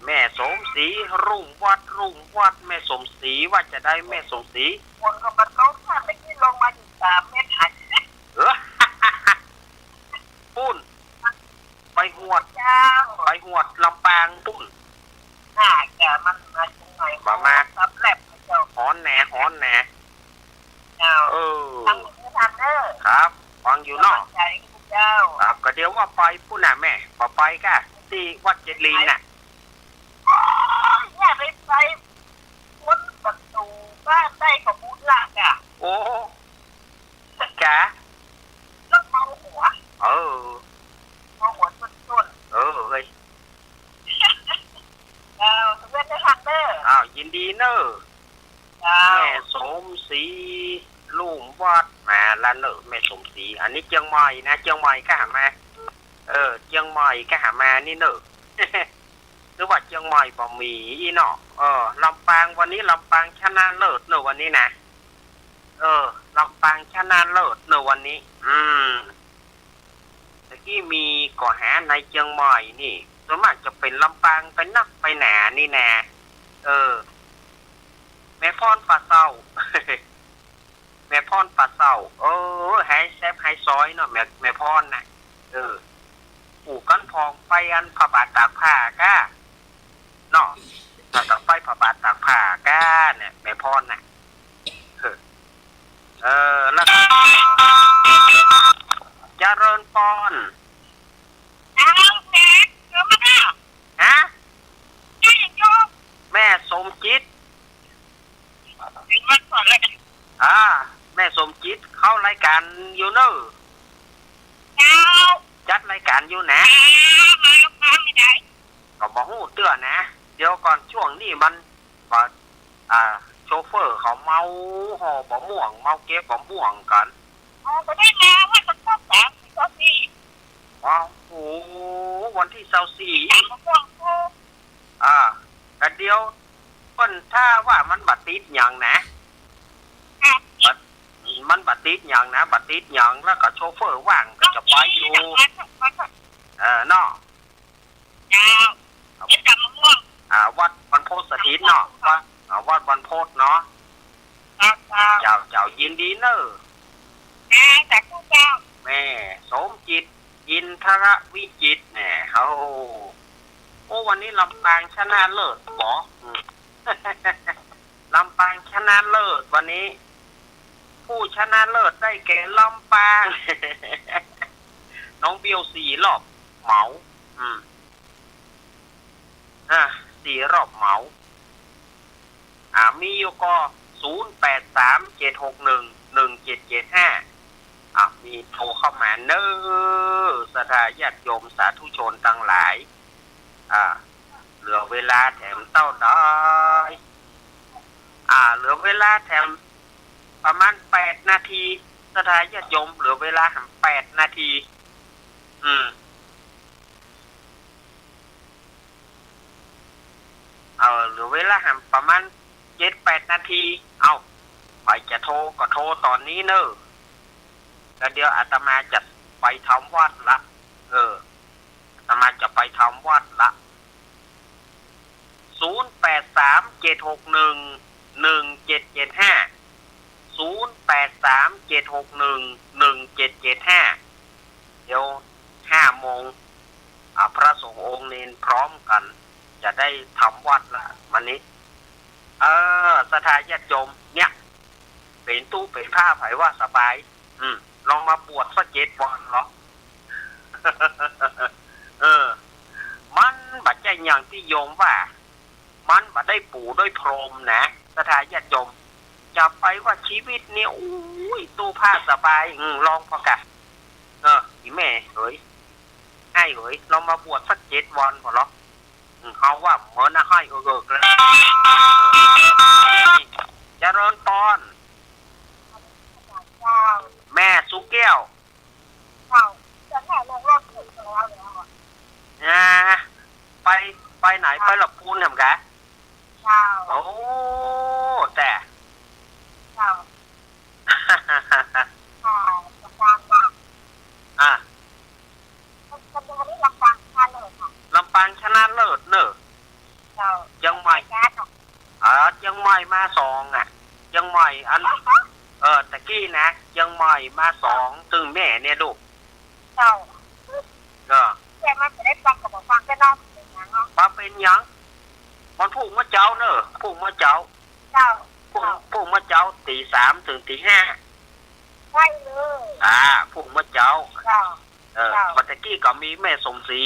แม่สมศรี ลุ่มวัด ลุ่มวัด แม่สมศรี ว่าจะได้แม่สมศรี ฝนก็มาตกค่ะ เมื่อกี้ลงมาอยู่สามเม็ด เออ ปู๊น ไปหวด เจ้า ไปหวดลำปางปู๊น น่าจะมันมาเจียงใหม่ บ่มา ซับแลบเจ้า ฮ้อนแหน่ ฮ้อนแหน่ เจ้า เออ ฟังอยู่ทันเด้อ ครับ ฟังอยู่เนาะ กำลังใจเจ้า ครับ ก็เดี๋ยวว่าไปปู๊นน่ะแม่ บ่ไปก้า ตี้วัดเจ็ดลิ้นน่ะ โอ๊ย อย่าไป ไปพ้นประตูบ้านได้ก็บุญละจ้ะ โอ้ จ๋า แล้วเมาหัว เออ เมาหัวจนๆ เออ เฮ้ย เจ้า เพื่อนได้ทันเด้อ อ้าว ยินดีเน่อ เจ้า แม่สมศรี ลุ่มวัด มาละเน่อ แม่สมศรี อันนี้เจียงใหม่นะ เจียงใหม่ก็หามา เออ เจียงใหม่ก็หามานี่เน่อ หรือว่าเจียงใหม่บ่มีอี้เนาะ เออ ลำปางวันนี้ ลำปางชนะเลิศเน่อวันนี้นะ เออ ลำปางชนะเลิศเน่อวันนี้ อืม ตะกี้มีก่อหาในเจียงใหม่นี่ ส่วนมากจะเป๋นลำปางไปนักไปหนานี่นา เออ แม่พรป่าเศร้า แม่พรป่าเศร้า เออ ไฮแซบไฮซอยเนาะ แม่ แม่พรน่ะ เออ อู้กั๋นพ่องไปอันพระบาทตากผ้าก้า เนาะ ถ้าจะไปพระบาทตากผ้าก้าเนี่ย แม่พรน่ะ เออ เออ แล้ว เจริญปอน เอาแม่ เดี๋ยวมาเด้อ ฮะ แม่ยังอยู่ แม่สมจิต ถึงวันก่อนแล้วกัน อ่า แม่สมจิตเข้ารายก๋านอยู่เน่อ เจ้า จัดรายก๋านอยู่นะ มา มา มาไม่ได้ ก็บ่ฮู้เตื้อนะ เดี๋ยวก่อน ช่วงนี้มัน บ่ อ่า โชเฟอร์เขาเมาห่อบ่าม่วง เมาเก็บบ่าม่วงกั๋น อ๋อ บ่ได้มา วันที่ซาวสี่ ซาวสี่ อ๋อ โอ้ วันที่ซาวสี่ สามบ่าม่วง โอ้ อ่า แต่เดี๋ยวเปิ้นถ้าว่ามันบ่ติดหยังนะ ครับ บ่ มันบ่ติดหยังนะ บ่ติดหยัง แล้วก็โชเฟอร์ว่างก็จะไปอยู่ เออ เนาะ เจ้า เฮ็ดตำบักม่วง อ่า วัดบรรพตสถิตเนาะ วัด อ่า วัดบรรพตเนาะ เจ้า เจ้า เจ้า เจ้า ยินดีเน่อ เจ้า สาธุเจ้า แม่สมจิต อินทรวิจิตร แหม โอ้ โอ้ วันนี้ลำปางชนะเลิศบ่ อืม ลำปางชนะเลิศวันนี้ ผู้ชนะเลิศได้แก่ลำปาง น้องเบลสี่รอบเหมา อืม อ่ะ สี่รอบเหมา อ่า มีอยู่ก่อ ศูนย์แปดสามเจ็ดหกหนึ่งหนึ่งเจ็ดเจ็ดห้า อ่า มีโทรเข้ามาเน้อ ศรัทธาญาติโยมสาธุชนตังหลาย อ่า เหลือเวลาแถมเต้าใด อ่า เหลือเวลาแถมประมาณแปดนาที ศรัทธาญาติโยม เหลือเวลาแถมแปดนาที อืม เออ เหลือเวลาแถมประมาณเจ็ดแปดนาที เอ้า ใผจะโทรก็โทรต๋อนนี้เน้อ แล้วเดี๋ยวอาตมาจะไปทำวัตรละ เออ อาตมาจะไปทำวัตรละ ศูนย์แปดสามเจ็ดหกหนึ่งหนึ่งเจ็ดเจ็ดห้า ศูนย์แปดสามเจ็ดหกหนึ่งหนึ่งเจ็ดเจ็ดห้า เดี๋ยวห้าโมง อ่า พระสงฆ์องค์เณรพร้อมกั๋น จะได้ทำวัตรละ มื้อนี้ เออ ศรัทธาญาติโยม เนี่ย เป๋นตุ๊เป๋นผ้า ใผว่าสบาย อืม ลองมาบวชสักเจ็ดวันลอ เออ มันบ่ใจ้อย่างตี้โยมว่า มันบ่ได้ปูด้วยพรมนะ ศรัทธาญาติโยม จะไปว่าชีวิตเนี่ย อุ้ย ตุ๊ผ้าสบาย อืม ลองผ่อก่ะ เออ อีแม่เหย อ้ายเหย ลองมาบวชสักเจ็ดวันผ่อลอ อืม เฮาว่าเหมือนนะ อ้าย เออ เออ เจริญปอน เจ้า แม่สุแก้ว เจ้า จะแม่ลงรถถึงแล้วเนี่ย อ่า ไป ไปไหน ไปลำพูนแหมกะ เจ้า โอ้ แต่ เจ้า อ่า อ่า ลำปางชนะเลิศค่ะ ลำปางชนะเลิศเนอะ เจ้า เจียงใหม่ เจ้า เออ เจียงใหม่มาสองอ่ะ เจียงใหม่อัน เออ ตะกี้นะ เจียงใหม่มาสอง ตึงแม่เนี่ยลูก เจ้า เออ แต่มันจะได้ฟังกับบ่ฟังก็นอกเสียงนะเนาะ บ่เป๋นหยัง มันพูกเมื่อเจ๊าเนอะ พูกเมื่อเจ๊า เจ้า พูก เจ้า พูกเมื่อเจ๊าตีสามถึงตีห้า ใช่เลย อ่า พูกเมื่อเจ๊า เจ้า เออ เจ้า บัดตะกี้ก็มีแม่สมศรี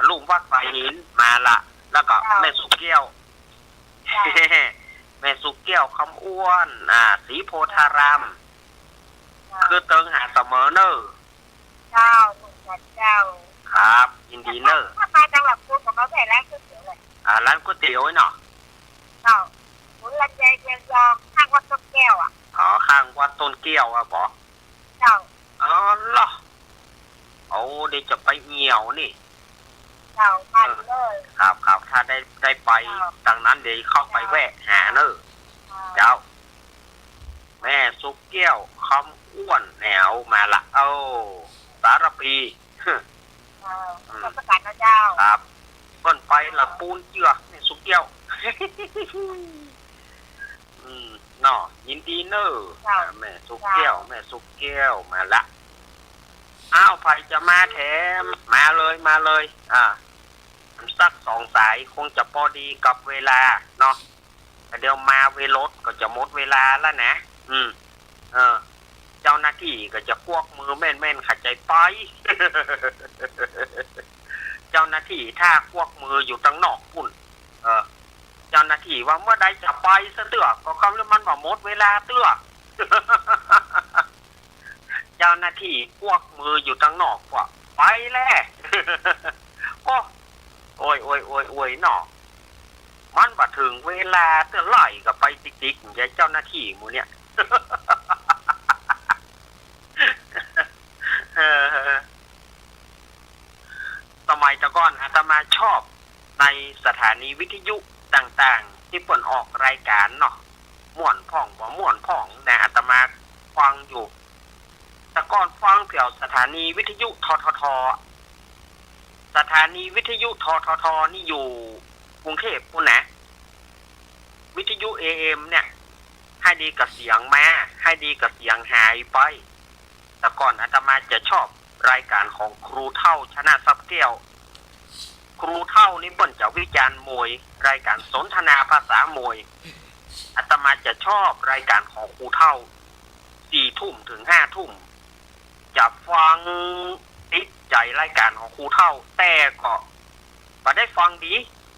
ลุ่มวัดป่าหิน มาละ แล้วก็ เจ้า แม่สุแก้ว เจ้า แม่สุแก้ว คำอ้วน อ่า ศรีโพธาราม เจ้า คือเติงหาเสมอเนอะ เจ้า เหมือนกันเจ้า ครับ ยินดีเนอะ ถ้ามาจังหวัดพุทธก็แวะร้านก๋วยเตี๋ยวเลย อ่า ร้านก๋วยเตี๋ยวเนาะ เจ้า ศูนย์ลำไยเมืองยอง ข้างวัดต้นแก้วอะ อ๋อ ข้างวัดต้นแก้วอะบ่ เจ้า อ๋อเหรอ โอ้ เดี๋ยวจะไปเอี่ยวนี่ เจ้า มาเลย ครับ ครับ ถ้าได้ ได้ไป เจ้า ตางนั้นเดี๋ยวเข้าไป เจ้า แวะหาเนอะ เจ้า เจ้า แม่สุแก้ว คำอ้วน แหนวมาละ โอ้ สารภี เจ้า อืม นมัสการนะเจ้า ครับ เปิ้นไปละปูนเจื้อ แม่สุแก้ว อืม เนาะ ยินดีเนอะ เจ้า อ่า แม่สุแก้ว เจ้า แม่สุแก้ว มาละ อ้าว ใผจะมาแถม มาเลย มาเลย อ่า สักสองสาย คงจะปอดีกับเวลาเนาะ เดี๋ยวมาเวลดก็จะหมดเวลาแล้วนะ อืม เออ เจ้าหน้าตี้ก็จะกวักมือแม่นๆ เข้าใจ๋ไป เจ้าหน้าตี้ถ้ากวักมืออยู่ตังนอกปุ้น เออ เจ้าหน้าตี้ว่าเมื่อใดจะไปซะเตื้อ ก็กำลังมันบ่หมดเวลาเตื้อ เจ้าหน้าตี้กวักมืออยู่ตังนอกว่า ไปแล้ว โอ้ โอย โอย โอย โอย เนาะ มันบ่เถิงเวลาเตื้อ ไล่ก็ไปติ๊กๆ ยายเจ้าหน้าตี้หมู่เนี่ย เออ สมัยแต่ก่อนอาตมาชอบในสถานีวิทยุต่างๆ ตี้เปิ้นออกรายการเนาะ ม่วนพ่องบ่ม่วนพ่องนะ อาตมาฟังอยู่ แต่ก่อนฟังแถวสถานีวิทยุ ททท สถานีวิทยุ ททท นี่อยู่กรุงเทพฯ ปุ้นนะ วิทยุ เอเอ็ม เนี่ย ใค่ดีก็เสียงมา ใค่ดีก็เสียงหายไป แต่ก่อนอาตมาจะชอบรายการของครูเฒ่า ชนะทรัพย์แก้ว ครูเฒ่านี่เปิ้นจะวิจารณ์มวย รายการสนทนาภาษามวย อาตมาจะชอบรายการของครูเฒ่า สี่ทุ่มถึงห้าทุ่ม จะฟังติดใจ๋รายการของครูเฒ่า แต่ก็บ่ได้ฟังดี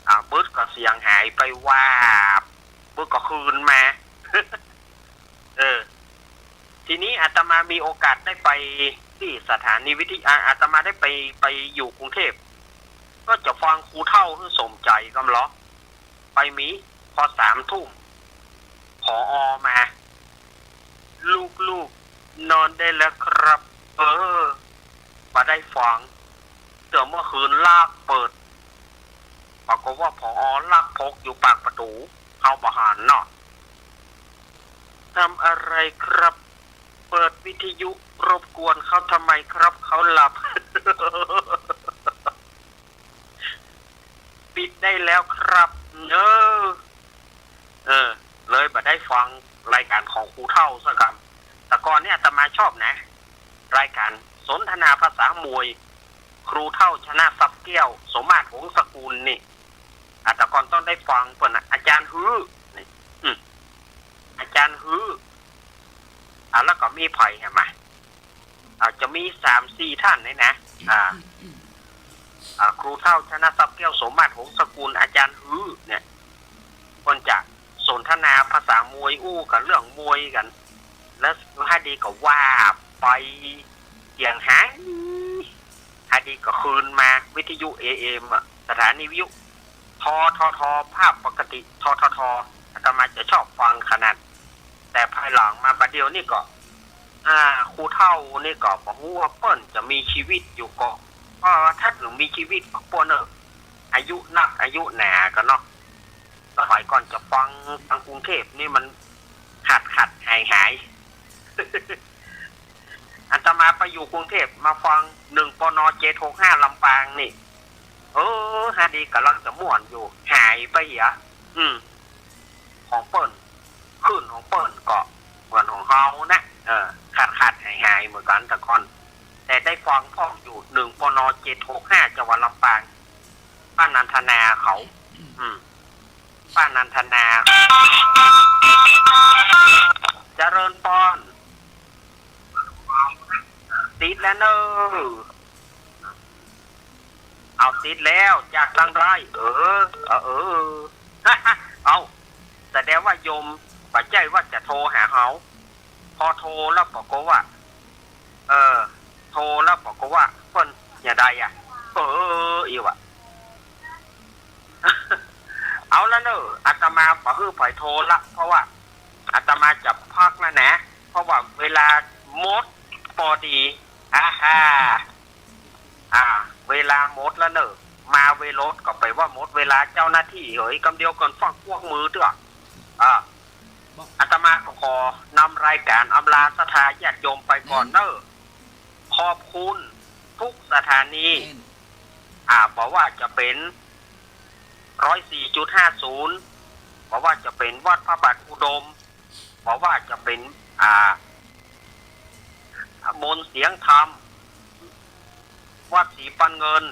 อ่า บึดก็เสียงหายไปวาบ เปิ้นก็คืนมา เออ ทีนี้อาตมามีโอกาสได้ไปตี้สถานีวิทยุ อ่า อาตมาได้ไป ไปอยู่กรุงเทพฯ ก็จะฟังครูเฒ่าหื้อสมใจ๋กำลอ ไปมี พอสามทุ่ม ผอ.มา ลูกๆ นอนได้แล้วครับ เออ บ่ได้ฟัง เตื้อเมื่อคืนลากเปิด ปรากฏว่า ผอ.ลากพกอยู่ปากประตู๋ เฮาบ่หันเนาะ ทำอะไรครับ เปิดวิทยุรบกวนเขาทำไมครับ เขาหลับ ปิดได้แล้วครับ เออ เออ เลยบ่ได้ฟังรายก๋านของครูเฒ่าสักกำ แต่ก่อนเนี่ยอาตมาชอบนะ รายก๋านสนทนาภาษามวย ครูเฒ่า ชนะทรัพย์แก้ว สมมาตร หงสกุลนี่ อ่ะ แต่ก่อนต้องได้ฟังเปิ้นน่ะ อาจ๋ารย์ฮื้อ นี่ อืม อาจ๋ารย์ฮื้อ อ่ะ แล้วก็มีใผแหม อ่ะ จะมีสามสี่ท่านนี่นะ อ่ะ อ่ะ ครูเฒ่า ชนะทรัพย์แก้ว สมมาตร หงสกุล อาจ๋ารย์ฮื้อเนี่ย เปิ้นจะสนทนาภาษามวย อู้กั๋นเรื่องมวยกั๋น แล้วฮะดีก็ว่าไปเสียงหาย ฮะดีก็คืนมาวิทยุ เอ เอ็ม อ่ะ สถานีวิทยุ ท ท ท ภาพปกติ ท ท ท อาตมาจะชอบฟังขนาด แต่ภายหลังมาบัดเดี่ยวนี้ก็ อ่า ครูเฒ่านี่ก็บ่ฮู้ว่าเปิ้นจะมีชีวิตอยู่ก่อ เพราะว่าถ้าเถิงมีชีวิตก็ปวนเน่อ อายุนักอายุหนากั๋นเนาะ สมัยก่อนจะฟังตางกรุงเทพฯนี่มันขาดๆ หายๆ อาตมาไปอยู่กรุงเทพฯ มาฟัง หนึ่ง ปน. เจ็ดหกห้า ลำปางนี่ เออ ฮะดีก่ำลังจะม่วนอยู่ หายไปเหีย อืม ของเปิ้น คลื่นของเปิ้นก็เหมือนของเฮานะ เออ ขาดๆ หายๆ เหมือนกั๋นแต่ก่อน แต่ได้ฟังพ่องอยู่ หนึ่ง ปน. เจ็ดหกห้า จังหวัดลำปาง ป้านันทนาเขา อืม ป้านันทนา เจริญปอน ติดแล้วเน่อ เอาติดแล้ว จากตังใด เออ เออ เออ เอา แสดงว่าโยมบ่ใจ้ว่าจะโทรหาเฮา พอโทรแล้วปรากฏว่า เออ โทรแล้วปรากฏว่าเปิ้นจะได้อะ เออ อีหว่า เอาละเน่อ อาตมาบ่หื้อใผโทรละ เพราะว่าอาตมาจะพักแล้วนะ เพราะว่าเวลาหมดปอดี อ่าฮ่า อ่า เวลาหมดแล้วเน่อ มาเวลาก็ไปว่าหมดเวลาเจ้าหน้าตี้เหย กำเดียวก่อนฟังกวักมือเตื้อ อ่า อาตมาก็ขอนำรายก๋านอำลาศรัทธาญาติโยมไปก่อนเน่อ ขอบคุณทุกสถานี อ่า บ่ว่าจะเป๋น ร้อยสี่จุดห้าศูนย์ บ่ว่าจะเป๋นวัดพระบาทอุดม บ่ว่าจะเป๋น อ่า มนต์เสียงธรรม วัดศรีปันเงิน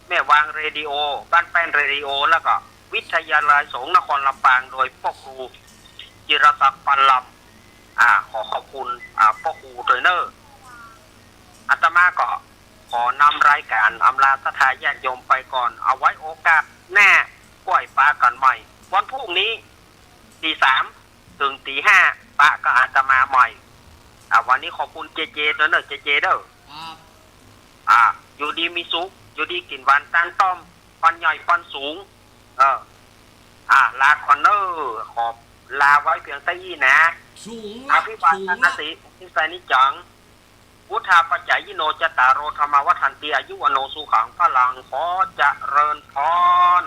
แม่วางเรดิโอ บ้านแป้นเรดิโอ แล้วก็วิทยาลัยสงฆ์นครลำปาง โดยป้อครูจิรศักดิ์ ปันลำ อ่า ขอขอบคุณ อ่า ป้อครูตวยเน่อ อาตมาก็ขอนำรายก๋านอำลาศรัทธาญาติโยมไปก่อน เอาไว้โอกาสหน้าก้อยปะกั๋นใหม่ วันพรุ่งนี้ ตีสาม เถิงตีห้า ปะกับอาตมาใหม่ อ่า วันนี้ขอบคุณเจเจตวยเน่อ เจเจเน่อ ครับ อ่า อยู่ดีมีสุข อยู่ดีกิ๋นหวานตานต้อม ปันใหญ่ปันสูง เออ อ่า ลาก่อนเน่อ ขอลาไว้เพียงเต้าอี้นะ สูง อภิวาทนสีลิสานิจจัง วุฑฒาปะจายิโน จัตตาโร ธัมมา วัฑฒันติ อายุ วัณโณ สุขัง พลัง ขอเจริญพร